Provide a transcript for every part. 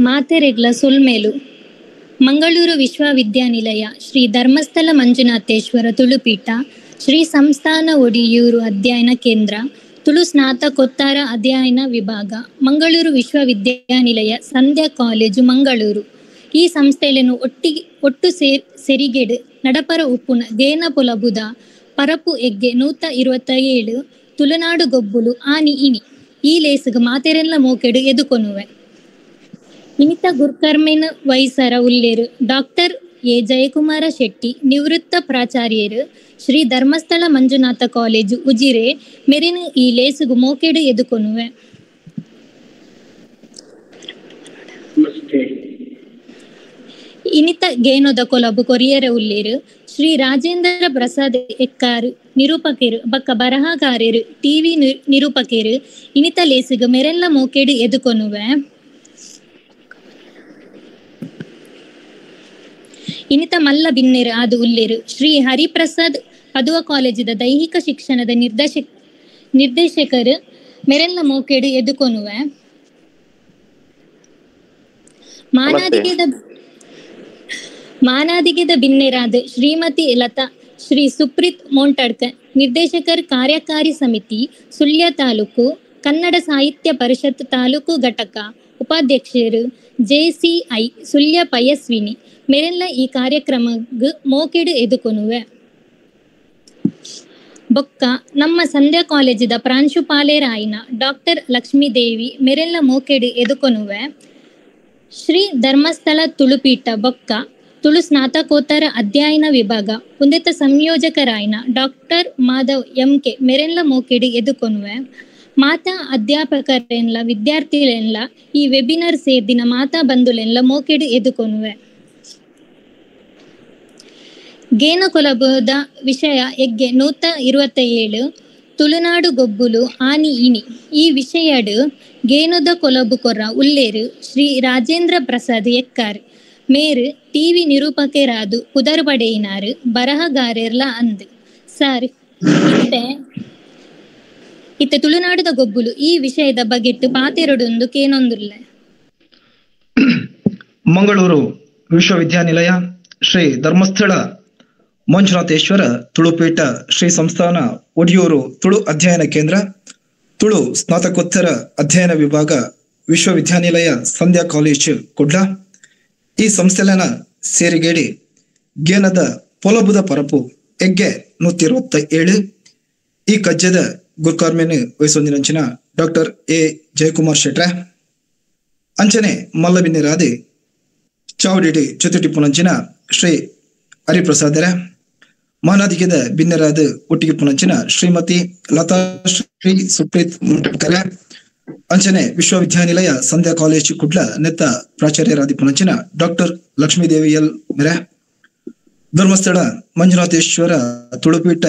ಮಾತೆರೆಗ್ಲ ಸೊಲ್ಮೆಲು. ಮಂಗಳೂರು ವಿಶ್ವವಿದ್ಯಾನಿಲಯ ಶ್ರೀ ಧರ್ಮಸ್ಥಳ ಮಂಜುನಾಥೇಶ್ವರ ತುಳುಪೀಠ ಶ್ರೀ ಸಂಸ್ಥಾನ ಒಡಿಯೂರು ಅಧ್ಯಯನ ಕೇಂದ್ರ ತುಳು ಸ್ನಾತಕೋತ್ತರ ಅಧ್ಯಯನ ವಿಭಾಗ ಮಂಗಳೂರು ವಿಶ್ವವಿದ್ಯಾನಿಲಯ ಸಂಧ್ಯಾ ಕಾಲೇಜು ಮಂಗಳೂರು ಈ ಸಂಸ್ಥೆಯನ್ನು ಒಟ್ಟು ಸೆರಿಗೆಡು ನಡಪರ ಉಪ್ಪುನ ಗೇನ ಪೊಲಬುದ ಪರಪು ಎಗ್ಗೆ 127 ತುಳುನಾಡು ಗೊಬ್ಬುಲು ಆನಿ ಇನಿ ಈ ಲೇಸುಗು ಮಾತೆರೆಲ್ಲ ಮೋಕೆಡು ಎದುಕೊನುವೆ. ಇನಿತ ಗುರ್ಕರ್ಮೇನ ವೈಸರ ಉಲ್ಲೇರು ಡಾಕ್ಟರ್ ಎ ಜಯಕುಮಾರ ಶೆಟ್ಟಿ ನಿವೃತ್ತ ಪ್ರಾಚಾರ್ಯರು ಶ್ರೀ ಧರ್ಮಸ್ಥಳ ಮಂಜುನಾಥ ಕಾಲೇಜು ಉಜಿರೆ ಮೆರಿನ ಈ ಲೇಸುಗು ಮೋಕೆಡು ಎದುಕೊನುವೆ. ಇನಿತ ಗೇನೋದ ಕೊಲಬು ಕೊರಿಯರ ಉಲ್ಲೇರು ಶ್ರೀ ರಾಜೇಂದ್ರ ಪ್ರಸಾದ್ ಎಕ್ಕಾರು ನಿರೂಪಕರು ಬಕ್ಕ ಬರಹಗಾರರು ಟಿವಿ ನಿರೂಪಕರು ಇನಿತ ಲೇಸುಗು ಮೆರೆಲ್ಲ ಮೋಕೆಡು ಎದುಕೊನುವೆ. ಇನಿತ ಮಲ್ಲ ಬಿನ್ನೆರು ಆದು ಉಲ್ಲೇರು ಶ್ರೀ ಹರಿಪ್ರಸಾದ್ ಪದುವ ಕಾಲೇಜಿದ ದೈಹಿಕ ಶಿಕ್ಷಣದ ನಿರ್ದೇಶಕರು ಮೆರೆಲ್ಲ ಮೋಕೆಡು ಎದುಕೊನುವೆ. ಮಾನಾದಿಗೆದ ಬಿನ್ನೆರಾದ ಶ್ರೀಮತಿ ಲತಾ ಶ್ರೀ ಸುಪ್ರೀತ್ ಮೋಂಟಡ್ಕ ನಿರ್ದೇಶಕರ್ ಕಾರ್ಯಕಾರಿ ಸಮಿತಿ ಸುಳ್ಯ ತಾಲೂಕು ಕನ್ನಡ ಸಾಹಿತ್ಯ ಪರಿಷತ್ ತಾಲೂಕು ಘಟಕ ಉಪಾಧ್ಯಕ್ಷರು ಜೆಸಿಐ ಸುಳ್ಯ ಪಯಸ್ವಿನಿ ಮೆರೆಲ್ಲ ಈ ಕಾರ್ಯಕ್ರಮಗ್ ಮೋಕೆಡು ಎದುಕೊನುವೆ. ಬೊಕ್ಕ ನಮ್ಮ ಸಂಧ್ಯಾ ಕಾಲೇಜಿದ ಪ್ರಾಂಶುಪಾಲೇರಾಯಿನ ಡಾಕ್ಟರ್ ಲಕ್ಷ್ಮೀದೇವಿ ಮೆರೆಲ್ಲ ಮೋಕೆಡು ಎದುಕೊನುವೆ. ಶ್ರೀ ಧರ್ಮಸ್ಥಳ ತುಳುಪೀಠ ಬೊಕ್ಕ ತುಳು ಸ್ನಾತಕೋತ್ತರ ಅಧ್ಯಯನ ವಿಭಾಗ ಉಂದೆತ ಸಂಯೋಜಕರಾಯಿನ ಡಾಕ್ಟರ್ ಮಾಧವ್ ಎಂ ಕೆ ಮೆರೆಲ್ಲ ಮೋಕೆಡು ಎದುಕೊನುವೆ. ಮಾತಾ ಅಧ್ಯಾಪಕರೆನ್ಲ ವಿದ್ಯಾರ್ಥಿಲೆನ್ಲ ಈ ವೆಬಿನಾರ್ ಸೇರ್ದಿನ ಮಾತಾ ಬಂಧುಲೆನ್ಲ ಮೋಕೆಡು ಎದುಕೊನುವೆ. ಗೇನ ಕೊಲಬದ ವಿಷಯ ಎಗ್ಗೆ 127 ತುಳುನಾಡು ಗೊಬ್ಬುಲು ಆನಿ ಇನಿ ಈ ವಿಷಯಡು ಗೇನದ ಕೊಲಬು ಕೊರ್ರ ಉಲ್ಲೇರು ಶ್ರೀ ರಾಜೇಂದ್ರ ಪ್ರಸಾದ್ ಎಕ್ಕಾರ್ ಮೇರು ಟಿವಿ ನಿರೂಪಕರಾದು ಪುದರ್ ಪಡೆಯಿನಾರು ಬರಹಗಾರೆರ್ಲ ಅಂದ್ ಸರ್. ಇತ್ತೆ ತುಳುನಾಡುದ ಗೊಬ್ಬುಲು ಈ ವಿಷಯದ ಬಗೆಟ್ಟು ಪಾತೆರಡೊಂದು ಕೇನೊಂದುಲ್ಲ. ಮಂಗಳೂರು ವಿಶ್ವವಿದ್ಯಾನಿಲಯ ಶ್ರೀ ಧರ್ಮಸ್ಥಳ ಮಂಜುನಾಥೇಶ್ವರ ತುಳುಪೀಠ ಶ್ರೀ ಸಂಸ್ಥಾನ ಒಡಿಯೂರು ತುಳು ಅಧ್ಯಯನ ಕೇಂದ್ರ ತುಳು ಸ್ನಾತಕೋತ್ತರ ಅಧ್ಯಯನ ವಿಭಾಗ ವಿಶ್ವವಿದ್ಯಾನಿಲಯ ಸಂಧ್ಯಾ ಕಾಲೇಜು ಕುಡ್ಲ ಈ ಸಂಸ್ಥೆಲನ ಸೇರಿಗೇಡಿ ಗೇನದ ಪೊಲಬುದ ಪರಪು ಎಗ್ಗೆ 127 ಈ ಕಜ್ಜದ ಗುರ್ಕಾರ್ಮೇನು ವಹಿಸೊಂದಿನಂಚಿನ ಡಾಕ್ಟರ್ ಎ ಜಯಕುಮಾರ್ ಶೆಟ್ರೆ ಅಂಚನೆ ಮಲ್ಲಬಿನ್ನಿರಾದಿ ಚಾವಡಿಡಿ ಚತುಟಿಪ್ಪುನಂಚಿನ ಶ್ರೀ ಹರಿಪ್ರಸಾದರ ಮಾನಾದಿಗೆದ ಬಿನ್ನರಾದ ಒಟ್ಟಿಗೆ ಪುನಂಚಿನ ಶ್ರೀಮತಿ ಲತಾ ಶ್ರೀ ಸುಪ್ರೀತ್ ಮುಂಟಕರ ಅಂಚನೆ ವಿಶ್ವವಿದ್ಯಾನಿಲಯ ಸಂಧ್ಯಾ ಕಾಲೇಜ್ ಕುಡ್ಲ ನೆತ್ತ ಪ್ರಾಚಾರ್ಯರಾದಿ ಪುನಂಚಿನ ಡಾಕ್ಟರ್ ಲಕ್ಷ್ಮೀದೇವಿ ಎಲ್ ಮೆರೆ ಧರ್ಮಸ್ಥಳ ಮಂಜುನಾಥೇಶ್ವರ ತುಳುಪೀಠ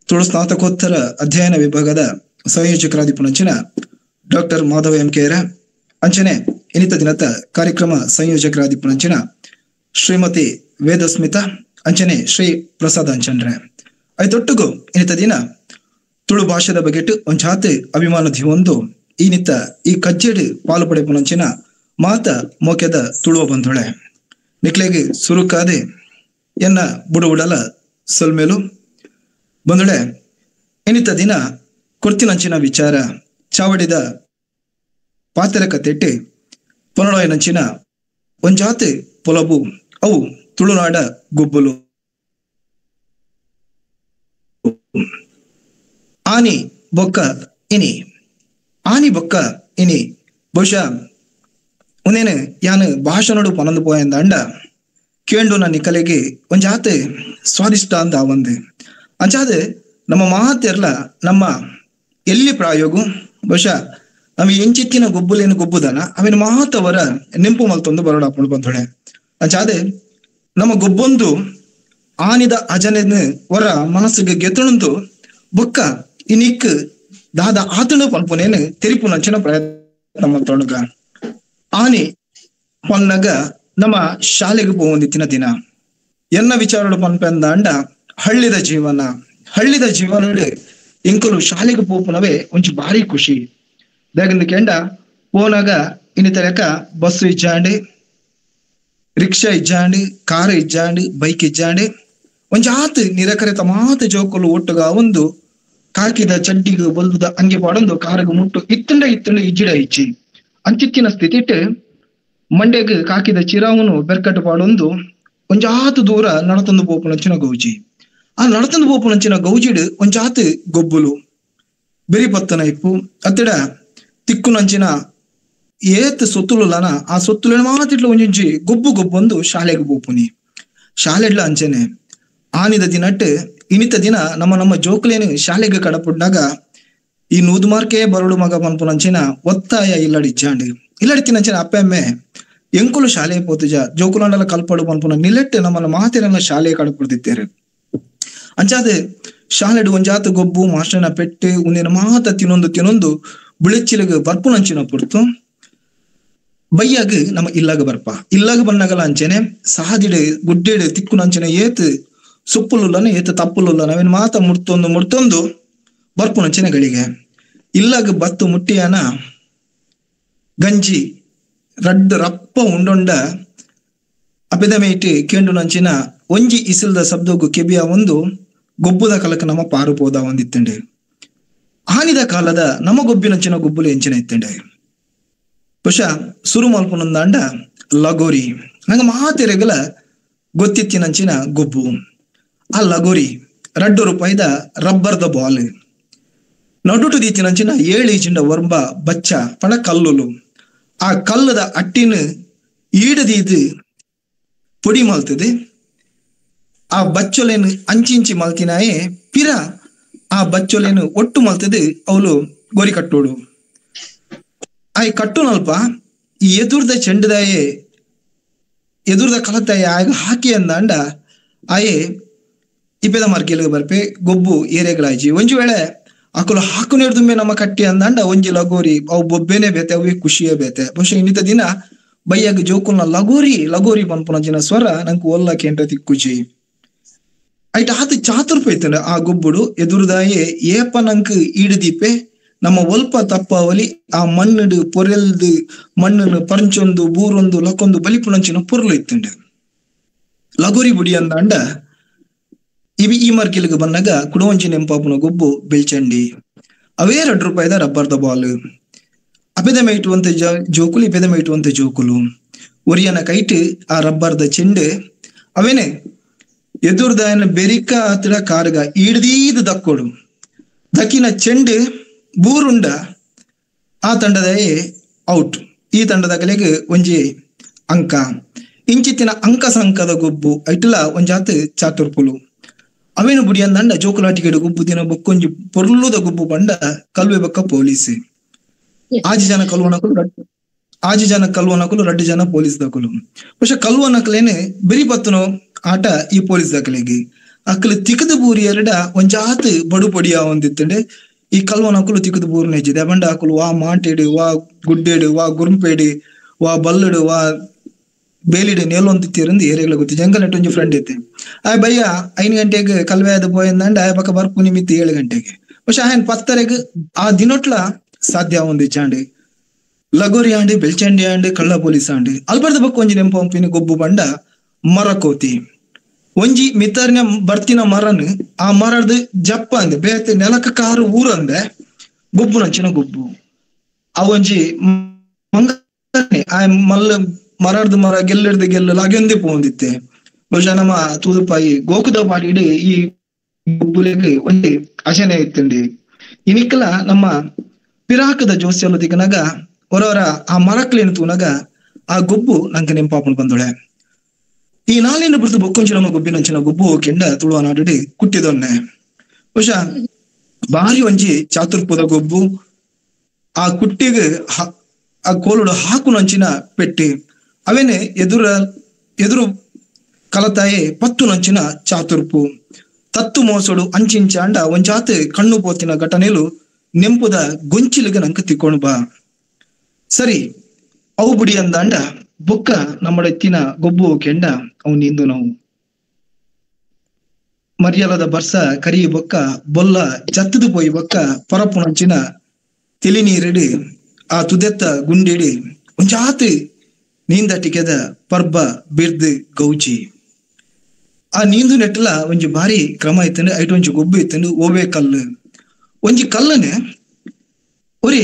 ತುಳು ಸ್ನಾತಕೋತ್ತರ ಅಧ್ಯಯನ ವಿಭಾಗದ ಸಂಯೋಜಕರಾದಿ ಪುನಂಚಿನ ಡಾಕ್ಟರ್ ಮಾಧವ ಎಂ ಕೆರ ಅಂಚನೆ ಇನಿತ ದಿನದ ಕಾರ್ಯಕ್ರಮ ಸಂಯೋಜಕರಾದಿ ಪುನಂಚಿನ ಶ್ರೀಮತಿ ವೇದಸ್ಮಿತಾ ಅಂಚನೆ ಶ್ರೀ ಪ್ರಸಾದ್ ಅಂಚನ್ರೆ ಐತೊಟ್ಟುಗು ಇನಿತ ದಿನ ತುಳು ಭಾಷೆದ ಬಗೆಟ್ ಒಂಜಾತೆ ಅಭಿಮಾನ ದಿವೊಂದು ಈ ನಿತ್ತ ಈ ಕಜ್ಜೆಡು ಪಾಲು ಪಡೆಪುನಂಚಿನ ಮಾತ ಮೋಕೆದ ತುಳುವ ಬಂಧುಳೆ ನಿಕ್ಲೆಗೆ ಸುರುಕಾದೆ ಎನ್ನ ಬುಡುಬುಡಲ ಸೊಲ್ಮೇಲು ಬಂಧುಳೆ. ಇನಿತ ದಿನ ಕೊರ್ತಿನಂಚಿನ ವಿಚಾರ ಚಾವಡಿದ ಪಾತೆರ ಕತೆಟ್ಟೆ ಪೊನಡೋಯನಂಚಿನ ಒಂಜಾತೆ ಪೊಲಬು ಅವು ತುಳುನಾಡ ಗೊಬ್ಬುಲು ಆನಿ ಬೊಕ್ಕ ಇನಿ ಆನಿ ಬೊಕ್ಕ ಇನಿ. ಬಹುಶಃ ಉಂದೇನು ಯಾನು ಭಾಷಣಡು ಪನಂದು ಪೋಯಂದ ಅಂಡ ಕೇಂಡು ನನ್ನ ನಿಕಲೆಗೆ ಒಂಜಾತೆ ಸ್ವಾದಿಷ್ಟ ಅಂದ ಒಂದು ಅಂಚಾದ ನಮ್ಮ ಮಾತೆರ್ಲ ನಮ್ಮ ಎಲ್ಲಿ ಪ್ರಾಯೋಗು ಬಹುಶಃ ನಮ್ಮ ಎಂಚಿತ್ತಿನ ಗೊಬ್ಬುಲೇನು ಗೊಬ್ಬುದಾನ ಅವಿನ ಮಾತವರ ನೆಂಪು ಮಲ್ತೊಂದು ಬರೋಡಾಪುಂಡು ಬಂದೊಳೆ. ಅಂಚಾದೆ ನಮ್ಮ ಗೊಬ್ಬೊಂದು ಆನಿದ ಅಜನ ವರ ಮನಸ್ಸಿಗೆ ಗೆತುಣಂದು ಬೊಕ್ಕ ಇನಿಕ್ ದಾದ ಆತನು ಪನ್ಪುನೇನು ತೆರಿಪು ನಂಚಿನ ಪ್ರಯತ್ನ ಮಲ್ತೊಣಗ ಆನಿ ಪನ್ನಗ ನಮ್ಮ ಶಾಲೆಗೆ ಪೋವೊಂದಿತ್ತಿನ ದಿನ ಎನ್ನ ವಿಚಾರಡು ಪನ್ಪೆಂದ ಅಂಡ ಹಳ್ಳಿದ ಜೀವನ ಹಳ್ಳಿದ ಜೀವನ ಇಂಕಲು ಶಾಲೆಗೆ ಪೋಪುನವೇ ಒಂಚು ಭಾರಿ ಖುಷಿ. ದಾಗಂದ ಕೆಂಡ ಪೋನಾಗ ಇನ್ನಿತರ ಬಸ್ಸು ಇಜ್ಜಾಂಡ್, ರಿಕ್ಷಾ ಇಜ್ಜಾಂಡ್, ಕಾರು ಇಜ್ಜಾಂಡ್, ಬೈಕ್ ಇಜ್ಜಾಂಡ್, ಒಂಜಾತ್ ನಿರಕರೆ ತಮಾತ ಜೋಕುಲು ಒಟ್ಟುಗ ಒಂದು ಕಾಕಿದ ಚಡ್ಡಿಗು ಬಲ್ದುದ ಅಂಗಿ ಪಾಡೊಂದು ಕಾರುಗು ಮುಟ್ಟು ಇತ್ತಂಡ ಇತ್ತಂಡ ಇಜ್ಜಿಡ ಇಜ್ಜಿ ಅಂಚಿತ್ತಿನ ಸ್ಥಿತಿಟ್ ಮಂಡೆಗ್ ಕಾಕಿದ ಚಿರಾವನು ಬೆರ್ಕಟ್ಟು ಪಾಡೊಂದು ಒಂಜಾತ್ ದೂರ ನಡತಂದು ಪೋಪುನಂಚಿನ ಗೌಜಿ. ಆ ನಡತಂದು ಪೋಪುನಂಚಿನ ಗೌಜಿಡ್ ಒಂಜಾತ್ ಗೊಬ್ಬುಲು ಬೆರಿ ಪತ್ತನ ಇಪ್ಪು ಅತ್ತಿಡ ತಿಕ್ಕುನಂಚಿನ ಏತ್ ಸೊತ್ತುಲುಲನ ಆ ಸೊತ್ತುಲನ ಮಾತಿಟ್ಲ ಒಂಜೊಂಜಿ ಗೊಬ್ಬು ಗೊಬ್ಬೊಂದು ಶಾಲೆಗೆ ಪೋಪುನಿ. ಶಾಲೆಡ್ಲ ಅಂಚೆನೆ ಆನಿದ ದಿನಟ್ ಇನಿತ ದಿನ ನಮ್ಮ ನಮ್ಮ ಜೋಕುಲೇನು ಶಾಲೆಗೆ ಕಡಪುಡ್ನಾಗ ಈ ನೂದು ಮಾರ್ಕೆ ಬರಡು ಮಗ ಪನ್ಪುನಂಚಿನ ಒತ್ತಾಯ ಇಲ್ಲಡಿ ಇಜ್ಜಾಂಡ್ ಇಲ್ಲಡಿ ತಿನ್ನಂಚಿನ ಅಪ್ಪೆಮ್ಮೆ ಎಂಕುಲು ಶಾಲೆ ಪೋತುಜ ಜೋಕುಲಂಡಲ ಕಲ್ಪಡು ಪನ್ಪುನ ನಿಲೆಟ್ ನಮ್ಮನ್ನ ಮಾತೆರೆಲ್ಲ ಶಾಲೆ ಕಡಪುಡ್ದಿತ್ತೇರು. ಅಂಚಾದ ಶಾಲೆಡು ಒಂಜಾತ ಗೊಬ್ಬು ಮಾಸ್ಟರ್ನ ಪೆಟ್ಟು ಒಂದಿನ ಮಾತ ತಿನ್ನೊಂದು ತಿನ್ನೊಂದು ಬುಳೆಚ್ಚಿಲಗ ಬರ್ಪುನಂಚಿನ ಪುರ್ತು ಬಯ್ಯಾಗ ನಮ್ಮ ಇಲ್ಲಾಗ ಬರ್ಪ. ಇಲ್ಲಾಗ ಬನ್ನಾಗಲ ಅಂಚೆನೆ ಸಾದಿಡು ಗುಡ್ಡೆಡು ತಿಕ್ಕುನಂಚಿನ ಏತ್ ಸೊಪ್ಪುಲುಲ್ಲನ ಏತ್ ತಪ್ಪುಲುಲ್ಲ ನಾವೇನು ಮಾತ ಮುಡ್ತೊಂದು ಮುಡ್ತೊಂದು ಬರ್ಪುನಂಚಿನ ಗಳಿಗೆ ಇಲ್ಲಾಗ ಬತ್ತು ಮುಟ್ಟಿಯಾನ ಗಂಜಿ ರಡ್ಡು ರಪ್ಪ ಉಂಡೊಂಡ ಅಪೆದಮೇಟಿ ಕೇಂಡುನಂಚಿನ ಒಂಜಿ ಇಸಿಲ್ದ ಶಬ್ದಗು ಕೆಬಿಯ ಒಂದು ಗೊಬ್ಬುದ ಕಲಕ ನಮ್ಮ ಪಾರು ಪೋದ ಒಂದಿತ್ತಂಡೆ. ಆನಿದ ಕಾಲದ ನಮ್ಮ ಗೊಬ್ಬಿನಂಚಿನ ಗೊಬ್ಬುಲು ಎಂಚಿನ ಇತ್ತಂಡೆ. ಬಹುಶಃ ಸುರು ಮಲ್ಪುನಂದಾಂಡ ಲಗೋರಿ ನಂಗೆ ಮಾತೆರೆಗಲ ಗೊತ್ತಿತ್ತಿನಂಚಿನ ಗೊಬ್ಬು. ಆ ಲಗೋರಿ 2 ರೂಪಾಯಿದ ರಬ್ಬರ್ದ ಬಾಲ್ ನಡುಟು ದೀತಿನಂಚಿನ 7 ಇಂಚಿನ ವರ್ಂಬ ಬಚ್ಚ ಪಣ ಕಲ್ಲುಲು ಆ ಕಲ್ಲದ ಅಟ್ಟಿನ ಈಡದೀದು ಪೊಡಿ ಮಲ್ತದೆ. ಆ ಬಚ್ಚೊಲೆನು ಅಂಚಿಂಚಿ ಮಲ್ತಿನಾಯೇ ಪಿರ ಆ ಬಚ್ಚೊಲೆನು ಒಟ್ಟು ಮಲ್ತದೆ ಅವಳು ಗೋರಿ ಕಟ್ಟೋಡು. ಆ ಕಟ್ಟುನಲ್ಪ ಈ ಎದುರ್ದ ಚೆಂಡದಾಯೇ ಎದುರ್ದ ಕಲತಾಯ ಆಗ ಹಾಕಿ ಅಂದಾಂಡ ಆಯೇ ಇಪ್ಪೆದ ಮಾರ್ಕೆಲ್ಗೆ ಬರ್ಪೆ ಗೊಬ್ಬು ಏರೆಗಳಾಯ್ಜಿ. ಒಂಜಿ ವೇಳೆ ಅಕುಲು ಹಾಕು ನಮ್ಮ ಕಟ್ಟಿ ಅಂದಾಂಡ ಒಂಜಿ ಲಗೋರಿ ಅವು ಬೊಬ್ಬೆನೆ ಬೇತೆ ಅವೇ ಖುಷಿಯೇ ಬೇತೆ. ಬಹುಶಃ ಇನ್ನಿತ ದಿನ ಬಯ್ಯಾಗ ಜೋಕುಲ್ನ ಲಗೋರಿ ಲಗೋರಿ ಪನ್ಪುನಂಚಿನ ಸ್ವರ ನಂಗೆ ಒಲ್ಲ ಕೇಂದ್ರ ತಿಕ್ಕುಜಿ. ಐಟ್ ಆತ ಚಾತುರ್ಪ ಇತ್ತಂಡ ಆ ಗೊಬ್ಬುಡು ಎದುರುದಾಯೇ ಏಪ ನಂಕ್ ಈಡುದೀಪೆ ನಮ್ಮ ಒಲ್ಪ ತಪ್ಪಾವಲಿ ಆ ಮಣ್ಣುಡು ಪೊರೆಲ್ದು ಮಣ್ಣನ್ನು ಪಂಚೊಂದು ಬೂರೊಂದು ಲಕ್ಕೊಂದು ಬಲಿಪುನಂಚಿನ ಪೊರ್ಲು ಇತ್ತಂಡ. ಲಗೋರಿ ಬುಡಿ ಅಂದಾಂಡ ಇವಿ ಈ ಮಾರ್ಕೆಲ್ಗೆ ಬಂದಾಗ ಕುಡವಂಚಿ ನೆಂಪಾಪುನ ಗೊಬ್ಬು ಬೆಳ್ಚಂಡಿ ಅವೇ 2 ರೂಪಾಯಿದ ರಬ್ಬರ್ದ ಬಾಲ್ ಅಪೆದ ಮೇಟುವಂತ ಜೋಕುಲು ಇಪೆದ ಮೇಟುವಂತ ಜೋಕುಲು ಒರಿಯನ ಕೈಟ್ ಆ ರಬ್ಬರ್ದ ಚೆಂಡು ಅವೇನೆ ಎದುರ್ದಾಯನ ಬೆರಿಕ ಹತ್ತಿರ ಕಾರ್ಗ ಈಡ್ದೀದ್ ದಕ್ಕೋಡು ದಕ್ಕಿನ ಚೆಂಡು ಬೂರುಂಡ ಆ ತಂಡದಾಯೇ ಔಟ್ ಈ ತಂಡದ ಕಲೆಗೆ ಒಂಜಿ ಅಂಕ ಇಂಚಿತ್ತಿನ ಅಂಕ ಸಂಕದ ಗೊಬ್ಬು ಐಟ್ಲ ಒಂಜಾತ್ ಚಾತುರ್ಪುಲು ಅವೇನು ಬುಡಿ ಅಂದಂಡ ಜೋಕುಲಾಟಿಕೆಡು ಗುಬ್ಬು ದಿನ ಬೊಕ್ಕೊಂಜಿ ಪೊರ್ಲುದ ಗುಬ್ಬು ಬಂಡ ಕಲ್ವೆ ಬೊಕ್ಕ ಪೊಲೀಸ್ ಆಜಿ ಜನ ಕಲ್ವನಕುಲು ಆಜಿ ಜನ ಕಲ್ವನಕುಲು 2 ಜನ ಪೊಲೀಸ್ ದಕುಲು. ಬಹುಶಃ ಕಲ್ವನಕಲೇನೆ ಬೆರಿ ಪತ್ತುನೋ ಆಟ ಈ ಪೊಲೀಸ್ ದಾಖಲೆಗೆ ಅಕ್ಕಲು ತಿಕ್ಕದ ಬೂರಿ ಎರಡ ಒಂಜಾತ್ ಬಡು ಪೊಡಿಯ ಒಂದಿತ್ತಂಡೆ ಈ ಕಲ್ವನಕುಲು ತಿಕ್ಕದ ಬೂರು ನೆಜ್ಜಿದೆ ಬಂಡ ಅಕುಲು ವಾ ಮಾಟೇಡು ವಾ ಗುಡ್ಡೇಡು ವಾ ಗುರುಂಪೇಡು ವಾ ಬಲ್ಲಡು ವಾ ಬೇಲಿಡು ನೇಲೊಂದಿತ್ತಿರಂದು ಏರಿಯಾಗಳ ಗೊತ್ತಿ ಜಂಗಲ್ ನೆಟ್ಟು ಒಂಜಿ ಫ್ರೆಂಡ್ ಇತ್ತೆ ಆಯ್ ಬಯ್ಯ 5 ಗಂಟೆಗೆ ಕಲ್ವೆ ಆದ ಪೋಯಂದಂಡ ಆಯ್ ಪಕ್ಕ ಬರ್ಪು ನಿಮಿತ್ತ 7 ಗಂಟೆಗೆ ಬಹುಶಃ ಆಯನ್ ಪತ್ತರೆಗೆ ಆ ದಿನೊಟ್ಲ ಸಾಧ್ಯ ಒಂದು ಚಾಂಡಿ ಲಗೋರಿ ಆಂಡಿ ಬೆಲ್ಚಂಡಿ ಆಂಡಿ ಕಳ್ಳ ಪೊಲೀಸ್ ಆಂಡಿ ಅಲ್ಬರ್ದ ಬಕ್ಕ ಒಂಜಿ ನೆಂಪಂಪಿನ ಗೊಬ್ಬು ಬಂಡ ಮರಕೋತಿ ಒಂಜಿ ಮಿತರ್ನ ಬರ್ತಿನ ಮರನ್ ಆ ಮರದ ಜಪ್ಪ ಅಂದೆ ಬೇತೆ ನೆಲಕ ಕಾರು ಊರಂದೆ ಗೊಬ್ಬು ನಂಚಿನ ಗೊಬ್ಬು ಆ ಒಂಜಿ ಮಂಗನೆ ಆ ಮಲ್ಲ ಮರರ್ದ ಮರ ಗೆಲ್ಲರ್ದ ಗೆಲ್ಲ ಲಾಗ್ಯೊಂದೇ ಪೋಂದಿತ್ತೆ. ಬಹುಶಃ ನಮ್ಮ ತೂದುಪಾಯಿ ಗೋಕುದ ಪಾಡಿಡು ಈ ಗೊಬ್ಬುಲೆಗ್ ಒಂಜಿ ಅಶನೆ ಇತ್ತಂಡಿ. ಇನಿಕ್ಕಲ ನಮ್ಮ ಪಿರಾಕದ ಜೋಸ್ಯಲು ತಿಕ್ಕನಾಗ ಹೊರವರ ಆ ಮರಕ್ಲೇನು ತೂನಾಗ ಆ ಗೊಬ್ಬು ನಂಗೆ ನೆಂಪಾಪುಂಡು ಬಂದೊಳೆ. ಈ ನಾಲಿನ ಬಿಡ್ತು ಬೊಕ್ಕೊಂಚಿ ನಮ್ಮ ಗೊಬ್ಬಿನಂಚಿನ ಗೊಬ್ಬು ಕೆಂಡ ತುಳುವ ನಾಡು ಕುಟ್ಟಿದೊನ್ನೆ. ಬಹುಶಃ ಬಾರಿ ಒಂಜಿ ಚಾತುರ್ಪುದ ಗೊಬ್ಬು ಆ ಕುಟ್ಟಿಗೆ ಆ ಕೋಲುಡು ಹಾಕುನಂಚಿನ ಪೆಟ್ಟಿ ಅವೇನೆ ಎದುರ ಎದುರು ಕಲತಾಯೆ ಪತ್ತುನಂಚಿನ ಚಾತುರ್ಪು ತತ್ತು ಮೋಸಡು ಅಂಚಿಂಚಾಂಡ ಒಂಜಾತ್ ಕಣ್ಣು ಪೋತಿನ ಘಟನೆಲು ನೆಂಪುದ ಗೊಂಚಿಲಿಗೆ ನಂಗೆ ತಿಕ್ಕೊಂಡು ಬಾ. ಸರಿ ಅವು ಬುಡಿ ಅಂದಾಂಡ ಬೊಕ್ಕ ನಮ್ಮಡೆತ್ತಿನ ಗೊಬ್ಬು ಕೆಂಡ ಅವು ನಿಂದು ನಾವು ಮರ್ಯಾಲದ ಬರ್ಸ ಕರಿ ಬೊಕ್ಕ ಬೊಲ್ಲ ಜತ್ತದು ಪೋಯಿ ಬೊಕ್ಕ ಪರಪುನಂಚಿನ ತಿಳಿ ನೀರಿಡಿ ಆ ತುದೆತ್ತ ಗುಂಡಿಡಿ ಒಂಜಾತ್ ನೀಂದಟಿಕೆದ ಪರ್ಬ ಬಿರ್ದ್ ಗೌಜಿ. ಆ ನೀಂದು ನೆಟ್ಟಲ ಒಂಜಿ ಭಾರಿ ಕ್ರಮ ಇತ್ತಂಡು, ಐಟ್ ಒಂಜಿ ಗೊಬ್ಬು ಇತ್ತಂಡು. ಓವೇ ಕಲ್ಲು ಒಂಜಿ ಕಲ್ಲನೆ ಒರಿ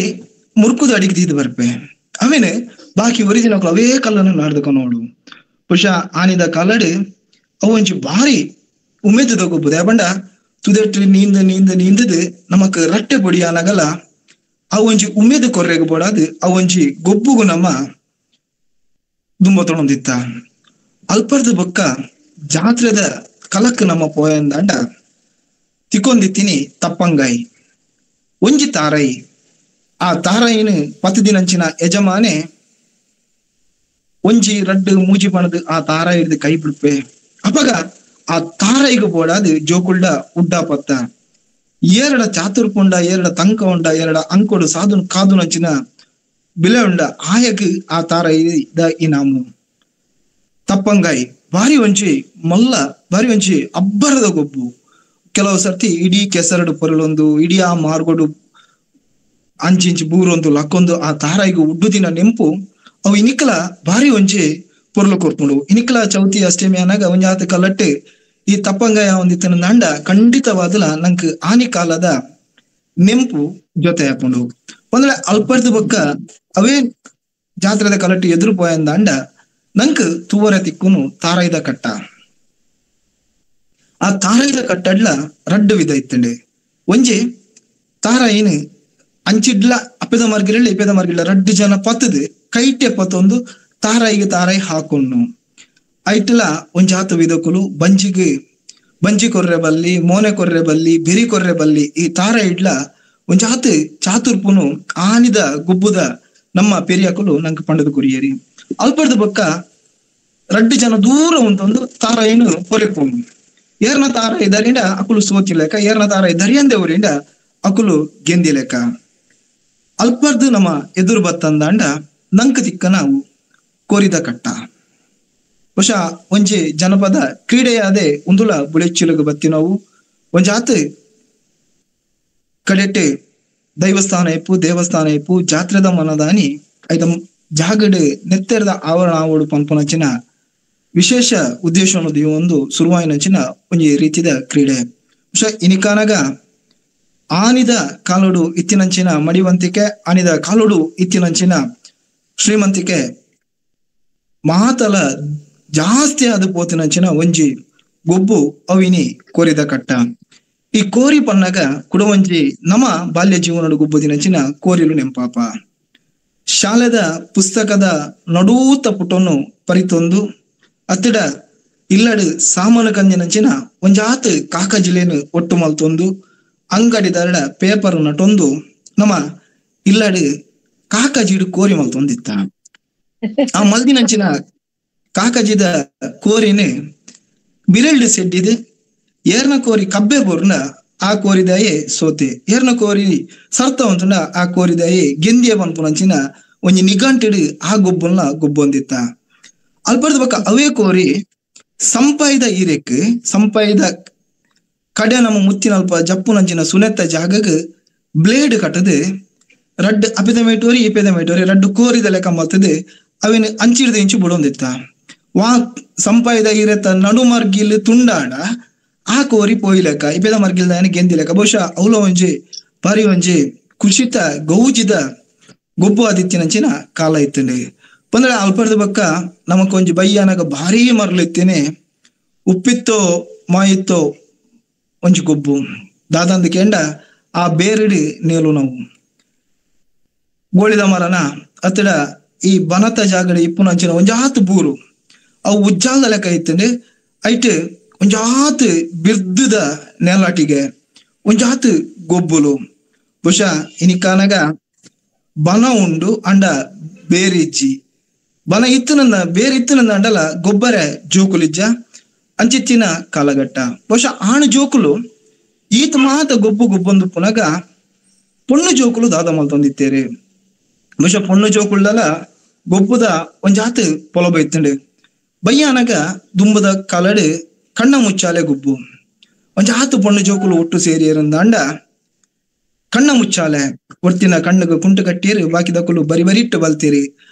ಮುರ್ಕುದ ಅಡಿಗೆ ದೀದ್ ಬರ್ಪೆ, ಅವೇನೆ ಬಾಕಿ ಒರಿಜಿನಕ್ಲು ಅವೇ ಕಲ್ಲನ್ನು ನಾಡ್ದಕ ನೋಡು. ಬಹುಶಃ ಆನಿದ ಕಾಲಡ್ ಅವು ಒಂಜಿ ಭಾರಿ ಉಮೇದದ ಗೊಬ್ಬು. ಯಾಬಂಡ ತುದೆಟ್ಟು ನೀಂದ ನೀಂದ ನೀಂದದು ನಮಕ್ ರಟ್ಟೆ ಪೊಡಿ ಆನಾಗಲ ಆ ಒಂಜಿ ಉಮೇದ ಕೊರ್ರೆಗ್ ಬೋಡಾದ್ ಆ ಒಂಜಿ ಗೊಬ್ಬುಗು ನಮ್ಮ ದುಂಬ ತೊಗೊಂಡಿತ್ತ. ಅಲ್ಪರ್ದ ಬೊಕ್ಕ ಜಾತ್ರೆದ ಕಲಕ್ ನಮ್ಮ ಪೋಯಂದಾಂಡ ತಿಕ್ಕೊಂದಿತ್ತೀನಿ ತಪ್ಪಂಗಾಯಿ ಒಂಜಿ ತಾರೈ. ಆ ತಾರೈನು ಪತ್ತು ದಿನಂಚಿನ ಯಜಮಾನೆ ಒಂಜಿ ರಡ್ಡು ಮೂಜಿ ಪಣದು ಆ ತಾರ ಹಿಡ್ದು ಕೈ ಬಿಡ್ಪೆ. ಅಪಗ ಆ ತಾರೈಗು ಬೋಡಾದು ಜೋಕುಲ್ಡ ಉಡ್ಡ ಪತ್ತ ಏರಡ ಚಾತುರ್ಪುಂಡ ಏರಡ ತಂಕ ಉಂಡ ಏರಡ ಅಂಕೊಡು ಸಾಧು ಕಾದು ನಂಚಿನ ಬಿಲೆ ಉಂಡ ಆಯಕ್ ಆ ತಾರೈದ ಇನಾಮು. ತಪ್ಪಂಗಾಯಿ ಭಾರಿ ಒಂಜಿ ಮಲ್ಲ ಭಾರಿ ಒಂಜಿ ಅಬ್ಬರದ ಗೊಬ್ಬು. ಕೆಲವು ಸರ್ತಿ ಇಡೀ ಕೆಸರಡು ಪೊರಲೊಂದು ಇಡೀ ಆ ಮಾರ್ಗೋಡು ಅಂಚಿಂಚಿ ಬೂರೊಂದು ಲಕ್ಕೊಂದು ಆ ತಾರಾಯಿಗು ಉಡ್ಡುದಿನ ನೆಂಪು ಅವು ಇನಿಕಲ ಭಾರಿ ಒಂಜಿ ಪೊರ್ಲು ಕೊರ್ಪುಂಡು. ಇನಿಕಲ ಚೌತಿ ಅಷ್ಟಮಿ ಅನಾಗ ಒಂಜಾತ ಕಲಟ್ಟೆ ಈ ತಪ್ಪಂಗಾಯ ಒಂದಿತ್ತನ ನಂಡ ಖಂಡಿತವಾದಲ ನಂಕ್ ಆನಿ ಕಾಲದ ನೆಂಪು ಜೊತೆ ಹಾಕೊಂಡು ಒಂದ್ರೆ ಅಲ್ಪರ್ದ ಬೊಕ್ಕ ಅವೇ ಜಾತ್ರೆದ ಕಲಟ್ಟು ಎದುರು ಪೋಯಂದಾಂಡ ನಂಕ್ ತೂವರ ತಿಕ್ಕುನು ತಾರಾಯ್ದ ಕಟ್ಟ. ಆ ತಾರಾಯ್ದ ಕಟ್ಟಡ್ಲ ರಡ್ಡು ವಿಧ ಇತ್ತಂಡೆ. ಒಂಜಿ ತಾರಾಯಿನ ಅಂಚಿಡ್ಲ ಅಪ್ಪೆದ ಮಾರ್ಗಿರಳ್ಳಿ ಇಪ್ಪೆದ ಮಾರ್ಗಿಲ್ಲ ರಡ್ಡು ಜನ ಪತ್ತದು ಕೈಟೆ ಪತ್ತೊಂದು ತಾರಾಯಿಗೆ ತಾರಾಯಿ ಹಾಕೊಂಡು ಐಟ್ಲ ಒಂಜಾತ ವಿಧಕುಲು ಬಂಜಿಗೆ ಬಂಜಿ ಕೊರ್ರೆ ಬಲ್ಲಿ ಮೋನೆ ಕೊರ್ರೆ ಬಲ್ಲಿ ಬೆರಿ ಕೊರ್ರೆ ಬಲ್ಲಿ ಈ ತಾರ ಇಡ್ಲ ಒಂಜಾತ ಚಾತುರ್ಪುನು ಆನಿದ ಗುಬ್ಬುದ ನಮ್ಮ ಪೆರಿಯಕುಲು ನಂಗೆ ಪಂಡದ ಕುರಿಯರಿ. ಅಲ್ಪರ್ದ ಬೊಕ್ಕ ರಡ್ಡು ಜನ ದೂರ ಉಂಟೊಂದು ತಾರಾಯಿನು ಪೊರೆಪುಂಡು. ಏರ್ನ ತಾರ ಇದರಿಂದ ಅಕುಲು ಸೋತಿಲೆಕ್ಕ, ಏರ್ನ ತಾರ ದರಿಯಂದೆ ಊರಿಂದ ಅಕುಲು ಗೆಂದಿಲೆಕ್ಕ. ಅಲ್ಪರ್ದು ನಮ್ಮ ಎದುರು ಬತ್ತಂದಾಂಡ ನಂಕ ತಿಕ್ಕ ನಾವು ಕೋರಿದ ಕಟ್ಟ. ಬಹುಶಃ ಒಂಜಿ ಜನಪದ ಕ್ರೀಡೆಯಾದೆ ಉಂದುಲ ಬುಳೆಚ್ಚಿಲಗು ಬತ್ತಿ ನಾವು ಒಂಜಾತ ಕಡೆಟೆ ದೈವಸ್ಥಾನ ಇಪ್ಪು ದೇವಸ್ಥಾನ ಇಪ್ಪು ಜಾತ್ರೆದ ಮನದಾನಿ ಐತ ಜಾಗಡ್ ನೆತ್ತೆರದ ಆವರಣ ಆವಡು ಪಂಪನಚಿನ ವಿಶೇಷ ಉದ್ದೇಶ ಅನ್ನೋದು ಈ ಒಂದು ಸುರುವಾಯಿನಂಚಿನ ಒಂಜಿ ರೀತಿದ ಕ್ರೀಡೆ. ಬಹುಶಃ ಇನಿಕಾನಗ ಆನಿದ ಕಾಲೋಡು ಇತ್ತಿನಂಚಿನ ಮಡಿವಂತಿಕೆ, ಆನಿದ ಕಾಲೋಡು ಇತ್ತಿನಂಚಿನ ಶ್ರೀಮಂತಿಕೆ ಮಾತಲ ಜಾಸ್ತಿ ಆದ ಪೋತಿನಂಚಿನ ಒಂಜಿ ಗೊಬ್ಬು ಅವಿನಿ ಕೋರಿದ ಕಟ್ಟ. ಈ ಕೋರಿ ಪನ್ನಗ ಕುಡವಂಜಿ ನಮ್ಮ ಬಾಲ್ಯ ಜೀವನದ ಗುಬ್ಬುದಿನಂಚಿನ ಕೋರಿಲು ನೆಂಪಾಪ. ಶಾಲೆದ ಪುಸ್ತಕದ ನಡೂತ ಪುಟನ್ನು ಪರಿತೊಂದು ಅತ್ತಿಡ ಇಲ್ಲಡು ಸಾಮಾನು ಕಂಜಿನಂಚಿನ ಒಂಜಾತ್ ಕಾಕಜಿಲೇನು ಒಟ್ಟು ಮಲ್ತೊಂದು ಅಂಗಡಿ ದರಡ ಪೇಪರ್ ನಟೊಂದು ನಮ್ಮ ಇಲ್ಲಡು ಕಾಕಜಿಡು ಕೋರಿ ಮಲ್ತೊಂದಿತ್ತ. ಆ ಮಲ್ದಿನಂಚಿನ ಕಾಕಜಿದ ಕೋರಿನ ಬಿರಲ್ಡು ಸೆಡ್ಡಿದು ಏರ್ನ ಕೋರಿ ಕಬ್ಬೆ ಬೋರ್ನ ಆ ಕೋರಿದಾಯೆ ಸೋತೆ, ಏರ್ನ ಕೋರಿ ಸರ್ತ ಉಂಟುಂಡ ಆ ಕೋರಿದಾಯೆ ಗೆಂದಿಯ ಪನ್ಪುನಂಚಿನ ಒಂಜಿ ನಿಘಂಟಿಡು ಆ ಗೊಬ್ಬುಲ್ನ ಗೊಬ್ಬೊಂದಿತ್ತ. ಅಲ್ಪರ್ದ ಬೊಕ್ಕ ಅವೇ ಕೋರಿ ಸಂಪಾಯಿದ ಈರೆಕ್ ಸಂಪಾಯಿದ ಕಡೆ ನಮ್ಮ ಮುತ್ತಿನಲ್ಪ ಜಪ್ಪುನಂಚಿನ ಸುನೆತ್ತ ಜಾಗಗ್ ಬ್ಲೇಡ್ ಕಟ್ಟದು ರಡ್ಡು ಅಪಿದ ಮೇಟೋರಿ ಇಪೆದ ಮೇಟೋರಿ ರಡ್ಡು ಕೋರಿದ ಲೆಕ್ಕ ಮಲ್ತದೆ ಅವೇನು ಅಂಚಿಡ್ದ ಇಂಚು ಬುಡೊಂದಿತ್ತ. ವಾ ಸಂಪಾಯಿದ ಈರೆತ್ತ ನಡು ಮರ್ಗಿಲ್ ತುಂಡಾಡ ಆ ಕೋರಿ ಪೋಯಿಲೆಕ್ಕ ಇಪೆದ ಮರ್ಗಿಲ್ದ ಗೆಂದಿಲೆಕ್ಕ. ಬಹುಶಃ ಅವಲ ಒಂಜಿ ಬಾರಿ ಒಂಜಿ ಕುಷಿತ ಗೌಜಿದ ಗೊಬ್ಬು ಆದಿತ್ತಿನಂಚಿನ ಕಾಲ ಇತ್ತಂಡೆ. ಪಂದ್ರೆ ಅಲ್ಪರ್ದ ಬಕ್ಕ ನಮಕ್ ಒಂಜಿ ಬಯ್ಯಾನಾಗ ಭಾರೀ ಮರಳಿತ್ತೇನೆ ಉಪ್ಪಿತ್ತೋ ಮಾಯಿತ್ತೋ ಒಂಜಿ ಗೊಬ್ಬು ದಾದಂದ ಕೆಂಡ ಆ ಬೇರಡಿ ನೇಲು ನಾವು ಗೋಳಿದ ಮರನ ಅತ್ತಡ ಈ ಬನತ ಜಾಗಡೆ ಇಪ್ಪುನಂಚಿನ ಒಂಜಾತ್ ಬೂರು ಅವು ಉಜ್ಜಾಲ್ದ ಲೆಕ್ಕ ಇತ್ತಂಡೆ. ಐಟ್ ಒಂಜಾತ್ ಬಿರ್ದದ ನೆಲಾಟಿಗೆ ಒಂಜಾತ್ ಗೊಬ್ಬುಲು. ಬಹುಶಃ ಇನಿಕಾನಗ ಬನ ಉಂಡು ಅಂಡ ಬೇರಿಜ್ಜಿ ಬನ ಇತ್ತು ನನ್ನ ಬೇರೆ ಇತ್ತು ನನ್ನ ಅಂಡಲ ಗೊಬ್ಬರ ಜೋಕುಲಿಜ್ಜ ಅಂಚಿತ್ತಿನ ಕಾಲಘಟ್ಟ. ಬಹುಶಃ ಆಣು ಜೋಕುಲು ಈತ ಮಾತ ಗೊಬ್ಬು ಗೊಬ್ಬೊಂದು ಪುನಗ ಪೊಣ್ಣು ಜೋಕುಲು ದಾದ ಮಲ್ತೊಂದಿತ್ತೇರಿ. ಬಹುಶಃ ಪೊಣ್ಣು ಜೋಕುಲ್ದಲ ಗೊಬ್ಬುದ ಒಂಜಾತ್ ಪೊಲಬ ಇತ್ತಂಡು. ಬಯ್ಯಾನಗ ದುಂಬದ ಕಾಲಡು ಕಣ್ಣ ಮುಚ್ಚಾಲೆ ಗೊಬ್ಬು ಒಂಜಾತ್ ಪೊಣ್ಣು ಜೋಕುಲು ಒಟ್ಟು ಸೇರಿಯರಂದಾಂಡ ಕಣ್ಣ ಮುಚ್ಚಾಲೆ ಒರ್ತಿನ ಕಣ್ಣುಗ ಕುಂಟು ಕಟ್ಟಿರಿ ಬಾಕಿದಕುಲು ಬರಿ ಬರಿಟ್ಟು ಬಲ್ತೀರಿ.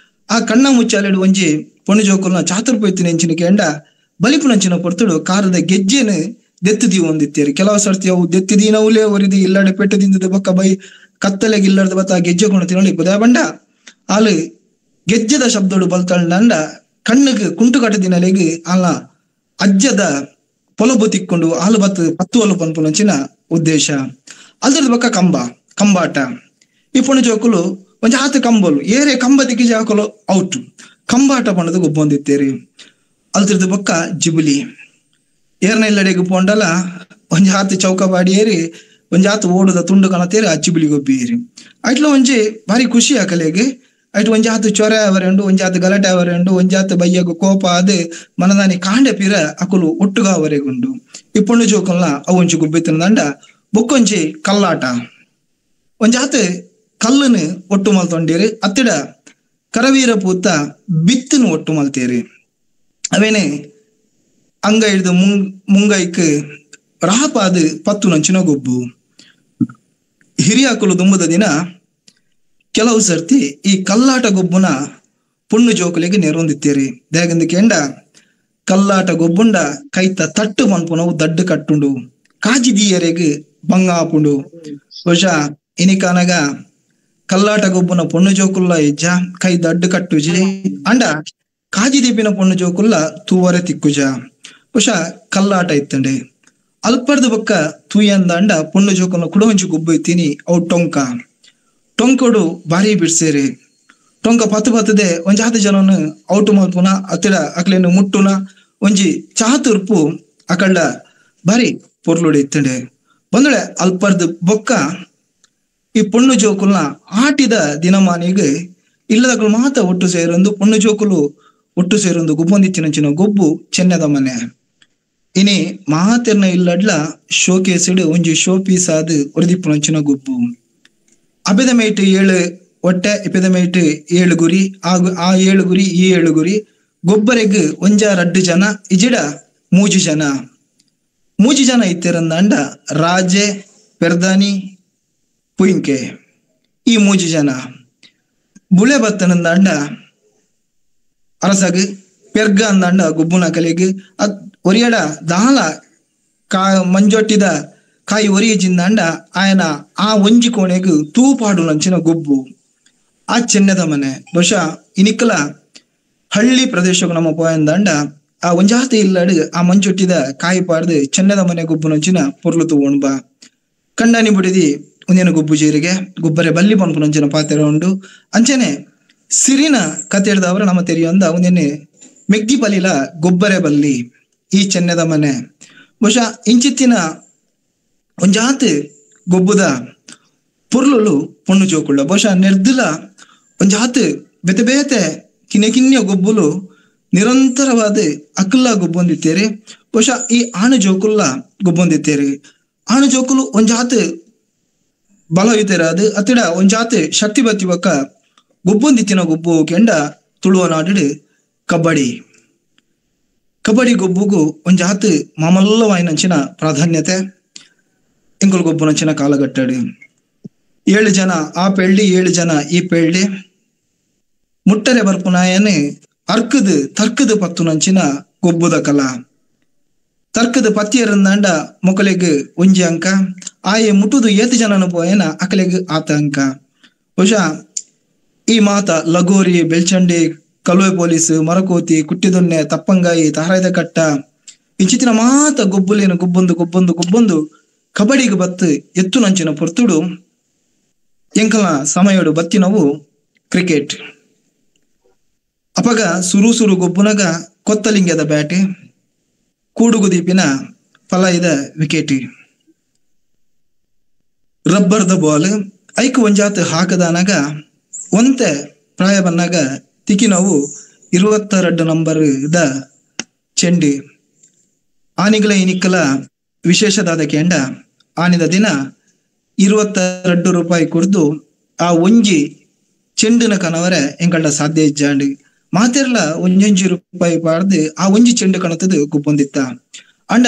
ಆ ಕಣ್ಣ ಮುಚ್ಚಾಲೆಡು ಒಂಜಿ ಪೊಣ್ಣು ಜೋಕುಲ್ನ ಚಾತುರ್ಪೈತಿನ ಎಂಚಿನ ಕೇಂಡ ಬಲಿಪುನಂಚಿನ ಪೊರ್ತುಡು ಕಾರದ ಗೆಜ್ಜೆನು ದೆತ್ತು ದೀವೊಂದಿತ್ತೇರಿ. ಕೆಲವು ಸರ್ತಿ ಅವು ದೆತ್ತಿ ದೀನವುಲೇ ಒರಿದಿ ಇಲ್ಲಡೆ ಪೆಟ್ಟು ತಿಂದದ ಬೊಕ್ಕ ಬೈ ಕತ್ತಲೆಗೆ ಇಲ್ಲದ ಬತ್ತ ಆ ಗೆಜ್ಜೆ ಕೊಂಡು ತಿನ್ನೊಳಿ ಬುದ ಬಂಡ ಆಲು ಗೆಜ್ಜೆದ ಶಬ್ದಡು ಬಲ್ತಂಡ ಕಣ್ಣಿಗೆ ಕುಂಟು ಕಟ್ಟು ದಿನಲೆಗೆ ಅಲ್ಲ ಅಜ್ಜದ ಪೊಲಬು ತಿಕ್ಕೊಂಡು ಆಲು ಬತ್ತು ಪತ್ತು ಅಲು ಪನ್ಪುನಂಚಿನ ಉದ್ದೇಶ. ಅಲ್ದರದ ಬೊಕ್ಕ ಕಂಬ ಕಂಬಾಟ ಈ ಪೊಣ್ಣು ಜೋಕುಲು ಒಂಜಿ ಆತ ಕಂಬಲು ಏರೆ ಕಂಬ ತಿಕ್ಕಿ ಜಾಕಲು ಔಟ್ ಕಂಬಾಟ ಪಣ್ಣದ ಗೊಬ್ಬೊಂದಿತ್ತೇರಿ. ಅಲ್ತಿರ್ದ ಬೊಕ್ಕ ಜಿಬುಲಿ ಏರ್ನ ಇಲ್ಲಡೆಗೆ ಪೋಂಡಲ ಒಂಜಿ ಆತ ಚೌಕ ಬಾಡಿ ಏರಿ ಒಂಜಿ ಆತ ಓಡುದ ತುಂಡು ಕಣತೇರಿ ಆ ಜಿಬುಲಿ ಗೊಬ್ಬಿ ಏರಿ ಐಟ್ಲ ಒಂಜಿ ಭಾರಿ ಖುಷಿ ಆಕಲೆಗೆ. ಐಟ್ ಒಂಜಿ ಆತ ಚೊರೆ ಅವರೆಂಡು ಒಂಜಿ ಆತ ಗಲಾಟೆ ಅವರೆಂಡು ಒಂಜಿ ಆತ ಬಯ್ಯಗ ಕೋಪ ಅದು ಮನದಾನಿ ಕಾಂಡೆ ಪೀರ ಅಕುಲು ಒಟ್ಟುಗ ಅವರೆಗುಂಡು. ಈ ಪೊಣ್ಣು ಜೋಕುಲ್ನ ಅವು ಒಂಜಿ ಗುಬ್ಬಿತ್ತಿನ ಬೊಕ್ಕೊಂಜಿ ಕಲ್ಲಾಟ ಒಂಜಾತ ಕಲ್ಲನ್ನು ಒಟ್ಟು ಮಲ್ತೊಂಡೇರಿ ಅತ್ತಿಡ ಕರವೀರ ಪೂತ ಬಿತ್ತನ್ನು ಒಟ್ಟು ಮಲ್ತೇರಿ. ಅವೇನೆ ಅಂಗ ಹಿಡಿದು ಮುಂಗೈಕ್ ರಾಪಾದ ಪತ್ತು ನಂಚಿನ ಗೊಬ್ಬು. ಹಿರಿಯಾಕುಲು ದುಂಬದ ದಿನ ಕೆಲವು ಸರ್ತಿ ಈ ಕಲ್ಲಾಟ ಗೊಬ್ಬುನ ಪೊಣ್ಣು ಜೋಕುಲಿಗೆ ನೆರವೊಂದಿತ್ತೇರಿ. ದೇಗಂದು ಕೇಂಡ ಕಲ್ಲಾಟ ಗೊಬ್ಬುಂಡ ಕೈತ ತಟ್ಟು ಮನ್ಪುನವು ದಡ್ಡು ಕಟ್ಟುಂಡು ಕಾಜಿ ದೀಯರೆಗ್ ಬಂಗಾಪುಂಡು. ಬಹುಶಃ ಇನಿಕಾನಗ ಕಲ್ಲಾಟ ಗೊಬ್ಬುನ ಪೊಣ್ಣು ಜೋಕುಲ್ಲ ಇಜ್ಜ ಕೈ ದಡ್ಡು ಕಟ್ಟುಜಿ ಅಂಡ ಕಾಜಿ ದೀಪಿನ ಪೊಣ್ಣು ಜೋಕುಲ್ಲ ತೂವರೆ ತಿಕ್ಕುಜ. ಬಹುಶಃ ಕಲ್ಲಾಟ ಇತ್ತಂಡೆ ಅಲ್ಪರ್ದ ಬೊಕ್ಕ ತೂಯಂದ ಅಂಡ ಪೊಣ್ಣು ಜೋಕುಲ್ನ ಕುಡವಂಚಿ ಗೊಬ್ಬು ಇತ್ತೀನಿ ಅವು ಟೊಂಕ. ಟೊಂಕೊಡು ಭಾರಿ ಬಿಡ್ಸೇರಿ ಟೊಂಕ ಪತ್ತು ಪತ್ತದೆ ಒಂಜಾತ ಜನನು ಔಟು ಮಲ್ಪುನ ಅತ್ತಿಡ ಅಕ್ಲೇನು ಮುಟ್ಟುನ ಒಂಜಿ ಚಾತುರ್ಪು ಅಕಳ್ಳ ಭಾರಿ ಪೊರ್ಲುಡು ಇತ್ತಂಡೆ. ಬಂದಳೆ ಅಲ್ಪರ್ದ ಬೊಕ್ಕ ಈ ಪೊಣ್ಣು ಜೋಕುಲ್ನ ಆಟಿದ ದಿನಮಾನಿಗೆ ಇಲ್ಲದಗಳು ಮಾತ ಒಟ್ಟು ಸೇರೊಂದು ಪೊಣ್ಣು ಜೋಕುಲು ಒಟ್ಟು ಸೇರೊಂದು ಗುಬ್ಬೊಂದಿತ್ತಿನಂಚಿನ ಗೊಬ್ಬು ಚೆನ್ನದ ಮನೆ. ಇನಿ ಮಾತೆರ್ನ ಇಲ್ಲಡ್ಲ ಶೋಕೇಸಿಡು ಒಂಜಿ ಶೋ ಪೀಸ್ ಆದ್ ಒರದಿಪ್ಪುನಂಚಿನ ಗೊಬ್ಬು. ಅಬೆದ ಮೇಟ್ 7 ಒಟ್ಟೆ ಇಪೆದ ಮೇಟ್ 7 ಗುರಿ ಆ 7 ಗುರಿ ಈ 7 ಗುರಿ ಗೊಬ್ಬರೆಗ್ ಒಂಜ 2 ಜನ ಇಜಿಡ 3 ಜನ 3 ಜನ ಇತ್ತಿರಂದ ರಾಜೆ ಪೆರ್ದಾನಿ ಪುಯಿಂಕೆ ಈ 3 ಜನ. ಬುಳೆ ಬತ್ತನಂದಾಂಡ ಅರಸಗ್ ಪೆರ್ಗ ಅಂದಾಂಡ ಗೊಬ್ಬುನ ಕಲೆಗ್ ಅದ್ ಒರಿಯಡ ದಾಲ ಕಾ ಮಂಜೊಟ್ಟಿದ ಕಾಯಿ ಒರಿಯ ಜಿಂದಾಂಡ ಆಯನ ಆ ಒಂಜಿ ಕೋಣೆಗ್ ತೂಪಾಡು ನಂಚಿನ ಗೊಬ್ಬು ಆ ಚೆನ್ನದ ಮನೆ. ಬಹುಶಃ ಇನಿಕಲ ಹಳ್ಳಿ ಪ್ರದೇಶಕ್ಕೆ ನಮ್ಮ ಪೋಯಂದಾಂಡ ಆ ಒಂಜಾತಿ ಇಲ್ಲಡು ಆ ಮಂಜೊಟ್ಟಿದ ಕಾಯಿ ಪಾಡ್ದು ಚೆನ್ನದ ಮನೆ ಗೊಬ್ಬು ನಂಚಿನ ಪೊರ್ಲು ತೂವೊಂಬ ಕಂಡಾನಿ ಬುಡಿದಿ ಒಂದೇನು ಗೊಬ್ಬು ಜೀರಿಗೆ ಗೊಬ್ಬರೆ ಬಲ್ಲಿ ಪನ್ಪುನಂಚಿನ ಪಾತ್ರ ಉಂಡು. ಅಂಚನೆ ಸಿರಿನ ಕತೆ ಹಿಡ್ದವರ ನಮ್ಮ ತೆರಿಯೊಂದ ಒಂದೇನೆ ಮೆಗ್ಗಿ ಬಲಿಲ ಗೊಬ್ಬರೆ ಬಲ್ಲಿ ಈ ಚೆನ್ನದ ಮನೆ. ಬಹುಶಃ ಇಂಚಿತ್ತಿನ ಒಂಜಾತ್ ಗೊಬ್ಬುದ ಪೊರ್ಲುಲು ಪೊಣ್ಣು ಜೋಕುಳ್ಳ ಬಹುಶಃ ನೆರ್ದುಲ ಒಂಜಾತ್ ಬೇತೆ ಬೇತೆ ಕಿನ್ನೆ ಕಿನ್ನೆ ಗೊಬ್ಬುಲು ನಿರಂತರವಾದ ಅಕ್ಕಲ್ಲ ಗೊಬ್ಬೊಂದಿತ್ತೇರಿ. ಬಹುಶಃ ಈ ಆಣು ಜೋಕುಲ್ಲ ಗೊಬ್ಬೊಂದಿತ್ತೇರಿ. ಆಣು ಜೋಕುಲು ಒಂಜಾತ್ ಬಲ ಅದು ಅತ್ತಿಡ ಒಂಜಾತ್ ಶಕ್ತಿ ಬತ್ತಿ ಬೊಕ್ಕ ಗೊಬ್ಬೊಂದಿತ್ತಿನ ಗೊಬ್ಬು ಕೆಂಡ ತುಳುವ ನಾಡು ಕಬಡ್ಡಿ. ಕಬಡ್ಡಿ ಗೊಬ್ಬುಗು ಒಂಜಾತ್ ಮಾಮಲ್ಲವಾಯಿನಂಚಿನ ಪ್ರಾಧಾನ್ಯತೆ ಎಂಕುಲು ಗೊಬ್ಬುನಂಚಿನ ಕಾಲಘಟ್ಟಡು. 7 ಜನ ಆ ಪೆಳ್ಳಿ 7 ಜನ ಈ ಪೆಳ್ಳಿ ಮುಟ್ಟರೆ ಬರ್ಪುನಾಯನೆ ಅರ್ಕದು ತರ್ಕದು ಪತ್ತುನಂಚಿನ ಗೊಬ್ಬುದ ಕಲಾ. ತರ್ಕದ ಪತ್ತಿಯರಂದಾಂಡ ಮೊಕಲೆಗ್ ಒಂಜಿ ಅಂಕ ಆಯೆ ಮುಟ್ಟುದು ಏತು ಜನನ ಪೋಯನ ಅಕಲೆಗ್ ಆತ ಅಂಕ. ಬಹುಶಃ ಈ ಮಾತ ಲಗೋರಿ ಬೆಲ್ಚಂಡಿ ಕಲುವೆ ಪೊಲೀಸ್ ಮರಕೋತಿ ಕುಟ್ಟಿದೊನ್ನೆ ತಪ್ಪಂಗಾಯಿ ತಾರಾಯ್ದ ಕಟ್ಟ ಇಂಚಿತ್ತಿನ ಮಾತ ಗೊಬ್ಬುಲೇನು ಗೊಬ್ಬೊಂದು ಗೊಬ್ಬೊಂದು ಗೊಬ್ಬೊಂದು ಕಬಡ್ಡಿಗೆ ಬತ್ತು ಎತ್ತು ನಂಚಿನ ಪೊರ್ತುಡು ಎಂಕಲ ಸಮಯಡು ಬತ್ತಿನವು ಕ್ರಿಕೆಟ್. ಅಪಗ ಸುರು ಸುರು ಗೊಬ್ಬುನಗ ಕೊತ್ತಲಿಂಗದ ಬ್ಯಾಟೆ ಕೂಡುಗು ದೀಪಿನ ಫಲೈದ ವಿಕೆಟ್ ರಬ್ಬರ್ದ ಬಾಲ್ ಐಕು ಒಂಜಾತ್ ಹಾಕದಾನಾಗ ಒಂತೆ ಪ್ರಾಯ ಬನ್ನಾಗ ತಿಕ್ಕಿನವು 22 ನಂಬರ್ the ಚೆಂಡಿ. ಆನಿಗಳ ಇನಿಕ್ಕಲ ವಿಶೇಷದಾದ ಕೆಂಡ ಆನಿದ ದಿನ 22 ರೂಪಾಯಿ ಕೊಡ್ದು ಆ ಒಂಜಿ ಚೆಂಡಿನ ಕನವರೆ ಎಂಕಳ್ಳ ಸಾಧ್ಯ ಇಜ್ಜಾಂಡಿ ಮಾತೆರ್ಲ ಒಂಜೊಂಜಿ ರೂಪಾಯಿ ಪಾಡ್ದು ಆ ಒಂಜಿ ಚೆಂಡು ಕಣತದು ಗುಬ್ಬೊಂದಿತ್ತ. ಅಂಡ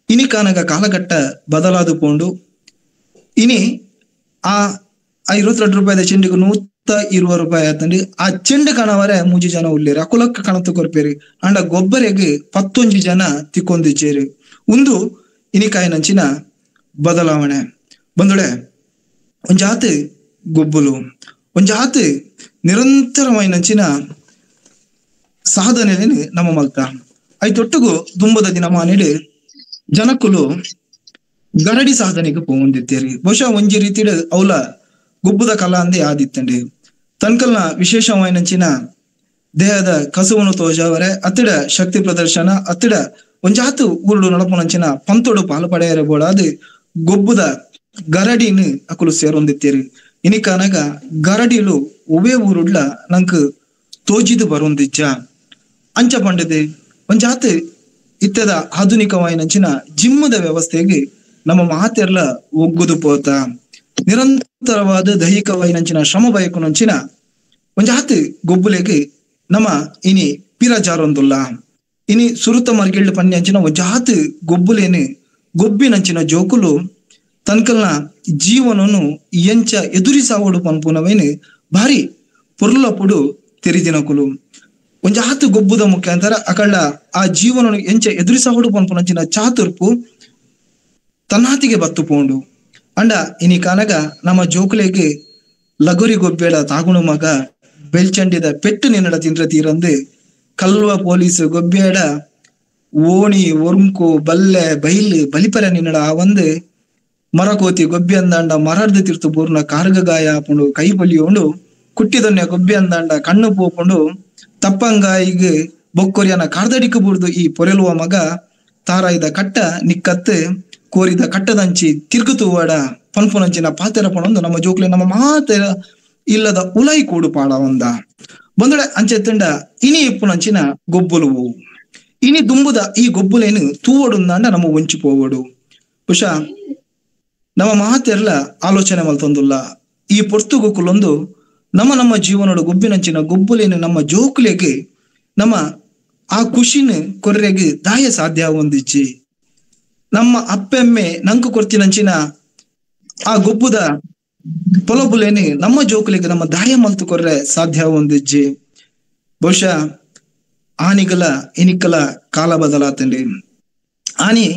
ಇನಿಕಾನಗ ಕಾಲಘಟ್ಟ ಬದಲಾದು ಪೋಂಡು ಇನಿ ಆ 22 ರೂಪಾಯಿದ ಚೆಂಡಿಗೆ 20 ರೂಪಾಯಿ ಆತಂಡಿ ಆ ಚೆಂಡು ಕಣವರೆ 3 ಜನ ಉಳ್ಳೇರು ಅಕುಲಕ್ಕ ಕಣತು ಕೊರ್ಪೇರಿ ಅಂಡ ಗೊಬ್ಬರಿಗೆ 11 ಜನ ತಿಕ್ಕೊಂದಿಚ್ಚೇರಿ ಒಂದು ಇನಿಕಾಯಿನಂಚಿನ ಬದಲಾವಣೆ ಬಂದುಳೆ ಒಂಜಾತಿ ಗೊಬ್ಬುಲು ಒಂಜಾತಿ ನಿರಂತರವಾಯಿನಂಚಿನ ಸಾಧನೆಯನ್ನು ನಮ್ಮ ಮಲ್ತ ಐತೊಟ್ಟುಗು ದುಂಬದ ದಿನಮಾನಿಡು ಜನಕುಲು ಗರಡಿ ಸಾಧನೆಗೆ ಪೋಂದಿತ್ತೇರಿ ಬಹುಶಃ ಒಂಜಿ ರೀತಿಡು ಅವಲ ಗೊಬ್ಬುದ ಕಲಾ ಅಂದೇ ಆದಿತ್ತಂಡಿ ತನ್ಕಲ್ನ ವಿಶೇಷವಾಯಿನಂಚಿನ ದೇಹದ ಕಸುವನ್ನು ತೋಜಾವರೆ ಅತ್ತಿಡ ಶಕ್ತಿ ಪ್ರದರ್ಶನ ಅತ್ತಿಡ ಒಂಜಾತು ಊರುಡು ನಡಪುನಂಚಿನ ಪಂತೋಡು ಪಾಲು ಪಡೆಯರೆ ಬೋಡಾದು ಗೊಬ್ಬುದ ಗರಡಿನ ಅಕುಲು ಸೇರೊಂದಿತ್ತೇರಿ ಇನಿಕನಗ ಗರಡಿಲು ಒವೇ ಊರುಡ್ಲ ನಂಕ್ ತೋಜಿದು ಬರೊಂದಿಜ್ಜ ಅಂಚ ಪಂಡದೆ ಒಂಜಾತು ಇತ್ತದ ಆಧುನಿಕವಾಯಿನಂಚಿನ ಜಿಮ್ಮದ ವ್ಯವಸ್ಥೆಗೆ ನಮ್ಮ ಮಾತೆರ್ಲ ಒಗ್ಗುದು ಪೋತ ನಿರಂತರವಾದ ದೈಹಿಕವಾಯಿನಂಚಿನ ಶ್ರಮ ಬಯಕುನಂಚಿನ ಒಂಜಾತು ಗೊಬ್ಬುಲೆಗೆ ನಮ್ಮ ಇನಿ ಪಿರಜಾರೊಂದುಲ್ಲ ಇನಿ ಸುರುತ ಮರ್ಗಿಲ್ಡ್ ಪನ್ಯಂಚಿನ ಒಂಜಾತು ಗೊಬ್ಬುಲೇನು ಗೊಬ್ಬಿನಂಚಿನ ಜೋಕುಲು ತನ್ಕಲ್ನ ಜೀವನನು ಎಂಚ ಎದುರಿಸಾವಡು ಪನ್ಪುನವೇನು ಭಾರಿ ಪೊರ್ಲಪುಡು ತೆರಿದಿನಕುಲು ಒಂಜಾತು ಗೊಬ್ಬುದ ಮುಖ್ಯಾಂತರ ಅಕಳ್ಳ ಆ ಜೀವನನು ಎಂಚ ಎದುರಿಸಾವಡು ಪನ್ಪುನಂಚಿನ ಚಾತುರ್ಪು ತನ್ನಾತಿಗೆ ಬತ್ತು ಪೋಂಡು ಅಂಡ ಇನಿ ಕಾನಗ ನಮ್ಮ ಜೋಕುಲೆಗೆ ಲಗೋರಿ ಗೊಬ್ಬೇಡ ತಾಗುಣು ಮಗ ಬೆಲ್ಚಂಡಿದ ಪೆಟ್ಟು ನಿನ್ನಡ ತಿಂದ್ರ ತೀರಂದು ಕಲ್ವ ಪೊಲೀಸ್ ಗೊಬ್ಬೇಡ ಓಣಿ ಒರ್ಂಕು ಬಲ್ಲೆ ಬೈಲ್ ಬಲಿಪರ ನಿನ್ನಡ ಆ ಒಂದು ಮರಕೋತಿ ಗೊಬ್ಬಿ ಅಂದಾಂಡ ಮರರ್ದು ತಿರ್ತು ಪೂರ್ಣ ಕಾರ್ಗ ಗಾಯ ಆಪುಂಡು ಕೈ ಬಲಿಯೋಂಡು ಕುಟ್ಟಿದೊನ್ನೆ ಗೊಬ್ಬಿ ಅಂದಾಂಡ ಕಣ್ಣು ಪೋಪುಂಡು ತಪ್ಪಂಗಾಯಿಗೆ ಬೊಕ್ಕೊರಿಯನ ಕಾರ್ದಡಿக்கு ಬುಡ್ದು ಈ ಪೊರೆಲುವ ಮಗ ತಾರಾಯಿದ ಕಟ್ಟ ನಿಕ್ಕತ್ತು ಕೋರಿದ ಕಟ್ಟದಂಚಿ ತಿರುಗುತುವಾಡ ಪನ್ಪುನಂಚಿನ ಪಾತೆರ ಪಣೊಂದು ನಮ್ಮ ಜೋಕ್ಲೆ ನಮ್ಮ ಮಾತೆರ ಇಲ್ಲದ ಉಲೈ ಕೂಡು ಪಾಡ ಒಂದ ಬಂದಡೆ ಅಂಚೆತ್ತಂಡ ಇನಿ ಇಪ್ಪುನಂಚಿನ ಗೊಬ್ಬುಲುವು ಇನಿ ದುಂಬುದ ಈ ಗೊಬ್ಬುಲೇನು ತೂವಡುಂದಾಂಡ ನಮ್ಮ ಒಂಚಿ ಪೋವಡು ಬಹುಶಃ ನಮ್ಮ ಮಾತೆರ್ಲ ಆಲೋಚನೆ ಮಲ್ತೊಂದುಲ್ಲ ಈ ಪೊರ್ತುಗುಕುಲೊಂದು ನಮ್ಮ ನಮ್ಮ ಜೀವನೋಡು ಗೊಬ್ಬಿನಂಚಿನ ಗೊಬ್ಬುಲೇನು ನಮ್ಮ ಜೋಕುಲೆಗೆ ನಮ್ಮ ಆ ಖುಷಿನ ಕೊರ್ರೆಗೆ ದಾಯ ಸಾಧ್ಯ ಒಂದಿಚ್ಚಿ ನಮ್ಮ ಅಪ್ಪೆಮ್ಮೆ ನಂಕು ಕೊರ್ತಿನಂಚಿನ ಆ ಗೊಬ್ಬುದ ಪೊಲಬುಲೇನೆ ನಮ್ಮ ಜೋಕುಲಿಗೆ ನಮ್ಮ ದಾಯ ಮಲ್ತು ಕೊರ್ರೆ ಸಾಧ್ಯ ಒಂದಿಜ್ಜಿ ಬಹುಶಃ ಆನಿಗಲ ಇನಿಕಲ ಕಾಲ ಬದಲಾತಂಡಿ ಆನಿ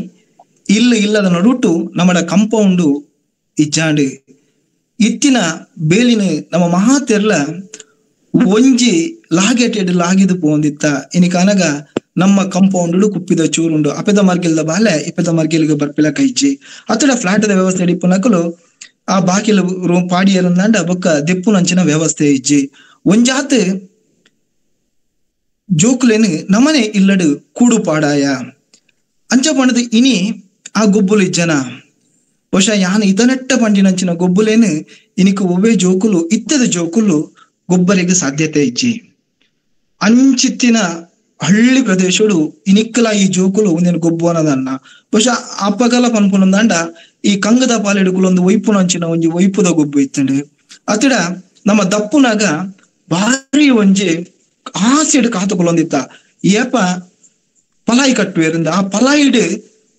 ಇಲ್ಲ ಇಲ್ಲದ ನಡುಟು ನಮ್ಮಡ ಕಂಪೌಂಡು ಇಜ್ಜಾಂಡಿ ಇತ್ತಿನ ಬೇಲಿನ ನಮ್ಮ ಮಹಾತೆರ್ಲ ಒಂಜಿ ಲಾಗೆಟೆಡ್ ಲಾಗಿದು ಪೋಂದಿತ್ತ ಇನಿಕನಗ ನಮ್ಮ ಕಂಪೌಂಡ್ ಕುಪ್ಪಿದ ಚೂರುಂಡು ಅಪೆದ ಮರ್ಗಿಲ್ದ ಬಾಲೆ ಇಪ್ಪದ ಮರ್ಗಿಲ್ಗೆ ಬರ್ಪಿಲ ಕೈಜಿ ಅತಡ ಫ್ಲಾಟದ ವ್ಯವಸ್ಥೆ ಇಪ್ಪುನಕಲು ಆ ಬಾಕಿಲ ರೂಮ್ ಪಾಡಿಯರಂದಾಂಡ ಬೊಕ್ಕ ದೆಪ್ಪುನಂಚಿನ ವ್ಯವಸ್ಥೆ ಇಜ್ಜಿ ಒಂಜಾತ್ ಜೋಕುಲೇನು ನಮನೆ ಇಲ್ಲಡು ಕೂಡು ಪಾಡಾಯ ಅಂಚ ಪಂಡದ ಇನಿ ಆ ಗೊಬ್ಬುಲು ಇಜ್ಜನ ಬಹುಶಃ ಯಾನ ಇದನೆಟ್ಟ ಪಂಡಿನಂಚಿನ ಗೊಬ್ಬುಲೇನು ಇನಿಕು ಒಬ್ಬೇ ಜೋಕುಲು ಇತ್ತದ ಜೋಕುಲು ಗೊಬ್ಬರಿಗೆ ಸಾಧ್ಯತೆ ಇಜ್ಜಿ ಅಂಚಿತ್ತಿನ ಹಳ್ಳಿ ಪ್ರದೇಶಡು ಇನಿಕ್ಕಲ ಈ ಜೋಕುಲು ಒಂದೇನು ಗೊಬ್ಬು ಅನ್ನೋದನ್ನ ಬಹುಶಃ ಅಪ್ಪಗಲ ಪನ್ಪುನಂದಾಂಡ ಈ ಕಂಗದ ಪಾಲೆಡುಕುಲೊಂದು ಒಯ್ಪುನಂಚಿನ ಒಂಜಿ ಒಯ್ಪುದ ಗೊಬ್ಬು ಇತ್ತಂಡು ಅತಡ ನಮ್ಮ ದಪ್ಪುನಾಗ ಭಾರಿ ಒಂಜಿ ಆಸೆಡ್ ಕಾತುಕೊಲೊಂದಿತ್ತ ಏಪ ಪಲಾಯಿ ಕಟ್ಟುವೇರಿಂದ ಆ ಪಲಾಯಿಡ್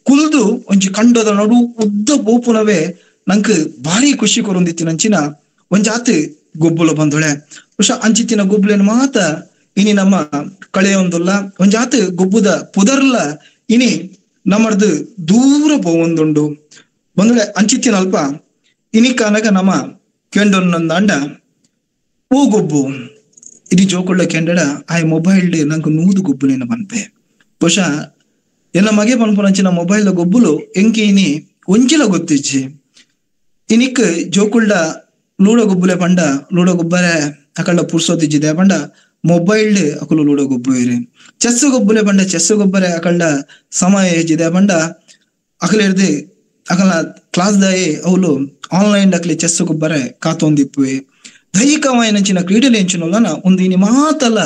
ಕುಲ್ದು ಒಂಜಿ ಕಂಡದ ನಡು ಉದ್ದ ಬೋಪುನವೇ ನಂಕ್ ಭಾರಿ ಖುಷಿ ಕೊರೊಂದಿತ್ತಿನಂಚಿನ ಒಂಜಾತ್ ಗೊಬ್ಬುಲು ಬಂದೊಳೆ ಬಹುಶಃ ಅಂಚಿತ್ತಿನ ಗೊಬ್ಬುಲೇನು ಮಾತ ಇನಿ ನಮ್ಮ ಕಳೆಯೊಂದುಲ್ಲ ಒಂಜಾತ್ ಗೊಬ್ಬುದ ಪುದರ್ಲ ಇನಿ ನಮ್ಮರ್ದು ದೂರ ಪೋವೊಂದುಂಡು ಬಂದೊಳೆ ಅಂಚಿತ್ತಿನ ಅಲ್ಪ ಇನಿ ಕಾನಗ ನಮ್ಮ ಕೆಂಡೊನ್ನಂದಾಂಡ ಓ ಗೊಬ್ಬು ಇಡೀ ಜೋಕುಳ್ಳ ಕೆಂಡಡ ಆ ಮೊಬೈಲ್ ನಂಗೆ 100 ಗೊಬ್ಬುಲೇನ ಪನ್ಪೆ ಬಹುಶಃ ಎನ್ನ ಮಗೆ ಪನ್ಪುನಂಚಿನ ಮೊಬೈಲ್ ಗೊಬ್ಬುಲು ಎಂಕಿ ಇನಿ ಒಂಜಿಲ ಗೊತ್ತಿಜ್ಜಿ ಇನಿಕ್ ಜೋಕುಳ್ಳ ಲೂಡೋ ಗೊಬ್ಬುಲೆ ಪಂಡ ಲೂಡೋ ಗೊಬ್ಬರೆ ಅಕಳ್ಳ ಪುರ್ಸೋತಿಜ್ಜಿದೆ ಪಂಡ ಮೊಬೈಲ್ ಅಕುಲು ಲೂಡೋ ಗೊಬ್ಬು ಇರಿ ಚೆಸ್ ಗೊಬ್ಬುಲೆ ಪಂಡ ಚೆಸ್ ಗೊಬ್ಬರೆ ಅಕಳ್ಳ ಸಮಯ ಹೆಚ್ಚಿದೆ ಪಂಡ ಅಕಲಿರ್ದು ಅಕಲ ಕ್ಲಾಸ್ ದಾಯೆ ಅವಳು ಆನ್ಲೈನ್ ಅಕ್ಲಿ ಚೆಸ್ ಗೊಬ್ಬರೆ ಕಾತೊಂದಿಪ್ಪುವೆ ದೈಹಿಕವಾಯಿನಂಚಿನ ಕ್ರೀಡೆಲು ಎಂಚಿನೊಲ್ಲನ ಒಂದು ಇನಿ ಮಾತಲ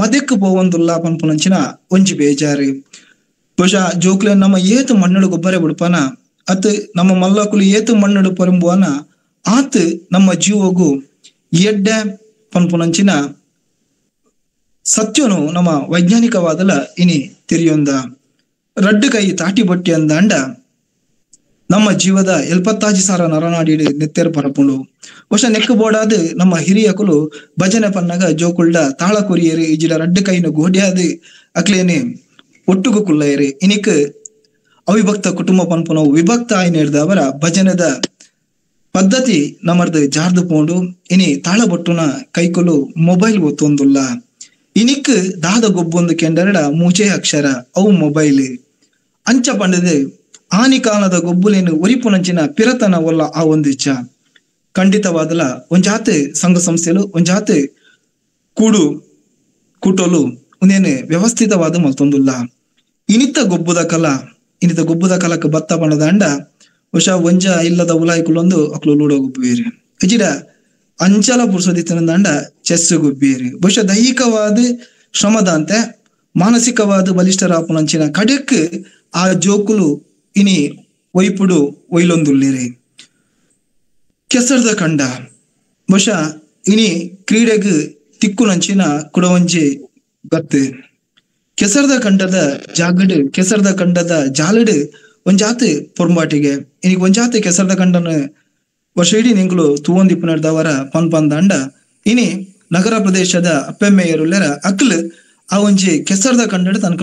ಮದೆಕ್ಕು ಪೋವೊಂದುಲ್ಲ ಪನ್ಪುನಂಚಿನ ಒಂಜಿ ಬೇಜಾರಿ ಬಹುಶಃ ಜೋಕ್ಲೆ ನಮ್ಮ ಏತು ಮಣ್ಣುಡು ಗೊಬ್ಬರ ಬಿಡ್ಪಾನ ಅತ್ ನಮ್ಮ ಮಲ್ಲಕುಲು ಏತು ಮಣ್ಣುಡು ಪರಂಬುವನ ಆತ್ ನಮ್ಮ ಜೀವಗು ಎಡ್ಡೆ ಪನ್ಪುನಂಚಿನ ಸತ್ಯನು ನಮ್ಮ ವೈಜ್ಞಾನಿಕವಾದಲ ಇನಿ ತೆರಿಯೊಂದ ರಡ್ಡು ಕೈ ತಾಟಿ ಬಟ್ಟಿ ಅಂದಾಂಡ ನಮ್ಮ ಜೀವದ 75,000 ನರನಾಡಿ ನೆತ್ತೆರ್ ಪರಪುಂಡು. ವರ್ಷ ನೆಕ್ ಬೋಡಾದ್ ನಮ್ಮ ಹಿರಿಯಕುಲು ಭಜನೆ ಪನ್ನಗ ಜೋಕುಲ್ಡ ತಾಳ ಕೊರಿಯರು ಇಜಿಡ ರಡ್ಡು ಕೈನ ಗೋಡ್ಯಾದ್ ಅಕ್ಲೇನೆ ಒಟ್ಟುಗು ಕುಲ್ಲಯರು. ಇನಿಕ್ ಅವಿಭಕ್ತ ಕುಟುಂಬ ಪನ್ಪುನವು ವಿಭಕ್ತ ಆಯ್ನೇರ್ದವರ ಭಜನೆದ ಪದ್ಧತಿ ನಮರ್ದು ಜಾರ್ದು ಪೋಂಡು. ಇನಿ ತಾಳ ಬೊಟ್ಟುನ ಕೈಕುಲು ಮೊಬೈಲ್ ಒತ್ತೊಂದುಲ್ಲ. ಇನಿಕ್ ದಾದ ಗೊಬ್ಬೊಂದು ಕೆಂಡರಡ ಮೂಚೆ ಅಕ್ಷರ ಅವು ಮೊಬೈಲ್. ಅಂಚ ಪಂಡದು ಆನಿ ಕಾಲದ ಗೊಬ್ಬುಲೇನು ಒರಿಪುನಂಚಿನ ಪಿರತನ ಒಲ್ಲ ಆ ಒಂದು ಇಚ್ಛ ಖಂಡಿತವಾದಲ. ಒಂಜಾತೆ ಸಂಘ ಸಂಸ್ಥೆಲು ಒಂಜಾತೆ ಕೂಡು ಕೂಟೋಲು ಒಂದೇನು ವ್ಯವಸ್ಥಿತವಾದ ಮಲ್ತೊಂದುಲ್ಲ. ಇನಿತ ಗೊಬ್ಬುದ ಕಲಾ ಇನ್ನಿತ ಗೊಬ್ಬುದ ಕಲಕ್ಕೆ ಬತ್ತ ಪಣದಾಂಡ ಬಹುಶಃ ಒಂಜ ಇಲ್ಲದ ಉಲಾಯ್ಕುಲೊಂದು ಅಕ್ಲು ಲೂಡೋ ಗೊಬ್ಬೇರು, ಇಜಿಡ ಅಂಚಲ ಪುರುಷದಿತ್ತನಂದಾಂಡ ಚೆಸ್ ಗೊಬ್ಬೇರು. ಬಹುಶಃ ದೈಹಿಕವಾದ ಶ್ರಮದಾಂತೆ ಮಾನಸಿಕವಾದ ಬಲಿಷ್ಠರಾಪುನಂಚಿನ ಕಡೆಕ್ ಆ ಜೋಕುಲು ಇನಿ ಒಯ್ಪುಡು ಒಯ್ಲೊಂದುಲ್ಲೇರಿ. ಕೆಸರ್ದ ಕಂಡ ಬಹುಶಃ ಇನಿ ಕ್ರೀಡೆಗ್ ತಿಕ್ಕುನಂಚಿನ ಕುಡವಂಜಿ ಗತ್ತು. ಕೆಸರ್ದ ಕಂಡದ ಜಾಗಡು ಕೆಸರ್ದ ಕಂಡದ ಜಾಲಡು ಒಂಜಾತಿ ಪೊರ್ಂಬಾಟಿಗೆ ಇನಿಗ್ ಒಂಜಾತಿ ಕೆಸರ್ದ ಕಂಡನ ವರ್ಷ ಇಡೀ ನಿಂಗುಲು ತೂವೊಂದಿಪ್ಪುನರ್ದವರ ಪನ್ ಪಂದಾಂಡ ಇನಿ ನಗರ ಪ್ರದೇಶದ ಅಪ್ಪೆಮ್ಮೆಯರುಲ್ಲೆರ ಅಕ್ಲು ಆ ಒಂಜಿ ಕೆಸರ್ದ ಕಂಡಡು ತನಕ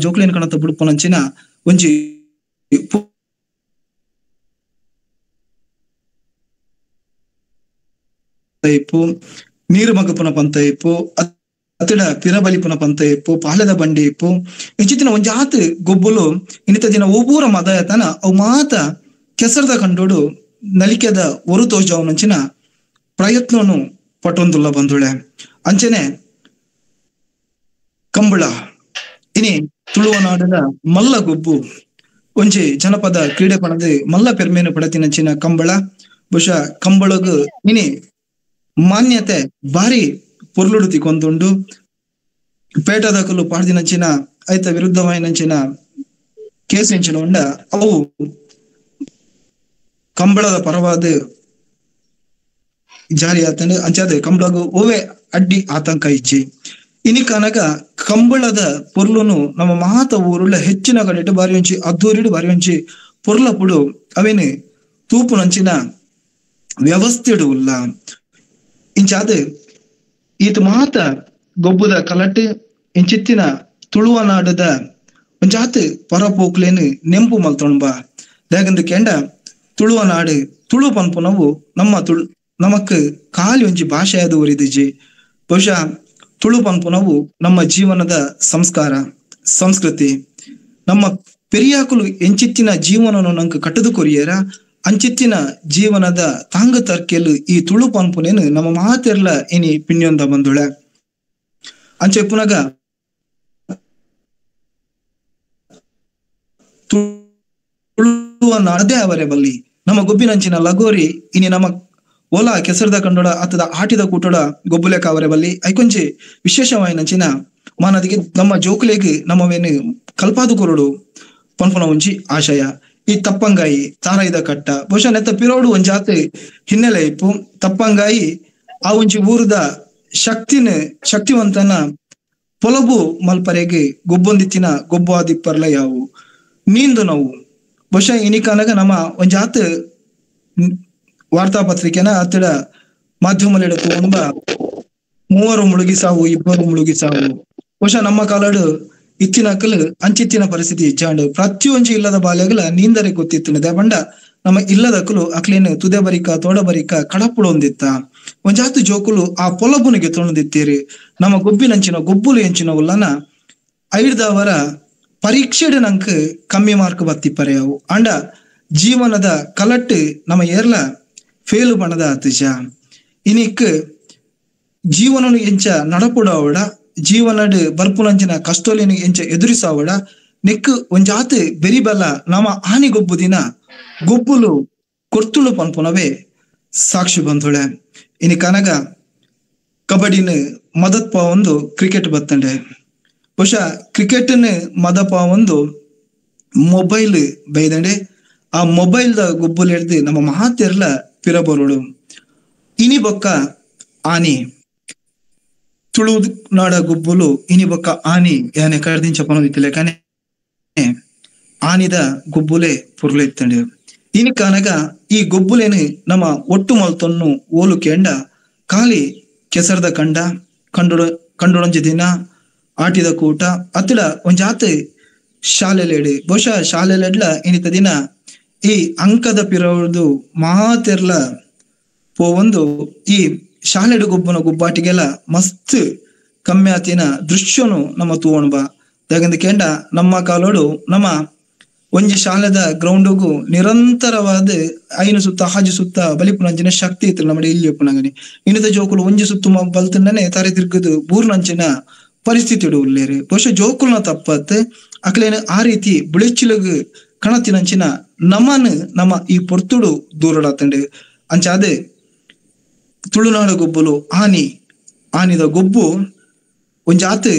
ಜೋಕ್ಲೇನ್ ಕಣತ ಬುಡುಪುನಂಚಿನ ಒಂಜಿ ಇಪ್ಪು, ನೀರು ಮಗಪುನ ಪಂತ ಇಪ್ಪು, ಅತ್ತಿಡ ಪಿರಬಲಿಪುನ ಪಂತ ಇಪ್ಪು, ಪಾಲೆದ ಬಂಡಿ ಇಪ್ಪು, ಇಂಚಿತ್ತಿನ ಒಂಜಾತ್ ಗೊಬ್ಬುಲು ಇನ್ನಿತ ದಿನ ಒಬ್ಬೂರ ಮದಯತನ ಅವು ಮಾತ ಕೆಸರ್ದ ಕಂಡೋಡು ನಲಿಕೆದ ಒರು ತೋಜಾವನಂಚಿನ ಪ್ರಯತ್ನನು ಪಟೊಂದುಲ್ಲ ಬಂಧುಳೆ. ಅಂಚನೆ ಕಂಬಳ ಇನಿ ತುಳುವ ನಾಡದ ಮಲ್ಲ ಗೊಬ್ಬು ಒಂಜಿ ಜನಪದ ಕ್ರೀಡೆ ಪಣದು ಮಲ್ಲ ಪೆರ್ಮೇನು ಪಡತಿನಂಚಿನ ಕಂಬಳ. ಬಹುಶಃ ಕಂಬಳಗು ಇನಿ ಮಾನ್ಯತೆ ಭಾರಿ ಪೊರ್ಲುಡು ತಿಕೊಂದುಂಡು. ಪೇಟದಕಲು ಪಾಡ್ದಿನಂಚಿನ ಐತ ವಿರುದ್ಧವಾಯಿನಂಚಿನ ಕೇಸ್ ಎಂಚಿನ ಉಂಡ ಅವು ಕಂಬಳದ ಪರವಾದ ಜಾರಿ ಆತಂಡು. ಅಂಚಾದ ಕಂಬಳಗು ಓವೆ ಅಡ್ಡಿ ಆತಂಕ ಇಚ್ಚಿ. ಇನಿ ಕನಕ ಕಂಬಳದ ಪೊರ್ಲುನು ನಮ್ಮ ಮಾತ ಊರುಳ್ಳ ಹೆಚ್ಚಿನ ಕಡೆಟು ಬಾರಿ ಒಂಚಿ ಅದ್ದೂರಿಡು ಬಾರಿ ಒಂಚಿ ಪೊರ್ಲಪುಡು ಅವೇನು ತೂಪುನಂಚಿನ ವ್ಯವಸ್ಥೆಡು ಉಲ್ಲ. ಇಂಚಾದ ಈತ ಮಾತ ಗೊಬ್ಬುದ ಕಲಟು ಇಂಚಿತ್ತಿನ ತುಳುವ ನಾಡದ ಒಂಜಾತ್ ಪರಪೋಕ್ಲೇನು ನೆಂಪು ಮಲ್ತೊಂಬ ದಾಗಂದು ಕೆಂಡ ತುಳುವ ನಾಡು ತುಳು ಪನ್ಪುನವು ನಮ್ಮ ತುಳು ನಮಕ್ ಖಾಲಿ ಒಂಜಿ ಭಾಷೆ ಅದು ಒರಿದಿಜಿ. ಬಹುಶಃ ತುಳು ಪನ್ಪುನವು ನಮ್ಮ ಜೀವನದ ಸಂಸ್ಕಾರ ಸಂಸ್ಕೃತಿ. ನಮ್ಮ ಪೆರಿಯಾಕುಲು ಎಂಚಿತ್ತಿನ ಜೀವನವನ್ನು ನಂಗೆ ಕಟ್ಟದು ಕೊರಿಯರ ಅಂಚಿತ್ತಿನ ಜೀವನದ ತಾಂಗ ತರ್ಕೆಲು ಈ ತುಳು ಪನ್ಪುನೇನು ನಮ್ಮ ಮಾತೆರ್ಲ ಇನಿ ಪಿಣ್ಯೊಂದ ಬಂದುಳೆ. ಅಂಚೆ ಪುನಗ ತುಳುವ ನಾಡದೇ ಅವರೇ ಬಲ್ಲಿ ನಮ್ಮ ಗೊಬ್ಬಿನಂಚಿನ ಲಗೋರಿ ಇನಿ ನಮ್ಮ ಓಲಾ ಕೆಸರದ ಕಂಡೋಡ ಅತ್ತದ ಆಟಿದ ಕೂಟೋಡ ಗೊಬ್ಬುಲೆಕ ಅವರೇ ಬಲ್ಲಿ ಐಕೊಂಚಿ ವಿಶೇಷವಾಯಿನಂಚಿನ ಮಾನದಿಗೆ ನಮ್ಮ ಜೋಕುಲೆಗ್ ನಮ್ಮವೇನು ಕಲ್ಪಾದು ಕೊರಡು ಪನ್ಪುನ ಒಂಜಿ ಆಶಯ. ಈ ತಪ್ಪಂಗಾಯಿ ತಾರಾಯಿದ ಕಟ್ಟ ಬಹುಶಃ ನೆತ್ತ ಪಿರೋಡು ಒಂಜಾತಿ ಹಿನ್ನೆಲೆ ಇಪ್ಪು. ತಪ್ಪಂಗಾಯಿ ಆ ಒಂಜಿ ಊರದ ಶಕ್ತಿನ ಶಕ್ತಿವಂತನ ಪೊಲಬು ಮಲ್ಪರೆಗೆ ಗೊಬ್ಬೊಂದಿತ್ತಿನ ಗೊಬ್ಬು ಆದಿಪ್ಪರ್ಲ ಯಾವು ನೀಂದು ನಾವು ಬಹುಶಃ ಇನಿಕನಗ ನಮ್ಮ ಒಂಜಾತ್ ವಾರ್ತಾಪತ್ರಿಕೆನ ಅತ್ತಡ ಮಾಧ್ಯಮದಲ್ಲಿ ತಗೊಂಬ ಮೂವರು ಮುಳುಗಿ ಸಾವು ಇಬ್ಬರು ಮುಳುಗಿ ಸಾವು. ಬಹುಶಃ ನಮ್ಮ ಕಾಲಡು ಇತ್ತಿನ ಕಲ್ ಅಂಚಿತ್ತಿನ ಪರಿಸ್ಥಿತಿ ಇಚ್ಚಾಂಡು ಪ್ರತಿಯೊಂಜಿ ಇಲ್ಲದ ಬಾಲ್ಯಗಳ ನೀಂದರೆ ಗೊತ್ತಿತ್ತು ಬಂಡ ನಮ್ಮ ಇಲ್ಲದ ಕಲು ಅಕ್ಲೇನು ತುದೆ ಬರಿಕ ತೋಡ ಬರಿಕ ಕಡಪುಡು ಒಂದಿತ್ತ ಒಂಜಾತು ಜೋಕುಲು ಆ ಪೊಲಬುನಿಗೆ ತೊಣದಿತ್ತೀರಿ. ನಮ್ಮ ಗೊಬ್ಬಿನಂಚಿನ ಗೊಬ್ಬುಲು ಎಂಚಿನ ಉಲ್ಲನ ಐಡ್ದವರ ಪರೀಕ್ಷೆಡು ನಂಕ್ ಕಮ್ಮಿ ಮಾರ್ಕ್ ಬತ್ತಿಪ್ಪರೆಯವು ಅಂಡ ಜೀವನದ ಕಲಟ್ಟು ನಮ್ಮ ಏರ್ಲ ಫೇಲು ಬಣದ ಆತಿಜ. ಇನಿಕ್ ಜೀವನನು ಎಂಚ ನಡಪುಡಾವಡ ಜೀವನಡ್ ಬರ್ಪುನಂಚಿನ ಕಷ್ಟೋಲಿನ ಎಂಚ ಎದುರಿಸಾವಡ ನೆಕ್ ಒಂಜಾತ್ ಬೆರಿಬಲ ನಮ್ಮ ಆನಿ ಗೊಬ್ಬು ದಿನ ಗೊಬ್ಬುಲು ಕೊರ್ತುಳು ಪನ್ಪುನವೇ ಸಾಕ್ಷಿ ಬಂಧುಳೆ. ಇನಿ ಕನಗ ಕಬಡ್ಡಿನ ಮದತ್ಪ ಒಂದು ಕ್ರಿಕೆಟ್ ಬತ್ತಂಡೆ. ಬಹುಶಃ ಕ್ರಿಕೆಟ್ನ ಮದಪ ಒಂದು ಮೊಬೈಲ್ ಬೈದಂಡೆ. ಆ ಮೊಬೈಲ್ the ಗೊಬ್ಬುಲು ಹಿಡ್ದು ನಮ್ಮ ಮಹಾತೆರ್ಲ ಪಿರಬರೋಡು. ಇನಿ ಬೊಕ್ಕ ಆನಿ ತುಳು ನಾಡ ಗೊಬ್ಬುಲು ಇನಿ ಬೊಕ್ಕ ಆನಿ ಯಾನೆ ಕರ್ದಿಂಚ ಪನೋದಿತ್ತಿಲ್ಲ. ಕಾನೆ ಆನಿದ ಗೊಬ್ಬುಲೆ ಪೊರ್ಲು ಇತ್ತಂಡು. ಇನಿಕಾನಗ ಈ ಗೊಬ್ಬುಲೇನು ನಮ್ಮ ಒಟ್ಟು ಮಲ್ತೊನ್ನು ಓಲು ಕೇಂಡ ಖಾಲಿ ಕೆಸರದ ಕಂಡ ಕಂಡು ಕಂಡೊಡೊಂಜಿ ದಿನ ಆಟಿದ ಕೂಟ ಅತ್ತಡ ಒಂಜಾತ್ ಶಾಲೆಲೆಡು ಬಹುಶಃ ಶಾಲೆಲೆಡ್ಲ ಇನಿತ ದಿನ ಈ ಅಂಕದ ಪಿರವುದು ಮಾತೆರ್ಲ ಪೋವೊಂದು ಈ ಶಾಲೆಡು ಗೊಬ್ಬನ ಗುಬ್ಬಾಟಿಗೆಲ್ಲ ಮಸ್ತ್ ಕಮ್ಯಾತಿನ ದೃಶ್ಯನು ನಮ್ಮ ತೂವೊಣಬ. ದಾಗಂದ ಕೇಂಡ ನಮ್ಮ ಕಾಲೋಡು ನಮ್ಮ ಒಂಜಿ ಶಾಲೆದ ಗ್ರೌಂಡುಗು ನಿರಂತರವಾದ ಐನು ಸುತ್ತ ಹಾಜು ಸುತ್ತ ಬಲಿಪುನಂಚಿನ ಶಕ್ತಿ ಇತ್ತು ನಮ್ಮ ಇಲ್ಲಿ ಒಪ್ಪುನಗನಿ. ಇನ್ನಿತ ಜೋಕುಲು ಒಂಜಿ ಸುತ್ತು ಬಲ್ತಂಡನೆ ತಾರೆ ತಿರ್ಗದು ಬೂರ್ನಂಚಿನ ಪರಿಸ್ಥಿತಿ ಉಲ್ಲೇರು. ಬಹುಶಃ ಜೋಕುಲ್ನ ತಪ್ಪತ್ ಅಕ್ಲೇನು ಆ ರೀತಿ ಬುಳೆಚಿಲಗು ಕಣತಿನಂಚಿನ ನಮ್ಮನು ನಮ್ಮ ಈ ಪೊರ್ತುಡು ದೂರಡಾತಂಡು. ಅಂಚಾದೆ ತುಳುನಾಡು ಗೊಬ್ಬಲು ಆನಿ ಆನಿದ ಗೊಬ್ಬು ಒಂಜಾತ್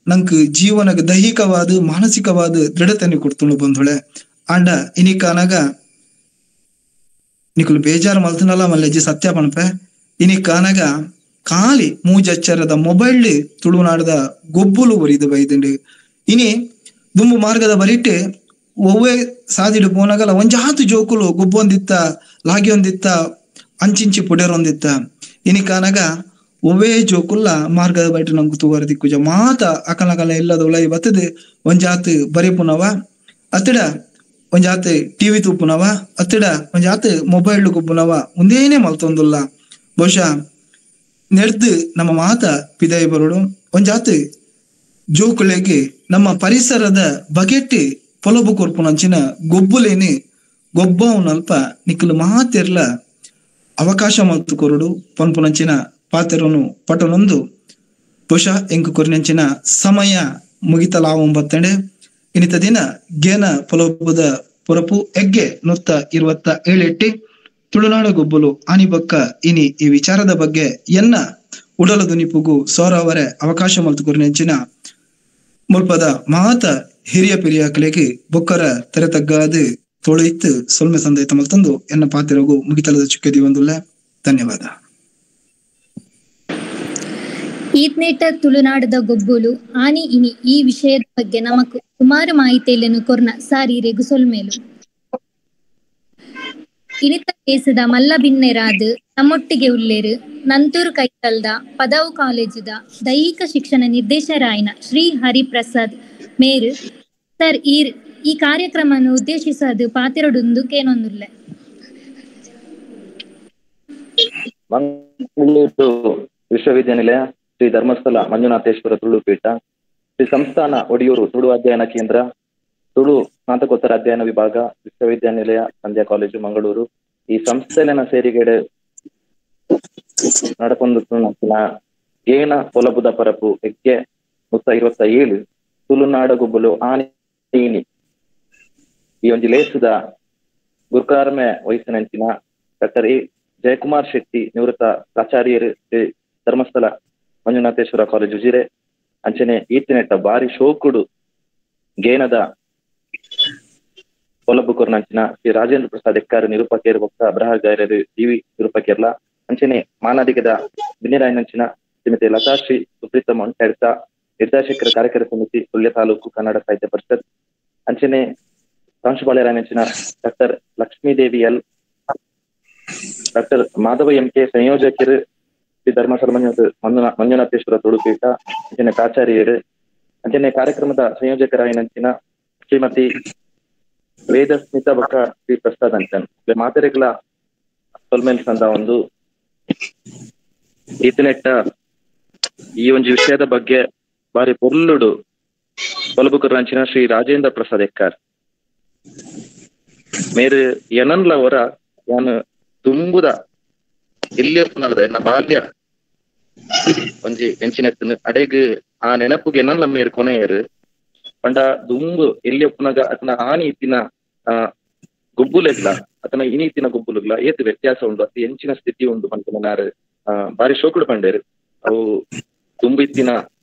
ನಂಕ್ ಜೀವನಕ್ಕೆ ದೈಹಿಕವಾದ ಮಾನಸಿಕವಾದ ದೃಢತೆಯನ್ನು ಕೊಡ್ತುಂಡು ಬಂಧುಳೆ. ಆಂಡ ಇನಿಕಾನಾಗ ನಿಕುಲು ಬೇಜಾರು ಮಲ್ತನಲ್ಲ ಮಲ್ಲೆಜ್ಜಿ ಸತ್ಯ ಪಣಪೆ ಇನಿಕಾನಾಗ ಖಾಲಿ ಮೂಜಚ್ಚರದ ಮೊಬೈಲ್ ತುಳುನಾಡದ ಗೊಬ್ಬುಲು ಒರಿದು ಬೈದುಂಡು. ಇನಿ ದುಂಬು ಮಾರ್ಗದ ಬರಿಟ್ಟೆ ಒವ್ವೇ ಸಾದಿಡು ಪೋನಾಗಲ ಒಂಜಾತು ಜೋಕುಲು ಗೊಬ್ಬೊಂದಿತ್ತ ಲಾಗಿಯೊಂದಿತ್ತ ಅಂಚಿಂಚಿ ಪುಡೆರೊಂದಿತ್ತ. ಇನಿಕಾನಾಗ ಒವ್ವೇ ಜೋಕುಲ್ಲ ಮಾರ್ಗದ ಬೈಟು ನಮ್ಗೆ ತೂವರ ದಿಕ್ಕುಜ ಮಾತ ಅಕಲಕಲ ಇಲ್ಲದ ಉಳೈ ಬತ್ತದು ಒಂಜಾತ್ ಬರಿಪುನವ ಅತ್ತಡ ಒಂಜಾತ್ ಟಿವಿ ತೂಪುನವ ಅತ್ತಡ ಒಂಜಾತ್ ಮೊಬೈಲ್ ಗೊಬ್ಬುನವ ಒಂದೇನೆ ಮಲ್ತೊಂದುಲ್ಲ. ಬಹುಶಃ ನೆಡ್ದು ನಮ್ಮ ಮಾತ ಪಿದೈ ಬರೋಡು ಒಂಜಾತ್ ಜೋಕುಲೆಗೆ ನಮ್ಮ ಪರಿಸರದ ಬಗೆಟ್ಟಿ ಪೊಲಬು ಕೊರ್ಪುನಂಚಿನ ಗೊಬ್ಬುಲೇನೆ ಗೊಬ್ಬವನಲ್ಪ ನಿಕ್ಕಲು ಮಾತೆರ್ಲ ಅವಕಾಶ ಮಲ್ತು ಕೊರಡು ಪನ್ಪುನಂಚಿನ ಪಾತೆರನು ಪಟನೊಂದು ಬಹುಶಃ ಎಂಕು ಕೊರಿನಂಚಿನ ಸಮಯ ಮುಗಿತಲಾವಂಬತ್ತಂಡೆ. ಇನ್ನಿತ ದಿನ ಗೇನ ಪೊಲಬುದ ಪೊರಪು ಎಗ್ಗೆ 127 ತುಳುನಾಡ ಗೊಬ್ಬಲು ಆನಿಬಕ್ಕ ಇನಿ ಈ ವಿಚಾರದ ಬಗ್ಗೆ ಎನ್ನ ಉಡಲ ದುನಿಪುಗು ಸೋರವರೆ ಅವಕಾಶ ಮಲ್ತು ಕೊರಿನಂಚಿನ ಮುಲ್ಪದ ಮಾತ ಹಿರಿಯ ಪಿರಿಯಾಕಲೆಗೆ ಬೊಕ್ಕರ ತೆರೆತಗ್ಗಾದು ತೊಳೆಯಿತ್ತು ಸೊಲ್ಮೆ ಸಂದೈತ ಮಲ್ತಂದು ಎನ್ನ ಪಾತೆರಗು ಮುಗಿತಲದ ಚುಕ್ಕೆದಿ ಒಂದುಲ್ಲ. ಧನ್ಯವಾದ. ಈತ್ನೇಟ ತುಳುನಾಡದ ಗೊಬ್ಬುಲು ಆನಿ ಇನಿ ಈ ವಿಷಯದ ಬಗ್ಗೆ ನಮಕ್ ಸುಮಾರು ಮಾಹಿತಿಯನ್ನು ಕೊರ್ನ ಸಾರಿರೆಗು ಸೊಲ್ಮೇಲು. ಇನಿತ ದೇಶದ ಮಲ್ಲ ಬಿನ್ನೆರಾದ್ ನಮ್ಮೊಟ್ಟಿಗೆ ಉಲ್ಲೇರು ನಂತೂರು ಕೈತಲ್ದ ಪದವು ಕಾಲೇಜುದ ದೈಹಿಕ ಶಿಕ್ಷಣ ನಿರ್ದೇಶರಾಯನ ಶ್ರೀ ಹರಿಪ್ರಸಾದ್ ಮೇರು ಸರ್ ಈ ಕಾರ್ಯಕ್ರಮವನ್ನು ಉದ್ದೇಶಿಸದು ಪಾತಿರೊಡುಂದು ಕೇನೊಂದುಲ್ಲೆ. ಮಂಗಳೂರು ವಿಶ್ವವಿದ್ಯಾನಿಲಯ ಶ್ರೀ ಧರ್ಮಸ್ಥಳ ಮಂಜುನಾಥೇಶ್ವರ ತುಳು ಪೀಠ, ಶ್ರೀ ಸಂಸ್ಥಾನ ಒಡಿಯೂರು ತುಳು ಅಧ್ಯಯನ ಕೇಂದ್ರ, ತುಳು ಸ್ನಾತಕೋತ್ತರ ಅಧ್ಯಯನ ವಿಭಾಗ, ವಿಶ್ವವಿದ್ಯಾನಿಲಯ ಸಂಧ್ಯಾ ಕಾಲೇಜು ಮಂಗಳೂರು ಈ ಸಂಸ್ಥೆಲೆನ ಸೇರಿಗೆಡೆ ನಡಕೊಂದು ಗೇಣ ಪೊಲಬುದ ಪರಪು ಎಗ್ಗೆ 127 ತುಳುನಾಡ ಗೊಬ್ಬಲು ಆನಿ ಈ ಒಂಜಿ ಲೇಸುದ ಗುರುಕಾರ್ಮೆ ವಹಿಸಿನಂಚಿನ ಡಾಕ್ಟರ್ ಎ ಜಯಕುಮಾರ್ ಶೆಟ್ಟಿ ನಿವೃತ್ತ ಪ್ರಾಚಾರ್ಯರು ಶ್ರೀ ಧರ್ಮಸ್ಥಳ ಮಂಜುನಾಥೇಶ್ವರ ಕಾಲೇಜು ಉಜಿರೆ ಅಂಚನೆ ಈತಿನೆಟ್ಟ ಬಾರಿ ಶೋಕುಡು ಗೇನದ ಪೊಲಬು ಕೊರ್ನಂಚಿನ ಶ್ರೀ ರಾಜೇಂದ್ರ ಪ್ರಸಾದ್ ಎಕ್ಕಾರು ನಿರೂಪಕೇರು ಬೊಕ್ಕ ಅಬ್ರಹ ಗೈರರು ಟಿವಿ ನಿರೂಪಕೇರ್ಲ ಅಂಚನೆ ಮಾನಾದಿಗದ ಬಿನ್ನಿರಾಯನಂಚಿನ ಶ್ರೀಮತಿ ಲತಾಶ್ರೀ ಸುಪ್ರೀತ ಮೊಂಟೆಡ್ತ ನಿರ್ದೇಶಕರ ಕಾರ್ಯಕರ ಸಮಿತಿ ಸುಳ್ಯ ತಾಲೂಕು ಕನ್ನಡ ಸಾಹಿತ್ಯ ಪರಿಷತ್ ಅಂಚನೆ ಪ್ರಾಂಶುಪಾಲರಾಯನಂಚಿನ doctor Lakshmidevi L, doctor Madhava M K ಸಂಯೋಜಕರು Shri Dharmasthala Manjunatheshwara ತುಳುಪೀಠ ಅಂಚನೆ ಪ್ರಾಚಾರ್ಯರು ಅಂಚನೆ ಕಾರ್ಯಕ್ರಮದ ಸಂಯೋಜಕರಾಯನಂಚಿನ ಶ್ರೀಮತಿ ವೇದ ಸ್ಮಿತಾ ಬೊಕ್ಕ ಶ್ರೀ ಪ್ರಸಾದ್ ಅಂಚನ್ ಮಾತೆರೆಗ್ಲ ಸೊಲ್ಮೇಲ್ ಸಂದ ಒಂದು ಈತನೆಟ್ಟ ಈ ಒಂಜಿ ವಿಷಯದ ಬಗ್ಗೆ ಬಾರಿ ಪೊರ್ಲುಡು ಪೊಲಬುಕರಂಚಿನ ಶ್ರೀ ರಾಜೇಂದ್ರ ಪ್ರಸಾದ್ ಎಕ್ಕಾರ್ ಮೇರು ಎನನ್ಲ ಅವರ ಯಾನು ತುಂಬುದ ಎಲ್ಲಿ ಎನ್ನ ಬಾಲ್ಯ ಒಂಜಿ ಎಂಚಿನೆತ್ತನು ಅಡೆಗ್ ಆ ನೆನಪುಗೆ ಎನನ್ಲ ಮೇರು ಕೊನೆಯರು ಪಂಡ ದುಂಬು ಎಲ್ಲಿ ಒಪ್ಪುನಗ ಅತನ ಆನಿ ಇತ್ತಿನ ಆ ಗೊಬ್ಬುಲೆಗ್ಲ ಅತನ ಇನಿ ಇತ್ತಿನ ಗೊಬ್ಬುಲೆಗ್ಲ ಏತ್ ವ್ಯತ್ಯಾಸ ಉಂಡು ಅತಿ ಎಂಚಿನ ಸ್ಥಿತಿ ಉಂಡು ಪನ್ಪುನ ಬಾರಿ ಶೋಕುಡು ಪಂಡೇರು. ಅವು ದುಂಬು ಇತ್ತಿನ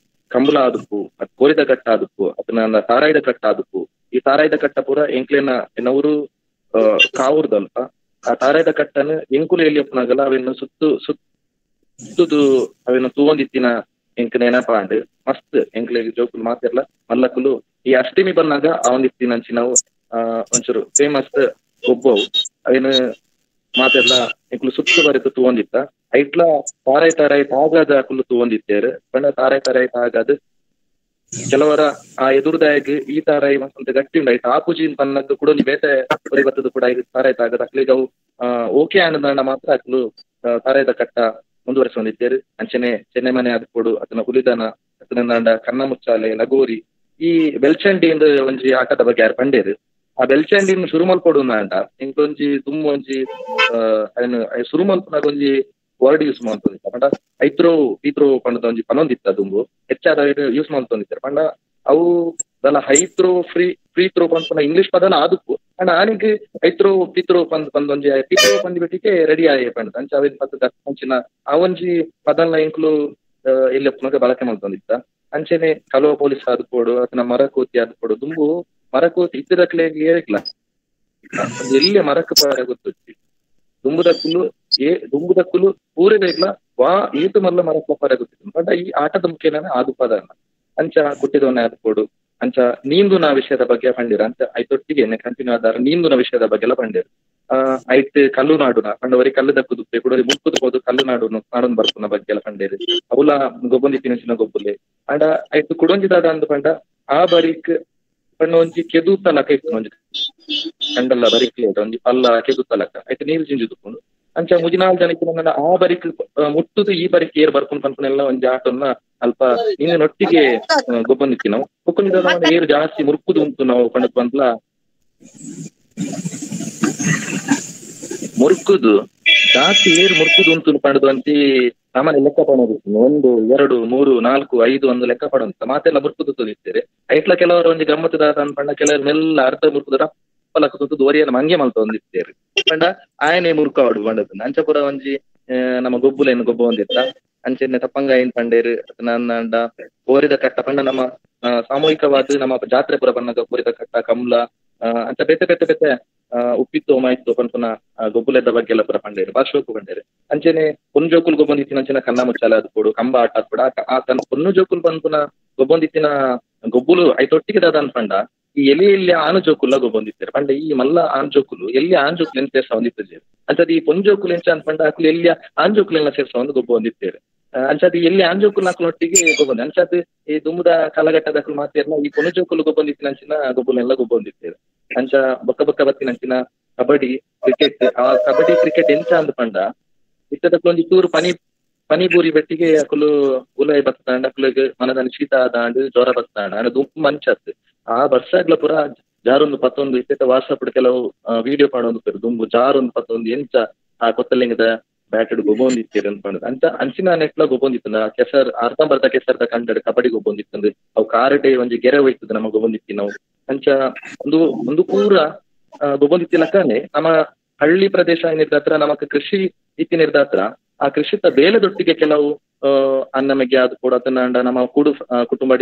ಕಂಬಳ ಆದುಪ್ಪು, ಅತ್ ಕೋರಿದ ಕಟ್ಟ ಆದುಪ್ಪು, ಅತನ ತಾರಾಯ್ದ ಕಟ್ಟ ಆದುಪ್ಪು. ಈ ತಾರಾಯ್ದ ಕಟ್ಟ ಪೂರ ಎಂಕ್ಲೆನ ಎನ್ನವರು ಕಾವೂರ್ದಲ್ಪ ಆ ತಾರಾಯ್ದ ಕಟ್ಟನು ಎಂಕುಲು ಎಲ್ಲಿ ಒಪ್ಪುನಾಗಲ ಅವೆನ್ನು ಸುತ್ತು ಸುತ್ತುದು ಅವೆನ್ನು ತೂವೊಂದಿತ್ತಿನ ಎಂಕ್ ನೆನಪಾಂಡ್ ಮಸ್ತ್ ಎಂಕ್ಲೆ ಜೋಕುಲು ಮಾತಿರ್ಲ ಮಲ್ಲಕುಲು ಈ ಅಷ್ಟಮಿ ಬಂದಾಗ ಅವನಿತ್ತಿನಂಚಿ ನಾವು ಒಂಚೂರು ಫೇಮಸ್ ಗೊಬ್ಬವು ಅವೇನು ಮಾತೆಲ್ಲ ಎಂಕುಲು ಸುತ್ತ ಬರೆದು ತೂವೊಂದಿತ್ತ. ಐಟ್ಲ ತಾರಾಯ್ ತಾರಾಯ್ ತಾಗಾದ ಅಕುಲು ತೂವೊಂದಿತ್ತೇರು. ಪಂಡ ತಾರಾಯ್ ತಾರಾಯ್ ತಾಗಾದ ಕೆಲವರ ಆ ಎದುರುದಾಯಗ್ ಈ ತಾರಾಯಿ ಮತ್ತೊಂದು ಗಟ್ಟಿ ಉಂಡು ಐಟ್ ಆಪುಜಿ ಪನ್ನಗ ಕೂಡ ಒಂಜಿ ಬೇತೆ ಒರಿ ಬತ್ತದ ಕೂಡ ತಾರಾಯ್ ತಾಗದ ಅಕ್ಲಿಗೆ ಅವು ಓಕೆ ಆನಂದ ಮಾತ್ರ ಅಕ್ಲು ತಾರಾಯ್ದ ಕಟ್ಟ ಮುಂದುವರಿಸೊಂದಿತ್ತೇರು. ಅಂಚನೆ ಚೆನ್ನೆ ಮನೆ ಆದ್ಕೊಡು ಅದನ್ನ ಹುಲಿದನ ಅದನ್ನ ಕನ್ನ ಮುಚ್ಚಾಲೆ ಲಗೋರಿ ಈ ಬೆಲ್ಚಂಡಿ ಎಂದು ಒಂಜಿ ಆಟದ ಬಗ್ಗೆ ಯಾರು ಪಂಡೇರು. ಆ ಬೆಲ್ಚಂಡಿನ ಶುರು ಮಲ್ಪೊಡು ಅಂಡ ಇಂಕೊಂಜಿ ತುಂಬ ಒಂಜಿ ಶುರು ಮಲ್ಪುನಾಗ ಒಂಜಿ ವರ್ಡ್ ಯೂಸ್ ಮಾಡ್ತೊಂದಿತ್ತ. ಪಂಡ ಐತ್ರೋ ಪೀತ್ರೋ ಪಂಡದ ಒಂಜಿ ಪನೊಂದಿತ್ತ ದುಂಬು ಹೆಚ್ಚಾದ ಯೂಸ್ ಮಾಡ್ತೊಂದಿತ್ತಾರೆ. ಪಂಡ ಅವು ದಲ ಹೈತ್ರೋ free free throw ಪನ್ಪುನ English ಪದನ ಆದುಕ್ಕು and ಆನಿಗ್ ಐತ್ರೋ ಪೀತ್ರೋ ಪಂದ್ ಪಂದ್ ಒಂಜಿ ಪೀತ್ರೋ ಪಂದ್ ಬಿಟ್ಟಿಗೆ ರೆಡಿ ಆಯೆ ಪಂಡ ಅಂಚ ಅವಿನ ಪದ ಅಂಚಿನ ಆ ಒಂಜಿ ಪದನ್ನ ಇಂಕ್ಲು ಎಲ್ಲಿ ಪುನಗ ಬಳಕೆ ಮಾಡ್ತೊಂದಿತ್ತ. ಅಂಚೆನೆ ಕಲುವ ಪೊಲೀಸ್ ಆದ್ಕೊಡು ಅದನ್ನ ಮರಕೋತಿ ಆದ್ಕೊಡು ದುಂಬು ಮರಕೋತಿ ಇತ್ತಿರಕ್ಲೆಗ್ ಏರಿಕ್ಲ ಎಲ್ಲಿ ಮರಕ್ಕೆ ಪಾರ ಗೊತ್ತುಚ್ಚಿ ದುಂಬುದಕ್ಕುಲು ದುಂಬುದಕ್ಕುಲು ಪೂರೆ ಬೇಗ್ಲ ವಾ ಏತು ಮಲ್ಲ ಮರಕ್ಕೆ ಪಾರ ಗೊತ್ತಿತ್ತು. ಬಟ್ ಈ ಆಟದ ಮುಖೇನ ಆದು ಪದನ ಅಂಚ ಕುಟ್ಟಿದವನ್ನ ಆದ್ಕೊಡು ಅಂಚ ನೀಂದುನ ವಿಷಯದ ಬಗ್ಗೆ ಪಂಡಿರ. ಅಂಚ ಐತೊಟ್ಟಿಗೆ ಕಂಟಿನ್ಯೂ ಆದಾರ ನೀಂದುನ ವಿಷಯದ ಬಗ್ಗೆ ಎಲ್ಲ ಪಂಡಿರು. ಐಟ್ ಕಲ್ಲು ನಾಡುನ ಪಂಡವರಿ ಕಲ್ಲು ದಕ್ಕುದುಪ್ಪೆ ಕುಡೋರಿ ಮುಕ್ಕುದು ಹೋದು ಕಲ್ಲು ನಾಡುನು ನಾಡೊಂದು ಬರ್ಪುನ ಬಗ್ಗೆ ಎಲ್ಲ ಪಂಡೇರು. ಅವಲ ಗೊಬ್ಬೊಂದಿ ತಿನಚಿನ ಗೊಬ್ಬುಲೆ ಅಂಡ ಐಟ್ ಕುಡೊಂಜಿದಾದ ಅಂದ್ ಪಂಡ ಆ ಬರಿಕ್ ಪಂಡ ಒಂಜಿ ಕೆದು ತಲಕ ಇತ್ತು ಒಂಜಿ ಕಂಡಲ್ಲ ಬರಿಕ್ಲೆ ಒಂಜಿ ಪಲ್ಲ ಕೆದು ತಲಕ ಐಟ್ ನೀರು ಜಿಂಜುದುಕೊಂಡು ಅಂಚ ಮುಜಿನಾಲ್ ಜನಕ್ಕೆ ನನ್ನ ಆ ಬರಿಕ್ ಮುಟ್ಟುದು ಈ ಬರಿಕ್ ಏರ್ ಬರ್ಕೊಂಡು ಪನ್ಪುನೆಲ್ಲ ಒಂಜಿ ಆಟನ್ನ ಅಲ್ಪ ನಿನ್ನೊಟ್ಟಿಗೆ ಗೊಬ್ಬೊಂದಿತ್ತಿ ನಾವು. ಬೊಕ್ಕೊಂಜಿದಾದ ಏರು ಜಾಸ್ತಿ ಮುರುಕುದು ಉಂಟು ನಾವು ಪಂಡತ್ ಪಂತ್ಲ ಮುರುಕುದು ಜಾಸ್ತಿ ಏರು ಮುರುಕುದು ಉಂಟು ಪಂಡದು ಅಂತಿ ಸಾಮಾನ್ಯ ಲೆಕ್ಕ ಪಡೋದು 1 2 3 4 5 ಒಂದು ಲೆಕ್ಕ ಪಡೋಂತ ಮಾತೆಲ್ಲ ಮುರುಕುದು ತೋದಿತ್ತೇವೆ. ಐಟ್ಲ ಕೆಲವರು ಒಂಜಿ ಗಮ್ಮತ್ತದ ಪಂಡ ಕೆಲವರು ಮೆಲ್ಲ ಅರ್ಧ ಮುರುಕುದು ರಪ್ಪಲಕ್ಕ ಒರಿಯನ ಮಂಗೆ ಮಲ್ತ ಒಂದಿತ್ತೇರಿ ಪಂಡ ಆಯನೆ ಮುರುಕಾವಡು ಪಂಡದು. ಅಂಚಪುರ ಒಂಜಿ ನಮ್ಮ ಗೊಬ್ಬುಲೇನು ಗೊಬ್ಬ ಒಂದಿತ್ತ. ಅಂಚೆನೆ ತಪ್ಪಂಗಾಯಿನ ಪಂಡೇರು ನನ್ನ ಕೋರಿದ ಕಟ್ಟ ಪಂಡ ನಮ್ಮ ಸಾಮೂಹಿಕವಾದ ನಮ್ಮ ಜಾತ್ರೆ ಪುರ ಬಣ್ಣಗ ಕೋರಿದ ಕಟ್ಟ ಕಮ್ಲ ಅಂತ ಬೇತೆ ಬೇತೆ ಬೇತೆ ಉಪ್ಪಿತ್ತು ಮಾಯಿತ್ತು ಪನ್ಪುನ ಗೊಬ್ಬುಲೆದ ಬಗ್ಗೆ ಎಲ್ಲ ಪುರ ಪಂಡೇರು ಬಾಶೋಕು ಪಂಡೇರು. ಅಂಚೆನೆ ಪೊನ್ನು ಜೋಕುಲ್ ಗೊಬ್ಬೊಂದಿತ್ತಿನ ಅಂಚಿನ ಕನ್ನ ಮುಚ್ಚಾಲೆ ಆದ್ಕೊಡು ಕಂಬ ಆಟ ಆದ್ಕೊಡು ಆ ತನ್ನ ಪೊನ್ನು ಜೋಕುಲ್ ಪನ್ಪುನ ಗೊಬ್ಬೊಂದಿತ್ತಿನ ಗೊಬ್ಬುಲು ಐತೊಟ್ಟಿಗೆ ದಾದ ಅನ್ಪಂಡ ಈ ಎಲ್ಲಿ ಎಲ್ಲಿ ಆನು ಜೋಕುಲ್ಲ ಗೊಬ್ಬೊಂದಿತ್ತಾರೆ. ಪಂಡ ಈ ಮಲ್ಲ ಆನ್ ಜೋಕುಲು ಎಲ್ಲಿ ಆನ್ ಜೋಕುಲು ಎಂತ ಸೇರ್ಸ ಹೊಂದಿತ್ತೇವೆ. ಅಂಚದ ಈ ಪೊನ್ನು ಜೋಕುಲು ಎಂಚ ಅನ್ಪಂಡ ಅಕುಲು ಎಲ್ಲಿ ಆನ್ ಜೋಕುಲೆಲ್ಲ ಸೇರ್ಸ ಒಂದು ಗೊಬ್ಬ ಹೊಂದಿತ್ತೇವೆ. ಅಂಚಾದ ಎಲ್ಲಿ ಆಂಜೋಕುಲು ಒಟ್ಟಿಗೆ ಗೊಬ್ಬೊಂದು ಅಂಚಾದ ಈ ದುಂಬುದ ಕಾಲಘಟ್ಟದ ಮಾತೆಲ್ಲ ಈ ಪೊನ್ನು ಜೋಕುಲು ಗೊಬ್ಬೊಂದಿತ್ತಿನ ಅಂಚಿನ ಗೊಬ್ಬುಲೆಲ್ಲ ಗೊಬ್ಬೊಂದಿತ್ತೇವೆ. ಅಂಚ ಬೊಕ್ಕ ಬೊಕ್ಕ ಬತ್ತಿನ ಅಂಚಿನ ಕಬಡ್ಡಿ ಕ್ರಿಕೆಟ್ ಆ ಕಬಡ್ಡಿ ಕ್ರಿಕೆಟ್ ಎಂಚ ಅಂದ್ ಪಂಡ ಇತ್ತದಕ್ಕೂ ಒಂಜಿ ಚೂರು ಪನಿ ಪನಿಪೂರಿ ಬೆಟ್ಟಿಗೆ ಅಕುಲು ಉಲೈ ಬತ್ತಾಂಡ ಅಕುಲಿಗೆ ಮನದಾನಿ ಶೀತ ಆದಾಂಡ್ ಜ್ವರ ಬತ್ತಾಂಡ ಅಂಡ ದುಂಬು ಮಂಚತ್ ಆ ಬರ್ಸಾಗ್ಲ ಪೂರ ಜಾರೊಂದು ಪತ್ತೊಂದು ಇತ್ತ ವಾಟ್ಸಪ್ ಕೆಲವು ವಿಡಿಯೋ ಪಾಡೊಂದು ದುಂಬು ಜಾರೊಂದು ಪತ್ತೊಂದು ಎಂಚ ಆ ಕೊತ್ತಲಿಂಗದ ಬ್ಯಾಟೆಡ್ ಗೊಬ್ಬೊಂದಿತ್ತೀರಿ ಅನ್ಕೊಂಡ್ ಅಂತ ಅಂಚಿನ ನೆಟ್ಲ ಗೊಬ್ಬೊಂದಿತ್ತು. ಕೆಸರ್ ಅರ್ಧಂಬರ್ಧ ಕೆಸರ್ದ ಕಂಡಡ್ ಕಬಡ್ಡಿ ಗೊಬ್ಬೊಂದಿತ್ತಂದು ಅವು ಕಾರಡೆ ಒಂಜಿ ಗೆರೆ ಹೋಯ್ತದ ನಮ್ಮ ಗೊಬ್ಬೊಂದಿತ್ತಿ ನಾವು. ಅಂಚ ಒಂದು ಒಂದು ಪೂರ ಗೊಬ್ಬೊಂದಿತ್ತಿಲಕ್ಕನೆ ನಮ್ಮ ಹಳ್ಳಿ ಪ್ರದೇಶ ಏನಿರ್ದ ನಮಕ್ ಕೃಷಿ ಇತ್ತಿನಿರ್ದ ಹತ್ರ ಆ ಕೃಷಿತ ಬೇಲೆದೊಟ್ಟಿಗೆ ಕೆಲವು ಅನ್ನಮಗೆ ಅದು ಕೂಡ ಅದನ್ನ ನಮ್ಮ ಕುಟುಂಬ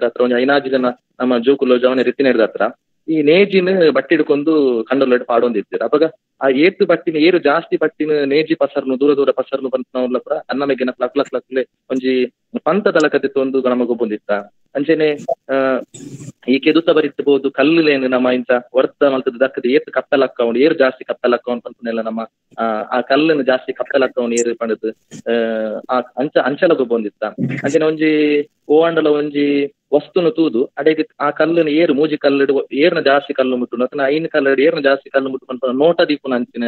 ಹತ್ರ ಒಂಜಿ ಐನಾಜಿ ಜನ ನಮ್ಮ ಜೋಕುಲು ಜವನ ರೀತಿನ ಹತ್ರ ಈ ನೇಜಿನ ಬಟ್ಟಿ ಹಿಡ್ಕೊಂಡು ಕಂಡೊಲೆಡ್ ಪಾಡೊಂದಿರ್ತೀರ. ಅವಾಗ ಆ ಏತು ಬಟ್ಟಿನ ಏರು ಜಾಸ್ತಿ ಬಟ್ಟಿನ ನೇಜಿ ಪಸರ್ನು ದೂರ ದೂರ ಪಸರ್ನು ಬಂತ ಪುರ ಅನ್ನಮೆಗಿನ ಲಕ್ ಲಕ್ ಲಕ್ಲೆ ಒಂಜಿ ಪಂತದ ಲಕದಿತ್ತು ಒಂದು ನಮಗೊಬ್ಬೊಂದಿತ್ತ. ಅಂಚೆನೆ ಈ ಕೆದುತ ಬರಿತಬಹುದು ಕಲ್ಲುಲೇನು ನಮ್ಮ ಇಂತ ವರ್ತ ಮಲ್ತದ ದಕ್ಕದ ಏತು ಕತ್ತಲಕ್ಕವನು ಏರು ಜಾಸ್ತಿ ಕತ್ತಲಕ್ಕವನು ಪಂಪನೆಲ್ಲ ನಮ್ಮ ಆ ಕಲ್ಲನ್ನು ಜಾಸ್ತಿ ಕತ್ತಲಕ್ಕವನು ಏರು ಪಂಡದು ಆ ಅಂಚ ಅಂಚಲ ಗೊಬ್ಬೊಂದಿತ್ತ. ಅಂಚೆನೆ ಒಂಜಿ ಓಂಡಲ ಒಂಜಿ ವಸ್ತುನು ತೂದು ಅಡೆಗೆ ಆ ಕಲ್ಲನ್ನು ಏರು ಮೂಜಿ ಕಲ್ಲು ಏರ್ನ ಜಾಸ್ತಿ ಕಲ್ಲು ಮುಟ್ಟು ಅಥವಾ ಐನು ಕಲ್ಲು ಏರ್ನ ಜಾಸ್ತಿ ಕಲ್ಲು ಮುಟ್ಟು ಪನ್ಪುನ ನೋಟ ದೀಪುನ ಅಂಚಿನ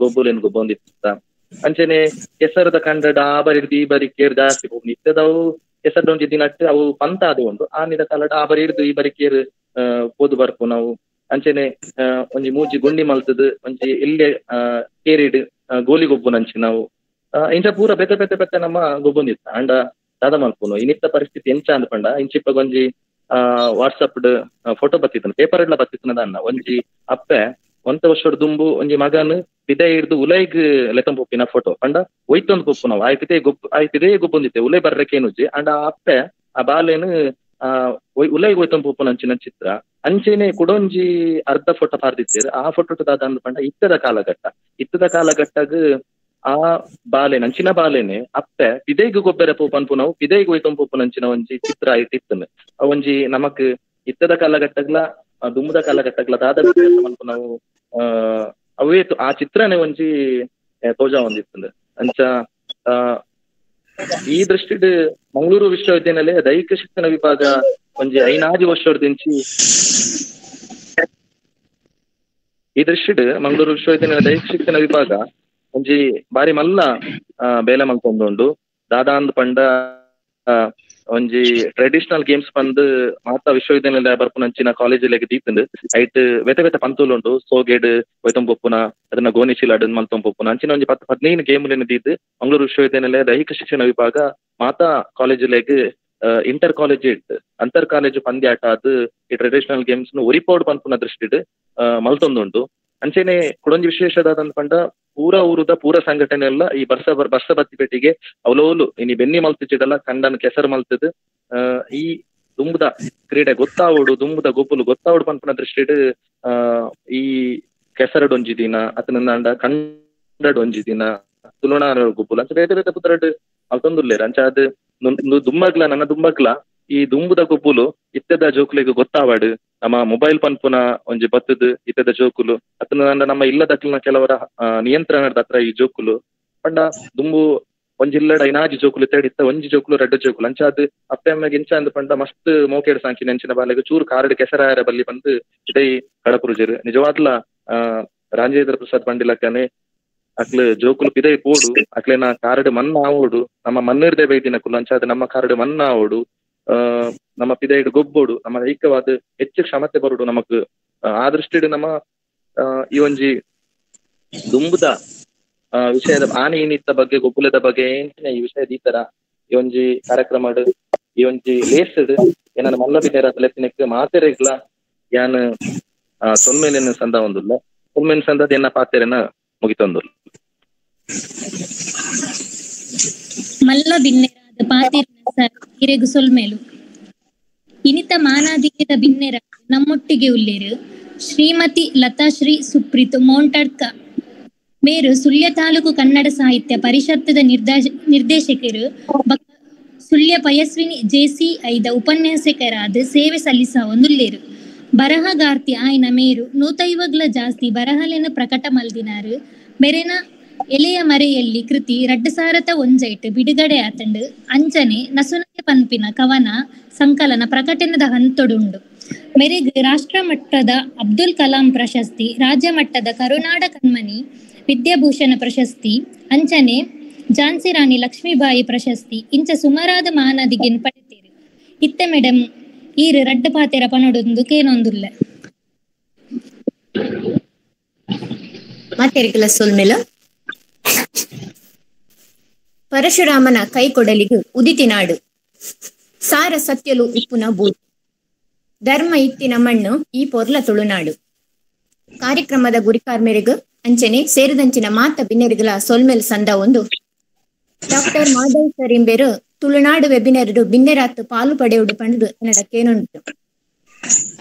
ಗೊಬ್ಬುಲೇನು ಗೊಬ್ಬೊಂದಿತ್ತ. ಅಂಚೆನೆ ಕೆಸರದ ಕಂಡಡ ಆ ಬರಿ ಈ ಬರಿ ಕೇರ್ ಜಾಸ್ತಿ ಹೋಗಿ ನಿತ್ಯದವು ಕೆಸರದ ಒಂಜಿ ದಿನಟ್ಟು ಅವು ಪಂತ ಅದು ಉಂಟು ಆ ನಿದ ಕಾಲಡ್ ಆ ಬರಿ ಹಿಡ್ದು ಈ ಬರಿ ಕೇರ್ ಪೋದು ಬರ್ಪು ನಾವು. ಅಂಚೆನೆ ಒಂಜಿ ಮೂಜಿ ಗುಂಡಿ ಮಲ್ತದ ಒಂಜಿ ಎಲ್ಲೆ ಕೇರಿಡ್ ಗೋಲಿ ಗೊಬ್ಬುನಂಚಿ ನಾವು ಇಂಚ ಪೂರ ಬೆತ್ತ ಬೆತ್ತ ಬೆತ್ತ ನಮ್ಮ ಗೊಬ್ಬೊಂದಿತ್ತ. ಅಂಡ ದಾದ ಮಲ್ಪುನು ಇನ್ನಿತ್ತ ಪರಿಸ್ಥಿತಿ ಎಂಚ ಅಂದ್ಪಂಡ ಇಂಚಿಪ್ಪ ಒಂಜಿ ವಾಟ್ಸಪ್ ಫೋಟೋ ಬತ್ತಿತ್ತನ ಪೇಪರ್ ಎಲ್ಲ ಬತ್ತಿತ್ತನದ ಅನ್ನ ಒಂಜಿ ಅಪ್ಪೆ ಒಂತ ವರ್ಷದ ದುಂಬು ಒಂಜಿ ಮಗನ್ ಪಿದೆ ಹಿಡ್ದು ಉಲೈಗ್ ಲೆಕ್ಕಂ ಪೊಪ್ಪಿನ ಫೋಟೋ ಪಂಡ ಒಯ್ತೊಂದು ಪೊಪ್ಪು ನಾವು ಆಯ್ತಿದೆ ಗೊಬ್ಬ ಆಯ್ತಿದೆ ಗೊಬ್ಬೊಂದಿತ್ತೆ ಉಲೈ ಬರ್ರಕೇನುಜ್ಜಿ ಅಂಡ ಆ ಅಪ್ಪೆ ಆ ಬಾಲೆನು ಆ ಉಲೈಗ್ ಒಯ್ತೊಂದು ಪೊಪ್ಪುನ ಅಂಚಿನ ಚಿತ್ರ. ಅಂಚೆನೆ ಕುಡೊಂಜಿ ಅರ್ಧ ಫೋಟೋ ಪಾರ್ದಿತ್ತೇರು ಆ ಫೋಟೋ ದಾದ ಅಂದ್ಪಂಡ ಇತ್ತದ ಕಾಲಘಟ್ಟ ಇತ್ತದ ಕಾಲಘಟ್ಟಗ್ ಆ ಬಾಲೆ ನಂಚಿನ ಬಾಲೆನೆ ಅಪ್ಪೆ ಪಿದೈಗ್ ಗೊಬ್ಬರ ಪೋಪನ್ಪು ನಾವು ಪಿದೈಗ್ ಒಯ್ತೊಂದು ಪೋಪು ನಂಚಿನ ಒಂಜಿ ಚಿತ್ರ ಇಟ್ಟಿತ್ತನು. ಒಂಜಿ ನಮಕ್ ಇತ್ತದ ಕಾಲಘಟ್ಟಗ್ಲ ದುಮ್ಮದ ಕಾಲಘಟ್ಟಗ್ಲ ದಾದ ವ್ಯತ್ಯಾಸ ಮನ್ಪು ನಾವು ಅವೇ ಆ ಚಿತ್ರನೇ ಒಂಜಿ ತೋಜಾ ಒಂದಿತ್ತಂದು. ಅಂಚ ಈ ದೃಷ್ಟಿಡ್ ಮಂಗಳೂರು ವಿಶ್ವವಿದ್ಯಾನಿಲಯ ದೈಹಿಕ ಶಿಕ್ಷಣ ವಿಭಾಗ ಒಂಜಿ 5 ವರ್ಷದಿಂಚಿ ಈ ದೃಷ್ಟಿಡ್ ಮಂಗಳೂರು ವಿಶ್ವವಿದ್ಯಾನಿಲಯ ದೈಹಿಕ ಶಿಕ್ಷಣ ವಿಭಾಗ ಒಂಜಿ ಬಾರಿ ಮಲ್ಲ ಬೇಲೆ ಮಲ್ತೊಂದುಂಡು. ದಾದಾಂದ್ ಪಂಡ ಒಂಜಿ ಟ್ರೆಡಿಷನಲ್ ಗೇಮ್ಸ್ ಪಂದ್ ಮಾತಾ ವಿಶ್ವವಿದ್ಯಾನಿಲಯ ಬರ್ಪುನಂಚಿನ ಕಾಲೇಜ್ ದೀತಂದು ಐಟ್ ವೆತ ವೆತ ಪಂತುಲು ಉಂಡು. ಸೋಗೇಡ್ ಒಯ್ತೊಂಪೊಪ್ಪುನ ಅದನ್ನ ಗೋನಿಶೀಲ ಅಡನ್ ಮಲ್ತೊಂಪೊಪ್ಪುನ ಅಂಚಿನ ಒಂಜಿ 10-15 ಗೇಮ್ಲೆನ್ ದೀದ್ ಮಂಗಳೂರು ವಿಶ್ವವಿದ್ಯಾನಿಲಯ ದೈಹಿಕ ಶಿಕ್ಷಣ ವಿಭಾಗ ಮಾತಾ ಕಾಲೇಜುಲೆಗ್ ಇಂಟರ್ ಕಾಲೇಜ್ ಅಂತರ್ ಕಾಲೇಜು ಪಂದ್ಯಾಟ ಅದು ಈ ಟ್ರೆಡಿಷನಲ್ ಗೇಮ್ಸ್ ನು ಒರಿಪೋಡ್ ಪನ್ಪುನ ದೃಷ್ಟಿಡ್ ಮಲ್ತೊಂದುಂಡು. ಅಂಚೆನೆ ಕುಡೊಂಜಿ ವಿಶೇಷದಾದಂತ ಪಂಡ ಪೂರ ಊರುದ ಪೂರ ಸಂಘಟನೆ ಎಲ್ಲ ಈ ಬರ್ಸ ಬತ್ತಿಪೇಟಿಗೆ ಅವಲೋಲು ಇನಿ ಬೆನ್ನಿ ಮಲ್ತಿച്ചിಡಲ್ಲ ಕಂಡನ್ ಕೆಸರು ಮಲ್ತದ ಈ ದುಂಬುದ ಕ್ರೀಡೆ ಗೊತ್ತಾವೋಡು ದುಂಬುದ ಗೊಬ್ಬುಲು ಗೊತ್ತಾವೋಡು ಪನ್ಪುನ ದೃಷ್ಟಿಡ್ ಈ ಕೆಸರಡೊಂಜಿ ದಿನ ಅತನಂದ ಕಂಡಡೊಂಜಿ ದಿನ ತುಳುನಾಡ ಗೊಬ್ಬುಲು ಅಂಚ ಬೇತೆ ಬೇತೆ ಪುತ್ರಡ್ ಮಲ್ತೊಂದುಲ್ಲೇರ್. ಅಂಚ ಅದು ದುಮ್ಮಗ್ಲ ನನ್ನ ದುಮ್ಮಗ್ಲ ಈ ದುಂಬುದ ಗೊಬ್ಬುಲು ಇತ್ತದ ಜೋಕುಲೆಗ್ ಗೊತ್ತಾವಡು. ನಮ್ಮ ಮೊಬೈಲ್ ಪನ್ಪುನ ಒಂಜಿ ಬತ್ತದ ಇತ್ತದ ಜೋಕುಲು ಅತನ ನಮ್ಮ ಇಲ್ಲದಕ್ಲಿನ ಕೆಲವರ ನಿಯಂತ್ರಣದ ಹತ್ರ ಈ ಜೋಕುಲು ಪಂಡ ದುಂಬು ಒಂಜಿ ಇಲ್ಲಡ ಐನಾಜಿ ಜೋಕುಲು ತೇಡಿತ್ತ ಒಂಜಿ ಜೋಕುಲು ರಡ್ಡು ಜೋಕುಲು ಅಂಚ ಅದು ಅಪ್ಪೆ ಅಮ್ಮೆಗೆ ಇಂಚ ಅಂದ್ ಪಂಡ ಮಸ್ತ್ ಮೋಕೇಡ್ ಸಾಂಕಿ ನೆಂಚಿನ ಬಾಲೆಗ್ ಚೂರು ಕಾರಡ್ ಕೆಸರಾಯರ ಬಲ್ಲಿ ಬಂದು ಇಡೈ ಕಡಪುರುಜರು. ನಿಜವಾದ್ಲ ರಾಜೇಂದ್ರ ಪ್ರಸಾದ್ ಪಂಡಿಲಕ್ಕನೆ ಅಕ್ಲು ಜೋಕುಲು ಪಿದೈ ಪೋಡು ಅಕ್ಲೆನ ಕಾರಡ್ ಮಣ್ಣ ಆವೋಡು ನಮ್ಮ ಮಣ್ಣಿರ್ದೆ ಬೈದಿನ ಕುಲು ಅಂಚ ಅದು ನಮ್ಮ ಕಾರಡ್ ಮಣ್ಣ ಆವೋಡು ನಮ್ಮ ಪಿದೈಡ್ ಗೊಬ್ಬೋಡು ನಮ್ಮ ಐಕ್ಯವಾದ ಹೆಚ್ಚು ಕ್ಷಮತೆ ಬರೋಡು ನಮಕ್. ಆ ದೃಷ್ಟಿಡ್ ನಮ್ಮ ಈ ಒಂಜಿ ದುಂಬುದ ವಿಷಯದ ಆನೆ ಏನಿತ್ತ ಬಗ್ಗೆ ಗೊಬ್ಬುಲದ ಬಗ್ಗೆ ಏನ ಈ ವಿಷಯದ ಈ ತರ ಈ ಒಂಜಿ ಕಾರ್ಯಕ್ರಮ ಈ ಒಂಜಿ ಲೇಸ್ಡ್ ಏನನ್ನ ಮಲ್ಲ ಬಿನೇರ ಲೆತ್ತಿನಕ್ ಮಾತೆರೆಗ್ಲ ಯಾನ್ ಸೊಲ್ಮೇಲಿನ ಸಂದ ಒಂದುಲ್ಲ ಸೊಲ್ಮೇಲಿನ ಸಂದದ ಎನ್ನ ಪಾತೆರೆನ ಮುಗಿತೊಂದುಲ್ಲ. ಮಲ್ಲ ಬಿನ್ನೆರಾದ ಪಾತೆರಿನ ಸರ್ ಇರೆಗು ಸೊಲ್ಮೇಲು. ಇನಿತ ಮಾನಾದಿಗೆದ ಬಿನ್ನೆರ ನಮ್ಮೊಟ್ಟಿಗೆ ಉಲ್ಲೇರು ಶ್ರೀಮತಿ ಲತಾಶ್ರೀ ಸುಪ್ರೀತ್ ಮೋಂಟಡ್ಕ ಮೇರು ಸುಳ್ಯ ತಾಲೂಕು ಕನ್ನಡ ಸಾಹಿತ್ಯ ಪರಿಷತ್ತದ ನಿರ್ದೇಶಕರು ಸುಳ್ಯ ಪಯಸ್ವಿನಿ ಜೆಸಿ ಐದ ಉಪನ್ಯಾಸಕರಾದ ಸೇವೆ ಸಲ್ಲಿಸ ಒಂದುಲ್ಲೇರು. ಬರಹಗಾರ್ತಿ ಆಯ್ನ ಮೇರು 150 ಜಾಸ್ತಿ ಬರಹಲೆನ ಪ್ರಕಟ ಮಲ್ದಿನಾರು. ಮೆರೆನ ಎಲೆಯ ಮರೆಯಲ್ಲಿ ಕೃತಿ 2001 ಬಿಡುಗಡೆ ಆತಂಡು. ಅಂಚನೆ ನಸುನಗೆ ಪನ್ಪಿನ ಕವನ ಸಂಕಲನ ಪ್ರಕಟಣದ ಹಂತೊಡುಂಡು. ಮೆರೆಗ್ ರಾಷ್ಟ್ರ ಮಟ್ಟದ ಅಬ್ದುಲ್ ಕಲಾಂ ಪ್ರಶಸ್ತಿ, ರಾಜ್ಯ ಮಟ್ಟದ ಕರುನಾಡ ಕಣ್ಮಣಿ ವಿದ್ಯಾಭೂಷಣ ಪ್ರಶಸ್ತಿ, ಅಂಚನೆ ಝಾನ್ಸಿ ರಾಣಿ ಲಕ್ಷ್ಮೀಬಾಯಿ ಪ್ರಶಸ್ತಿ ಇಂಚ ಸುಮಾರಾದ ಮಾನದಿಗೆನ್ ಪಡೆತೇರು. ಇತ್ತೆ ಮೇಡಮ್ ಈರು ರಡ್ಡ ಪಾತೆರ ಪನೊಡೊಂದು ಕೇನೊಂದುಲ್ಲ. ಮಾತೆರಿಗಲ ಸೊಲ್ಮೆಲ. ಪರಶುರಾಮನ ಕೈಕೊಡಲಿಗು ಉದಿತಿನಾಡು ಸಾರ ಸತ್ಯಲು ಉಪ್ಪುನ ಬೂತು ಧರ್ಮ ಇತ್ತಿನ ಮಣ್ಣು ಈ ಪೊರ್ಲ ತುಳುನಾಡು. ಕಾರ್ಯಕ್ರಮದ ಗುರಿಕಾರ್ಮೆರಿಗು ಅಂಚನೆ ಸೇರಿದಂಚಿನ ಮಾತ ಬಿನ್ನೆರಿಗಲ ಸೊಲ್ಮೆಲ್ ಸಂದ ಒಂದು ಡಾಕ್ಟರ್ ಮಾಧವ್ ಸರ್ ಇಂಬೇರು ತುಳುನಾಡು ವೆಬಿನರ್ ಬಿನ್ನೆರಾತ್ ಪಾಲು ಪಡೆಯುಡು ಪಂಡು ಕನ್ನಡ ಕೇನುಂಟು.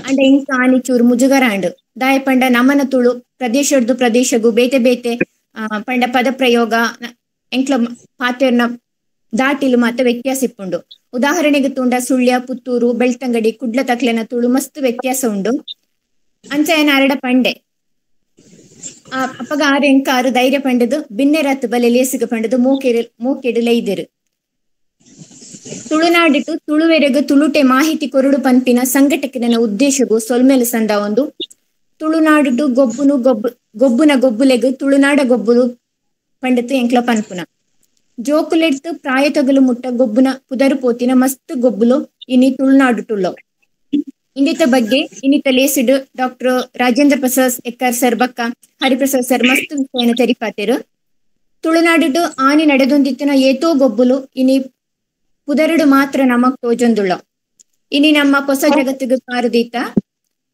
ಅಂಡ ಇಂಕ ಆನಿಚೂರು ಮುಜುಗರಾಂಡು ದಾಯ ಪಂಡ ನಮನ ತುಳು ಪ್ರದೇಶದ್ದು ಪ್ರದೇಶಗೂ ಬೇತೆ ಬೇತೆ ಪಂಡ ಪದ ಪ್ರಯೋಗ ಎಂಕ್ಲ ಪಾತೆರ್ನ ದಾಟಿಲು ಮಾತ ವ್ಯತ್ಯಾಸ ಇಪ್ಪುಂಡು. ಉದಾಹರಣೆಗೆ ತುಂಡ ಸುಳ್ಯ ಪುತ್ತೂರು ಬೆಳ್ತಂಗಡಿ ಕುಡ್ಲ ತಕ್ಲೆನ ತುಳು ಮಸ್ತ್ ವ್ಯತ್ಯಾಸ ಉಂಡು. ಅಂಚಯನ ಅರಡ ಪಂಡೆ ಅಪ್ಪಗ ಆರು ಎಂಕ ಆರು ಧೈರ್ಯ ಪಂಡದು ಬಿನ್ನೆರಾತ್ ಬಲೆ ಲೇಸಿಗ ಪಂಡದು ಮೂಕೆಡು ಲೈದಿರು. ತುಳುನಾಡಿಟ್ಟು ತುಳುವೆರೆಗು ತುಳುಟೆ ಮಾಹಿತಿ ಕೊರಡು ಪಂಪಿನ ಸಂಘಟಕನ ಉದ್ದೇಶಗೂ ಸೊಲ್ಮೇಲು ಸಂದ ಒಂದು ತುಳುನಾಡಿಟ್ಟು ಗೊಬ್ಬುನು ಗೊಬ್ಬುನ ಗೊಬ್ಬುಲೆಗು ತುಳುನಾಡ ಗೊಬ್ಬುಲು ಪಂಡಿತು ಎಂಕ್ಲ ಪನ್ಪುನ ಜೋಕುಲೆಡ್ತು ಪ್ರಾಯ ತಗಲು ಮುಟ್ಟ ಗೊಬ್ಬುನ ಪುದರು ಪೋತಿನ ಮಸ್ತ್ ಗೊಬ್ಬುಲು ಇನಿ ತುಳುನಾಡುಟುಳ್ಳೋ. ಇನ್ನಿತ ಬಗ್ಗೆ ಇನ್ನಿತ ಲೇಸಿಡು ಡಾಕ್ಟರ್ ರಾಜೇಂದ್ರ ಪ್ರಸಾದ್ ಎಕ್ಕರ್ ಸರ್ ಬಕ್ಕ ಹರಿಪ್ರಸಾದ್ ಸರ್ ಮಸ್ತ್ ವಿಷಯನ ತೆರಿಪಾತೆರು. ತುಳುನಾಡಿಟ್ಟು ಆನಿ ನಡೆದೊಂದಿತ್ತಿನ ಏತೋ ಗೊಬ್ಬುಲು ಇನಿ ಪುದರುಡು ಮಾತ್ರ ನಮಕ್ ತೋಜೊಂದುಳ್ಳ. ಇನಿ ನಮ್ಮ ಹೊಸ ಜಗತ್ತಿಗೆ ಕಾರದೀತ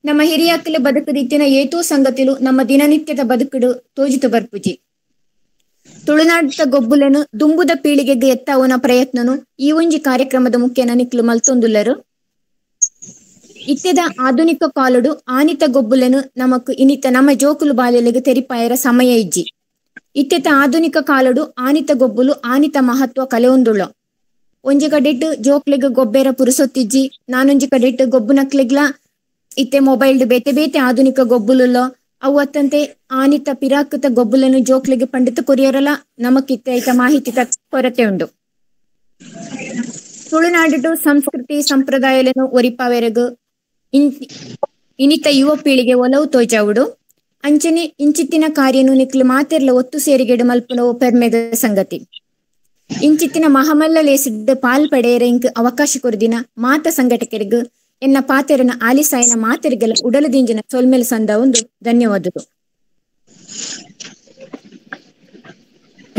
ನಮ್ಮ ಹಿರಿಯಾಕಲು ಬದುಕದಿತ್ತಿನ ಏತೋ ಸಂಗತಿಲು ನಮ್ಮ ದಿನನಿತ್ಯದ ಬದುಕುಡು ತೋಜಿತು ಬರ್ಪುಜಿ. ತುಳುನಾಡದ ಗೊಬ್ಬುಲೆನು ದುಂಬುದ ಪೀಳಿಗೆಗೆ ಎತ್ತಾವನ ಪ್ರಯತ್ನನು ಈ ಒಂಜಿ ಕಾರ್ಯಕ್ರಮದ ಮುಖ್ಯನ ನಿಕ್ಲು ಮಲ್ತೊಂದುಲ್ಲರು. ಇತ್ಯದ ಆಧುನಿಕ ಕಾಲಡು ಆನಿತ ಗೊಬ್ಬುಲೆನು ನಮಕ್ ಇನಿತ ನಮ್ಮ ಜೋಕುಲು ಬಾಲ್ಯಲೆಗೆ ತೆರಿಪಾಯರ ಸಮಯ ಇಜ್ಜಿ. ಇತ್ತೆತ ಆಧುನಿಕ ಕಾಲಡು ಆನಿತ ಗೊಬ್ಬುಲು ಆನಿತ ಮಹತ್ವ ಕಲೆಯೊಂದುಳ್ಳ. ಒಂಜಿ ಕಡೆಟ್ ಜೋಕ್ಲೆಗ್ ಗೊಬ್ಬೆರ ಪುರುಸೊತ್ತಿಜ್ಜಿ, ನಾನೊಂಜಿ ಕಡೆಟ್ ಗೊಬ್ಬುನಕ್ಲೆಗ್ಲ ಇತ್ತೆ ಮೊಬೈಲ್ ಬೇತೆ ಬೇತೆ ಆಧುನಿಕ ಗೊಬ್ಬುಲುಲ್ಲ ಅವು ಅತ್ತಂತೆ ಆನಿತ ಪಿರಾಕೃತ ಗೊಬ್ಬುలను ಜೋಕ್ಲೆಗ್ ಪಂಡಿತ ಕೊರಿಯರಲ್ಲ ನಮಕಿತ್ತೆ ಐತ ಮಾಹಿತಿ ಕೊರತೆ ಉಂಡು. ತುಳುನಾಡು ಸಂಸ್ಕೃತಿ ಸಂಪ್ರದಾಯలను ಒರಿಪಾವೆರಗು ಇನಿತ ಯುವ ಪೀಳಿಗೆ ಒಲವು ತೋಜಾವುಡು. ಅಂಚನೆ ಇಂಚಿತ್ತಿನ ಕಾರ್ಯನು ನಿಕ್ಲು ಮಾತೆರ್ಲ ಒತ್ತು ಸೇರಿಗೆಡು ಮಲ್ಪುನವು ಪೆರ್ಮೆದ ಸಂಗತಿ. ಇಂಚಿತ್ತಿನ ಮಹಮಲ್ಲ ಲೇಸಿದ್ದ ಪಾಲ್ ಪಡೆಯರ ಇಂಕ್ ಅವಕಾಶ ಕೊರದಿನ ಮಾತ ಸಂಘಟಕರಿಗೂ ಎನ್ನ ಪಾತೆರನ ಆಲಿಸಾಯನ ಮಾತೆರಿಗೆಲ್ಲ ಉಡಲದಿಂಜಿನ ಸೊಲ್ಮೆಲ್ ಸಂದ ಒಂದು ಧನ್ಯವಾದಗಳು.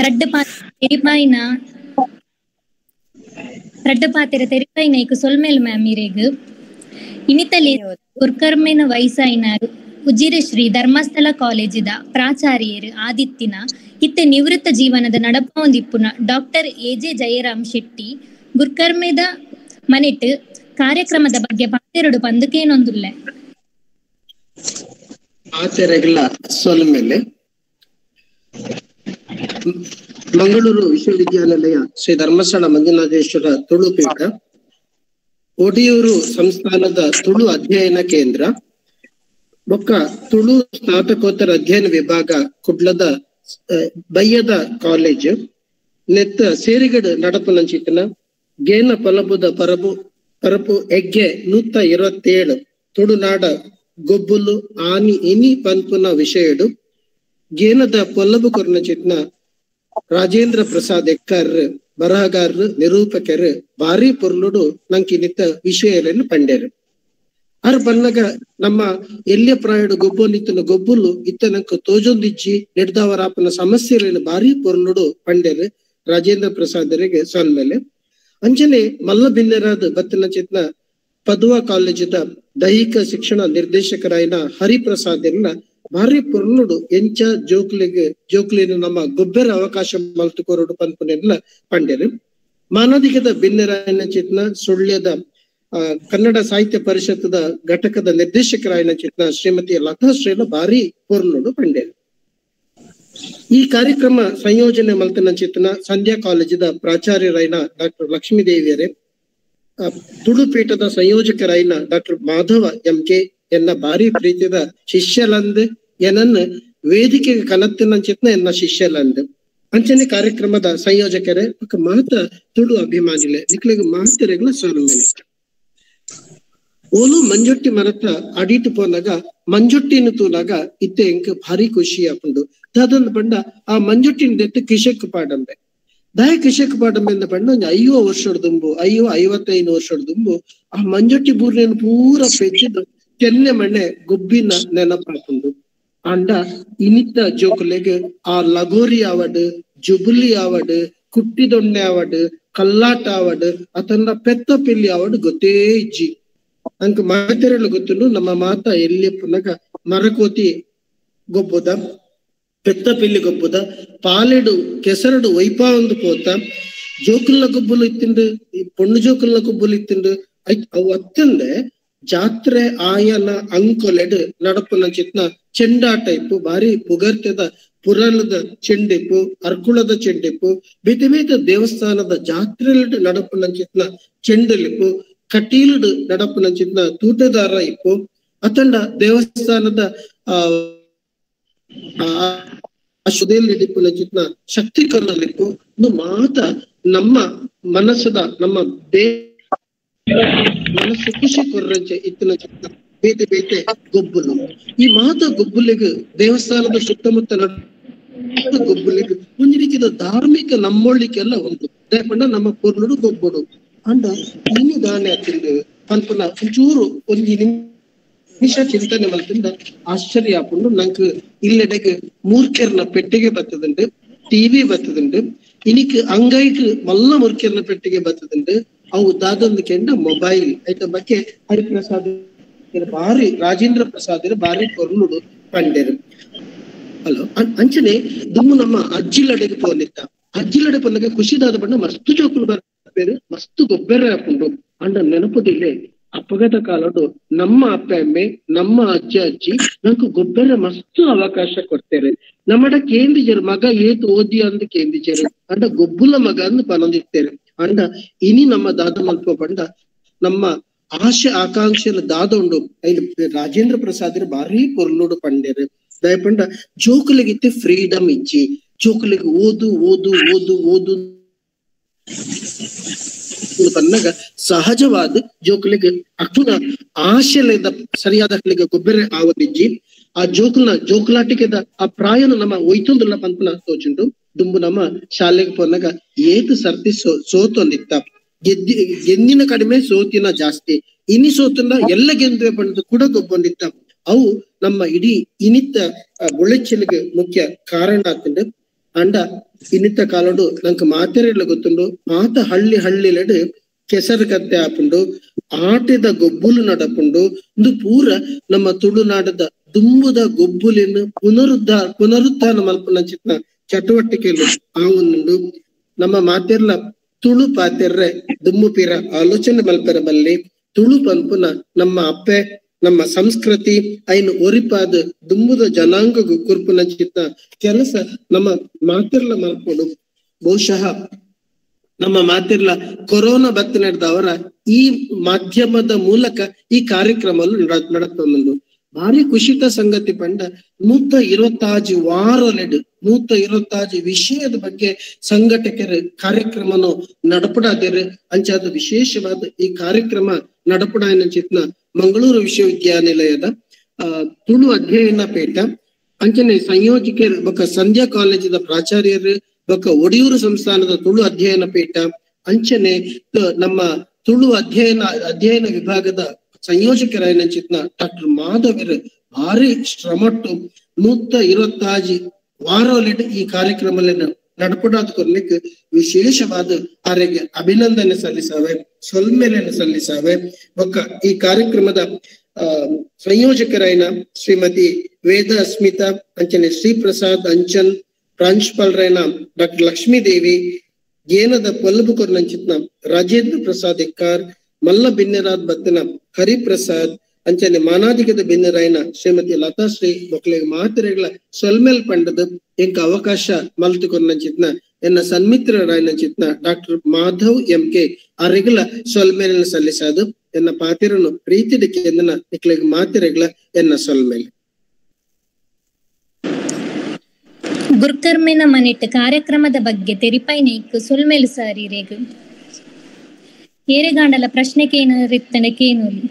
ರಡ್ಡ ಪಾತೆರ ತೆರಿಪಾಯಿನ ಇಕ್ ಸೊಲ್ಮೆಲ್ ಮ್ಯಾಮ್ ಇರೆಗ್. ಇನಿತಲಿ ಗುರ್ಕರ್ಮೇನ ವಯಸ್ಸಾಯಿನಾರು ಉಜಿರೆ ಶ್ರೀ ಧರ್ಮಸ್ಥಳ ಕಾಲೇಜಿದ ಪ್ರಾಚಾರ್ಯರು ಆದಿತ್ತಿನ ಇತ್ತೆ ನಿವೃತ್ತ ಜೀವನದ ನಡಪೊಂದಿಪ್ಪುನ doctor A J Jayaram Shetty ಗುರ್ಕರ್ಮೇದ minute ಕಾರ್ಯಕ್ರಮದ ಬಗ್ಗೆ ಪಾತೆರಡು ಪಂದುಕೇನೊಂದುಲ್ಲೆ. ಪಾತೆರೆಗಳ ಸೊಲ್ಮೆಲೆ. ಮಂಗಳೂರು ವಿಶ್ವವಿದ್ಯಾನಿಲಯ ಶ್ರೀ ಧರ್ಮಸ್ಥಳ ಮಂಜುನಾಥೇಶ್ವರ ತುಳುಪೀಠ, ಒಡಿಯೂರು ಸಂಸ್ಥಾನದ ತುಳು ಅಧ್ಯಯನ ಕೇಂದ್ರ ಬೊಕ್ಕ ತುಳು ಸ್ನಾತಕೋತ್ತರ ಅಧ್ಯಯನ ವಿಭಾಗ ಕುಡ್ಲದ ಬಯ್ಯದ ಕಾಲೇಜು ನೆತ್ತ ಸೇರಿಗಡು ನಡಪುನಂಚಿತನ ಗೇನ ಪಲಬುದ ಪರಬು ಪರಪು ಎಗ್ಗೆ 127 ತುಳುನಾಡ ಗೊಬ್ಬುಲು ಆನಿ ಇನಿ ಪನ್ಪುನ ವಿಷಯಡು ಗೇನದ ಪೊಲ್ಲಬು ಕೊರ್ನಚಿತ್ನ ರಾಜೇಂದ್ರ ಪ್ರಸಾದ್ ಎಕ್ಕರ್ ಬರಹಗಾರರು ನಿರೂಪಕರು ಭಾರಿ ಪೊರ್ಲುಡು ನಂಕಿನಿತ್ತ ವಿಷಯಗಳನ್ನು ಪಂಡೇರು. ಅರ್ ಬನ್ನಗ ನಮ್ಮ ಎಲ್ಲಿಯ ಪ್ರಾಯಡು ಗೊಬ್ಬೊಲಿತ್ತನ ಗೊಬ್ಬುಲು ಇತ್ತ ನಂಕ ತೋಜೊಂದಿಜ್ಜಿ ನೆಡ್ದವರಾಪನ ಸಮಸ್ಯೆಗಳನ್ನು ಭಾರಿ ಪೊರ್ಲುಡು ಪಂಡೇರು ರಾಜೇಂದ್ರ ಪ್ರಸಾದರಿಗೆ ಸೊಲ್ಮೇಲೆ. ಅಂಜನೆ ಮಲ್ಲ ಭಿನ್ನರಾದ ಬತ್ತಿನ ಚೇತನ ಪದುವಾ ಕಾಲೇಜಿದ ದೈಹಿಕ ಶಿಕ್ಷಣ ನಿರ್ದೇಶಕರಾಯಿನ ಹರಿಪ್ರಸಾದ್ ಭಾರಿ ಪೊರ್ಲುಡು ಎಂಚ ಜೋಕ್ಲಿಗೆ ಜೋಕ್ಲಿನ ನಮ್ಮ ಗೊಬ್ಬರ ಅವಕಾಶ ಮಲ್ತುಕೋರಡು ಪನ್ಪುನೆಲ್ಲ ಪಂಡ್ಯರು. ಮಾನದಿಕದ ಭಿನ್ನರಾಯನ ಚೇತನ ಸುಳ್ಯದ ಕನ್ನಡ ಸಾಹಿತ್ಯ ಪರಿಷತ್ತದ ಘಟಕದ ನಿರ್ದೇಶಕರಾಯನ ಚೇತನ ಶ್ರೀಮತಿ ಲತಾ ಶ್ರೀಲ ಭಾರಿ ಪೊರ್ಲುಡು ಪಂಡ್ಯರು. ಈ ಕಾರ್ಯಕ್ರಮ ಸಂಯೋಜನೆ ಮಲ್ತನ ಚೇತನ ಸಂಧ್ಯಾ ಕಾಲೇಜಿದ ಪ್ರಾಚಾರ್ಯರಾಯನ doctor ಲಕ್ಷ್ಮೀದೇವಿಯರೇ, ತುಳುಪೀಠದ ಸಂಯೋಜಕರಾಯನ doctor Madhava M K ಎನ್ನ ಭಾರಿ ಪ್ರೀತಿದ ಶಿಷ್ಯಲಂದ್ ಏನನ್ನ ವೇದಿಕೆಗೆ ಕನತ್ತಿನ ಚೇತನ ಎನ್ನ ಶಿಷ್ಯಲಂದ್ ಅಂಚನೆ ಕಾರ್ಯಕ್ರಮದ ಸಂಯೋಜಕರೇ ಮಾತ ತುಳು ಅಭಿಮಾನಿಲೆ ನಿಕ್ಲೆಗ್ ಮಾತೆರೆಗಳ ಸೊಲ್ಮೆಲೆ. ಓಲು ಮಂಜೊಟ್ಟಿ ಮರತ ಅಡಿಟು ಪೋನಾಗ ಮಂಜೊಟ್ಟಿನ ತೂನಾಗ ಇತ್ತೆ ಎಂಕ್ ಭಾರಿ ಖುಷಿ ಆಪುಂಡು. ದಾದಂದು ಪಂಡ ಆ ಮಂಜೊಟ್ಟಿನ ದೆತ್ತು ಕಿಶಕ್ ಪಾಡಂಬೆ ದಾಯ ಕಿಶಕ್ ಪಾಡಂಬೆ ಅಂದ ಪಂಡ ಒಂಜಿ 50 ವರ್ಷದ ದುಂಬು 55 ವರ್ಷದ ದುಂಬು ಆ ಮಂಜೊಟ್ಟಿ ಬೂರ್ನೇನು ಪೂರ ಪೆಜ್ಜದು ಚೆನ್ನೆ ಮಣ್ಣೆ ಗೊಬ್ಬಿನ ನೆನಪಾಪುಂಡು. ಅಂಡ ಇನಿತ ಜೋಕುಲೆಗ್ ಆ ಲಗೋರಿ ಆವಡ್, ಜುಬುಲಿ ಆವಡ್, ಕುಟ್ಟಿದೊಣ್ಣೆ ಆವಡ್, ಕಲ್ಲಾಟ ಆವಡ್, ಅತನ್ನ ಪೆತ್ತ ಪಿಲ್ಲಿ ಆವಡ್ ಗೊತ್ತೇ ಇಜ್ಜಿ. ಅಂಕ ಮಾತೆರೆಲ್ಲ ಗೊತ್ತುಂಡು ನಮ್ಮ ಮಾತ ಎಲ್ಲಿ ಪುನಗ ಮರಕೋತಿ ಗೊಬ್ಬುದ, ಪೆತ್ತ ಪಿಲ್ಲಿ ಗೊಬ್ಬುದ, ಪಾಲೆಡು ಕೆಸರಡು ವೈಪಾ ಒಂದು ಪೋತ ಜೋಕುಲ್ನ ಗೊಬ್ಬುಲು ಇತ್ತಿಂಡು, ಪೊಣ್ಣು ಜೋಕುಲ್ನ ಗೊಬ್ಬುಲು ಇತ್ತಿಂಡು. ಅವು ಅತ್ತಂದೆ ಜಾತ್ರೆ ಆಯನ ಅಂಕೊಲೆಡು ನಡಪುನ ಚಿತ್ನ ಚೆಂಡಾಟ ಇಪ್ಪು ಭಾರಿ ಪುಗರ್ತೆದ ಪುರಲದ ಚೆಂಡಿಪ್ಪು, ಅರ್ಕುಳದ ಚೆಂಡಿಪ್ಪು, ಬೇತೆ ಬೇತೆ ದೇವಸ್ಥಾನದ ಜಾತ್ರೆಲೆಡು ನಡಪುನ ಚಿತ್ನ ಚೆಂಡಲಿಪ್ಪು, ಕಟೀಲುಡು ನಡಪುನ ಚಿತ್ನ ತೂಟೆದಾರ ಇಪ್ಪು, ಅತಂಡ ದೇವಸ್ಥಾನದ ಆ ಶುದೇಲಿಡಿಪ್ಪುನ ಚಿತ್ನ ಶಕ್ತಿ ಕಲ್ಲಲಿಪ್ಪು. ಮಾತ ನಮ್ಮ ಮನಸ್ಸದ ನಮ್ಮ ಮನಸ್ಸು ಖುಷಿ ಕೊರ್ರಂಚೆ ಇತ್ತಿನ ಚಿತ್ನ ಬೇತೆ ಬೇತೆ ಗೊಬ್ಬುಲು. ಈ ಮಾತ ಗೊಬ್ಬುಲಿಗೆ ದೇವಸ್ಥಾನದ ಸುತ್ತಮುತ್ತ ಗೊಬ್ಬುಲಿಗೆ ಒಂದು ರೀತಿಯ ಧಾರ್ಮಿಕ ನಮ್ಮೊಳ್ಳಿಕೆಲ್ಲ ಉಂಟು. ದಯಪಂಡ ನಮ್ಮ ಪೊರ್ಲುಡು ಗೊಬ್ಬುಡು ಅಂಡ ಇನ್ನು ದಾನೆ ಅತ್ತಿಂದು ಪನ್ಪುನ ಒಂಚೂರು ಒಂಜಿ ನಿಮಿಷ ಚಿಂತನೆ ಮಲ್ತಿಂದ ಆಶ್ಚರ್ಯ ಆಪುಂಡು. ನಂಕ್ ಇಲ್ಲೆಡೆಗ್ ಮೂರ್ಖೆರ್ನ ಪೆಟ್ಟಿಗೆ ಬತ್ತದುಂಡು, ಟಿವಿ ಬತ್ತದುಂಡು, ಇನಿಕ್ ಅಂಗೈಕ್ ಮಲ್ಲ ಮೂರ್ಖೆರ್ನ ಪೆಟ್ಟಿಗೆ ಬತ್ತದುಂಡು. ಅವು ದಾದಂದು ಕೆಂಡ ಮೊಬೈಲ್ ಐತ ಬಗ್ಗೆ ಹರಿಪ್ರಸಾದ್ ಭಾರಿ ರಾಜೇಂದ್ರ ಪ್ರಸಾದ್ ಭಾರಿ ಪೊರ್ಲುಡು ಪಂಡೆರು. ಅಲ್ಲೋ ಅಂಚನೆ ದುಮ್ಮು ನಮ್ಮ ಅಜ್ಜಿಲಡೆಗೆ ಪೋನಿತ್ತ ಅಜ್ಜಿಲಡೆ ಪೊನ್ನಗ ಖುಷಿದಾದ ಬಣ್ಣ ಮಸ್ತು ಜೋಕುಲು ಬರ್ಪೇರು, ಮಸ್ತು ಗೊಬ್ಬರ ಹಾಕೊಂಡು ಅಂಡ ನೆನಪುದಿಲ್ಲ. ಅಪಘಾತ ಕಾಲಡು ನಮ್ಮ ಅಪ್ಪ ಅಮ್ಮೆ ನಮ್ಮ ಅಜ್ಜ ಅಜ್ಜಿ ನಂಗೆ ಗೊಬ್ಬರ ಮಸ್ತ್ ಅವಕಾಶ ಕೊಡ್ತಾರೆ. ನಮ್ಮಡ ಕೇಂದಿಜರು ಮಗ ಏತು ಓದಿ ಅಂದ್ ಕೇಂದಿಜರು ಅಂಡ ಗೊಬ್ಬುಲ ಮಗ ಅಂದ್ ಪನೊಂದಿರ್ತಾರೆ. ಅಂಡ ಇನಿ ನಮ್ಮ ದಾದ ಮಲ್ಪ ಪಂಡ ನಮ್ಮ ಆಶೆ ಆಕಾಂಕ್ಷೆಲ ದಾದ ಉಂಡು. ರಾಜೇಂದ್ರ ಪ್ರಸಾದ್ ಭಾರಿ ಪೊರ್ಲುಡು ಪಂಡೇರು ದಯಪಂಡ ಜೋಕುಲಿಗಿತ್ತೆ ಫ್ರೀಡಮ್ ಇಜ್ಜಿ, ಜೋಕುಲಿಗೆ ಓದು ಓದು ಓದು ಓದು ಬಂದಾಗ ಸಹಜವಾದ ಜೋಕುಲಿಗೆ ಅಕ್ಕುನ ಆಶೆಲೆದ ಸರಿಯಾದ ಅಕ್ಲಿಗೆ ಗೊಬ್ಬರ ಆವದಿಜ್ಜಿ. ಆ ಜೋಕುಲ್ನ ಜೋಕುಲಾಟಿಕೆದ ಆ ಪ್ರಾಯನ ನಮ್ಮ ಒಯ್ತೊಂದುಲ್ಲ ಪಂಪನ ತೋಚುಂಡು. ದುಂಬು ನಮ್ಮ ಶಾಲೆಗೆ ಪೋನಾಗ ಏತು ಸರ್ತಿ ಸೋತೊಂದಿತ್ತ, ಗೆದ್ದಿನ ಕಡಿಮೆ ಸೋತಿನ ಜಾಸ್ತಿ, ಇನಿ ಸೋತನ್ನ ಎಲ್ಲ ಗೆದ್ದುವೆ ಪಂಡದು ಕೂಡ ಗೊಬ್ಬೊಂದಿತ್ತ. ಅವು ನಮ್ಮ ಇಡೀ ಇನಿತ ಬುಳೆಚ್ಚಲಿಗೆ ಮುಖ್ಯ ಕಾರಣ ಆತಂಡು. ಅಂಡ ಇನ್ನಿತ್ತ ಕಾಲಡು ನಂಗೆ ಮಾತೆರೆಲ್ಲ ಗೊತ್ತುಂಡು, ಮಾತ ಹಳ್ಳಿ ಹಳ್ಳಿಲೆಡು ಕೆಸರು ಕತ್ತೆ ಆಪುಂಡು, ಆಟದ ಗೊಬ್ಬುಲು ನಡಪುಂಡು. ಇಂದು ಪೂರ ನಮ್ಮ ತುಳುನಾಡದ ದುಂಬುದ ಗೊಬ್ಬುಲಿನ ಪುನರುದ್ಧಾರ ಮಲ್ಪುನ ಚಿತ್ನ ಚಟುವಟಿಕೆಲು ಆ ಒಂದುಂಡು. ನಮ್ಮ ಮಾತೆರ್ಲ ತುಳು ಪಾತೆರ್ರೆ ದುಂಬು ಪೀರ ಆಲೋಚನೆ ಮಲ್ಪೆರ ಬಲ್ಲಿ. ತುಳು ಪನ್ಪುನ ನಮ್ಮ ಅಪ್ಪೆ ನಮ್ಮ ಸಂಸ್ಕೃತಿ ಐನು ಒರಿಪಾದ ದುಂಬುದ ಜನಾಂಗಗೂ ಕುರ್ಪುನ ಚಿತ್ತ ಕೆಲಸ ನಮ್ಮ ಮಾತಿರ್ಲ ಮಲ್ಪೊಡು. ಬಹುಶಃ ನಮ್ಮ ಮಾತಿರ್ಲ ಕೊರೋನಾ ಬತ್ತ ನಡೆದವರ ಈ ಮಾಧ್ಯಮದ ಮೂಲಕ ಈ ಕಾರ್ಯಕ್ರಮ ನಡತ್ತೊಂದು ಭಾರಿ ಖುಷಿತ ಸಂಗತಿ ಪಂಡ 126 ವಾರಲೆಡು 126 ವಿಷಯದ ಬಗ್ಗೆ ಸಂಘಟಕರು ಕಾರ್ಯಕ್ರಮನು ನಡಪಡಾದಿರು. ಅಂಚಾದ ವಿಶೇಷವಾದ ಈ ಕಾರ್ಯಕ್ರಮ ನಡಪಡಾಯನ ಚಿತ್ನ ಮಂಗಳೂರು ವಿಶ್ವವಿದ್ಯಾನಿಲಯದ ತುಳು ಅಧ್ಯಯನ ಪೀಠ ಅಂಚನೆ ಸಂಯೋಜಕರು ಬೊಕ್ಕ ಸಂಧ್ಯಾ ಕಾಲೇಜಿನ ಪ್ರಾಚಾರ್ಯರು ಬೊಕ್ಕ ಒಡಿಯೂರು ಸಂಸ್ಥಾನದ ತುಳು ಅಧ್ಯಯನ ಪೀಠ ಅಂಚನೆ ನಮ್ಮ ತುಳು ಅಧ್ಯಯನ ವಿಭಾಗದ ಸಂಯೋಜಕರಾಯನ ಚಿತ್ನ ಡಾಕ್ಟರ್ ಮಾಧವರ್ ಭಾರಿ ಶ್ರಮಟ್ಟು 126 ವಾರಲೆಡ್ ಈ ಕಾರ್ಯಕ್ರಮ ನಡಪಡಾದ ಕೊರ್ಲಿಕ್ಕೆ ವಿಶೇಷವಾದ ಆರೆಗೆ ಅಭಿನಂದನೆ ಸಲ್ಲಿಸಾವೆ, ಸೊಲ್ಮೆಲೆಯನ್ನು ಸಲ್ಲಿಸಾವೆ. ಬೊಕ್ಕ ಈ ಕಾರ್ಯಕ್ರಮದ ಸಂಯೋಜಕರಾಯನ ಶ್ರೀಮತಿ ವೇದ ಸ್ಮಿತಾ ಅಂಚನೆ ಶ್ರೀಪ್ರಸಾದ್ ಅಂಚನ್, ಪ್ರಾಂಶುಪಾಲರಾಯನ ಡಾಕ್ಟರ್ ಲಕ್ಷ್ಮೀದೇವಿ, ಗೇನದ ಪೊಲ್ಲಬು ಕೊರ್ನಂಚಿತ್ನ ರಾಜೇಂದ್ರ ಪ್ರಸಾದ್ ಎಕ್ಕಾರ್, ಮಲ್ಲ ಬಿನ್ನೆರಾದ್ ಬತ್ತನ ಹರಿಪ್ರಸಾದ್ ಅಂಚನೆ ಮಾನಾಧಿಕದ ಬಿನ್ನರಾಯನ ಶ್ರೀಮತಿ ಲತಾಶ್ರೀ ಮಕ್ಕಳಿಗೆ ಮಾತೆರೆಗಳ ಸೊಲ್ಮೇಲ್ ಪಂಡದ ಎಂಕ ಅವಕಾಶ ಮಲ್ತುಕೊರ್ನಂಚಿತ್ನ ಎನ್ನ ಸನ್ಮಿತ್ರರಾಯನ ಚಿತ್ನ doctor Madhav M K ಅರೆಗಳ ಸೊಲ್ಮೇಲನ್ನು ಸಲ್ಲಿಸಾದು ಎನ್ನ ಪಾತಿರನ್ನು ಪ್ರೀತಿಡಿಕೆ ಎಂದನ ನಿಕ್ಲೆಗ್ ಮಾತೆರೆಗಳ ಎನ್ನ ಸೊಲ್ಮೇಲೆ. ಗುರುಕರ್ಮೆನ ಮನೆಟ್ ಕಾರ್ಯಕ್ರಮದ ಬಗ್ಗೆ ತೆರಿಪೈನೇಕ್ ಸೊಲ್ಮೇಲು ಸಾರಿರೇಗು ಏರೆಗಾಂಡಲ ಪ್ರಶ್ನೆ ಕೇನರಿತ್ತನೆ ಕೇನೂಲಿ.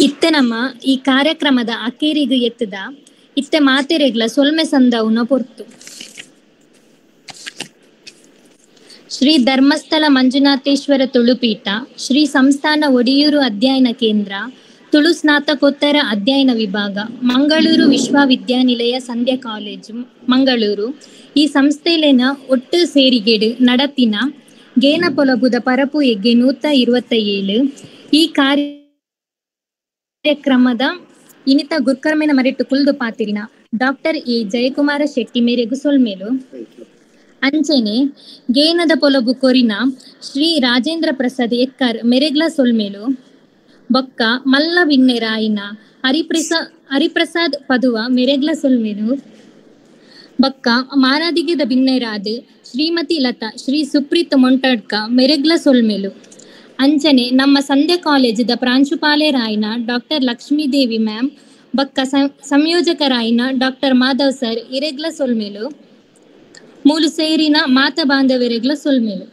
ಇತ್ತೆ ನಮ್ಮ ಈ ಕಾರ್ಯಕ್ರಮದ ಅಕೇರಿಗು ಎತ್ತದ ಇತ್ತೆ ಮಾತೆರೆಗ್ಲ ಸೊಲ್ಮೆ ಸಂದವುನ ಪೊರ್ತು. ಶ್ರೀ ಧರ್ಮಸ್ಥಳ ಮಂಜುನಾಥೇಶ್ವರ ತುಳುಪೀಠ, ಶ್ರೀ ಸಂಸ್ಥಾನ ಒಡಿಯೂರು ಅಧ್ಯಯನ ಕೇಂದ್ರ, ತುಳು ಸ್ನಾತಕೋತ್ತರ ಅಧ್ಯಯನ ವಿಭಾಗ, ಮಂಗಳೂರು ವಿಶ್ವವಿದ್ಯಾನಿಲಯ ಸಂಧ್ಯಾ ಕಾಲೇಜು ಮಂಗಳೂರು ಈ ಸಂಸ್ಥೆಲೇನ ಒಟ್ಟು ಸೇರಿಗೆಡು ನಡತಿನ ಗೇನ ಪೊಲಬುದ ಪರಪು ಎಗ್ಗೆ 127 ಈ ಕಾರ್ಯಕ್ರಮದ ಇನಿತ ಗುರ್ಕರ್ಮೆನ ಮರೆಟ್ಟು ಕುಲ್ದು ಪಾತಿರಿನ ಡಾಕ್ಟರ್ ಎ ಜಯಕುಮಾರ ಶೆಟ್ಟಿ ಮೇರೆಗು ಸೊಲ್ಮೇಲು. ಅಂಚೆನೆ ಗೇನದ ಪೊಲಬು ಕೊರಿನ ಶ್ರೀ ರಾಜೇಂದ್ರ ಪ್ರಸಾದ್ ಎಕ್ಕರ್ ಮೆರೆಗ್ಲ ಸೊಲ್ಮೇಲು. ಬೊಕ್ಕ ಮಲ್ಲ ವಿನ್ನೆರಾಯಿನ ಹರಿಪ್ರಸಾದ್ ಪದುವ ಮೆರೆಗ್ಲ ಸೊಲ್ಮೇಲು. ಬೊಕ್ಕ ಮಾನಾದಿಗೆದ ಬಿನ್ನೆರಾದ್ ಶ್ರೀಮತಿ ಲತಾ ಶ್ರೀ ಸುಪ್ರೀತ್ ಮೊಂಟಡ್ಕ ಮೆರೆಗ್ಲ ಸೊಲ್ಮೇಲು. ಅಂಚನೆ ನಮ್ಮ ಸಂಧ್ಯಾ ಕಾಲೇಜಿದ ಪ್ರಾಂಶುಪಾಲರಾಯಿನ ಡಾಕ್ಟರ್ ಲಕ್ಷ್ಮೀದೇವಿ ಮ್ಯಾಮ್ ಬೊಕ್ಕ ಸಂಯೋಜಕರಾಯಿನ ಡಾಕ್ಟರ್ ಮಾಧವ್ ಸರ್ ಇರೆಗ್ಲ ಸೊಲ್ಮೇಲು. ಮೂಲು ಸೇರಿನ ಮಾತ ಬಾಂಧವರೆಗ್ಲ ಸೊಲ್ಮೇಲು.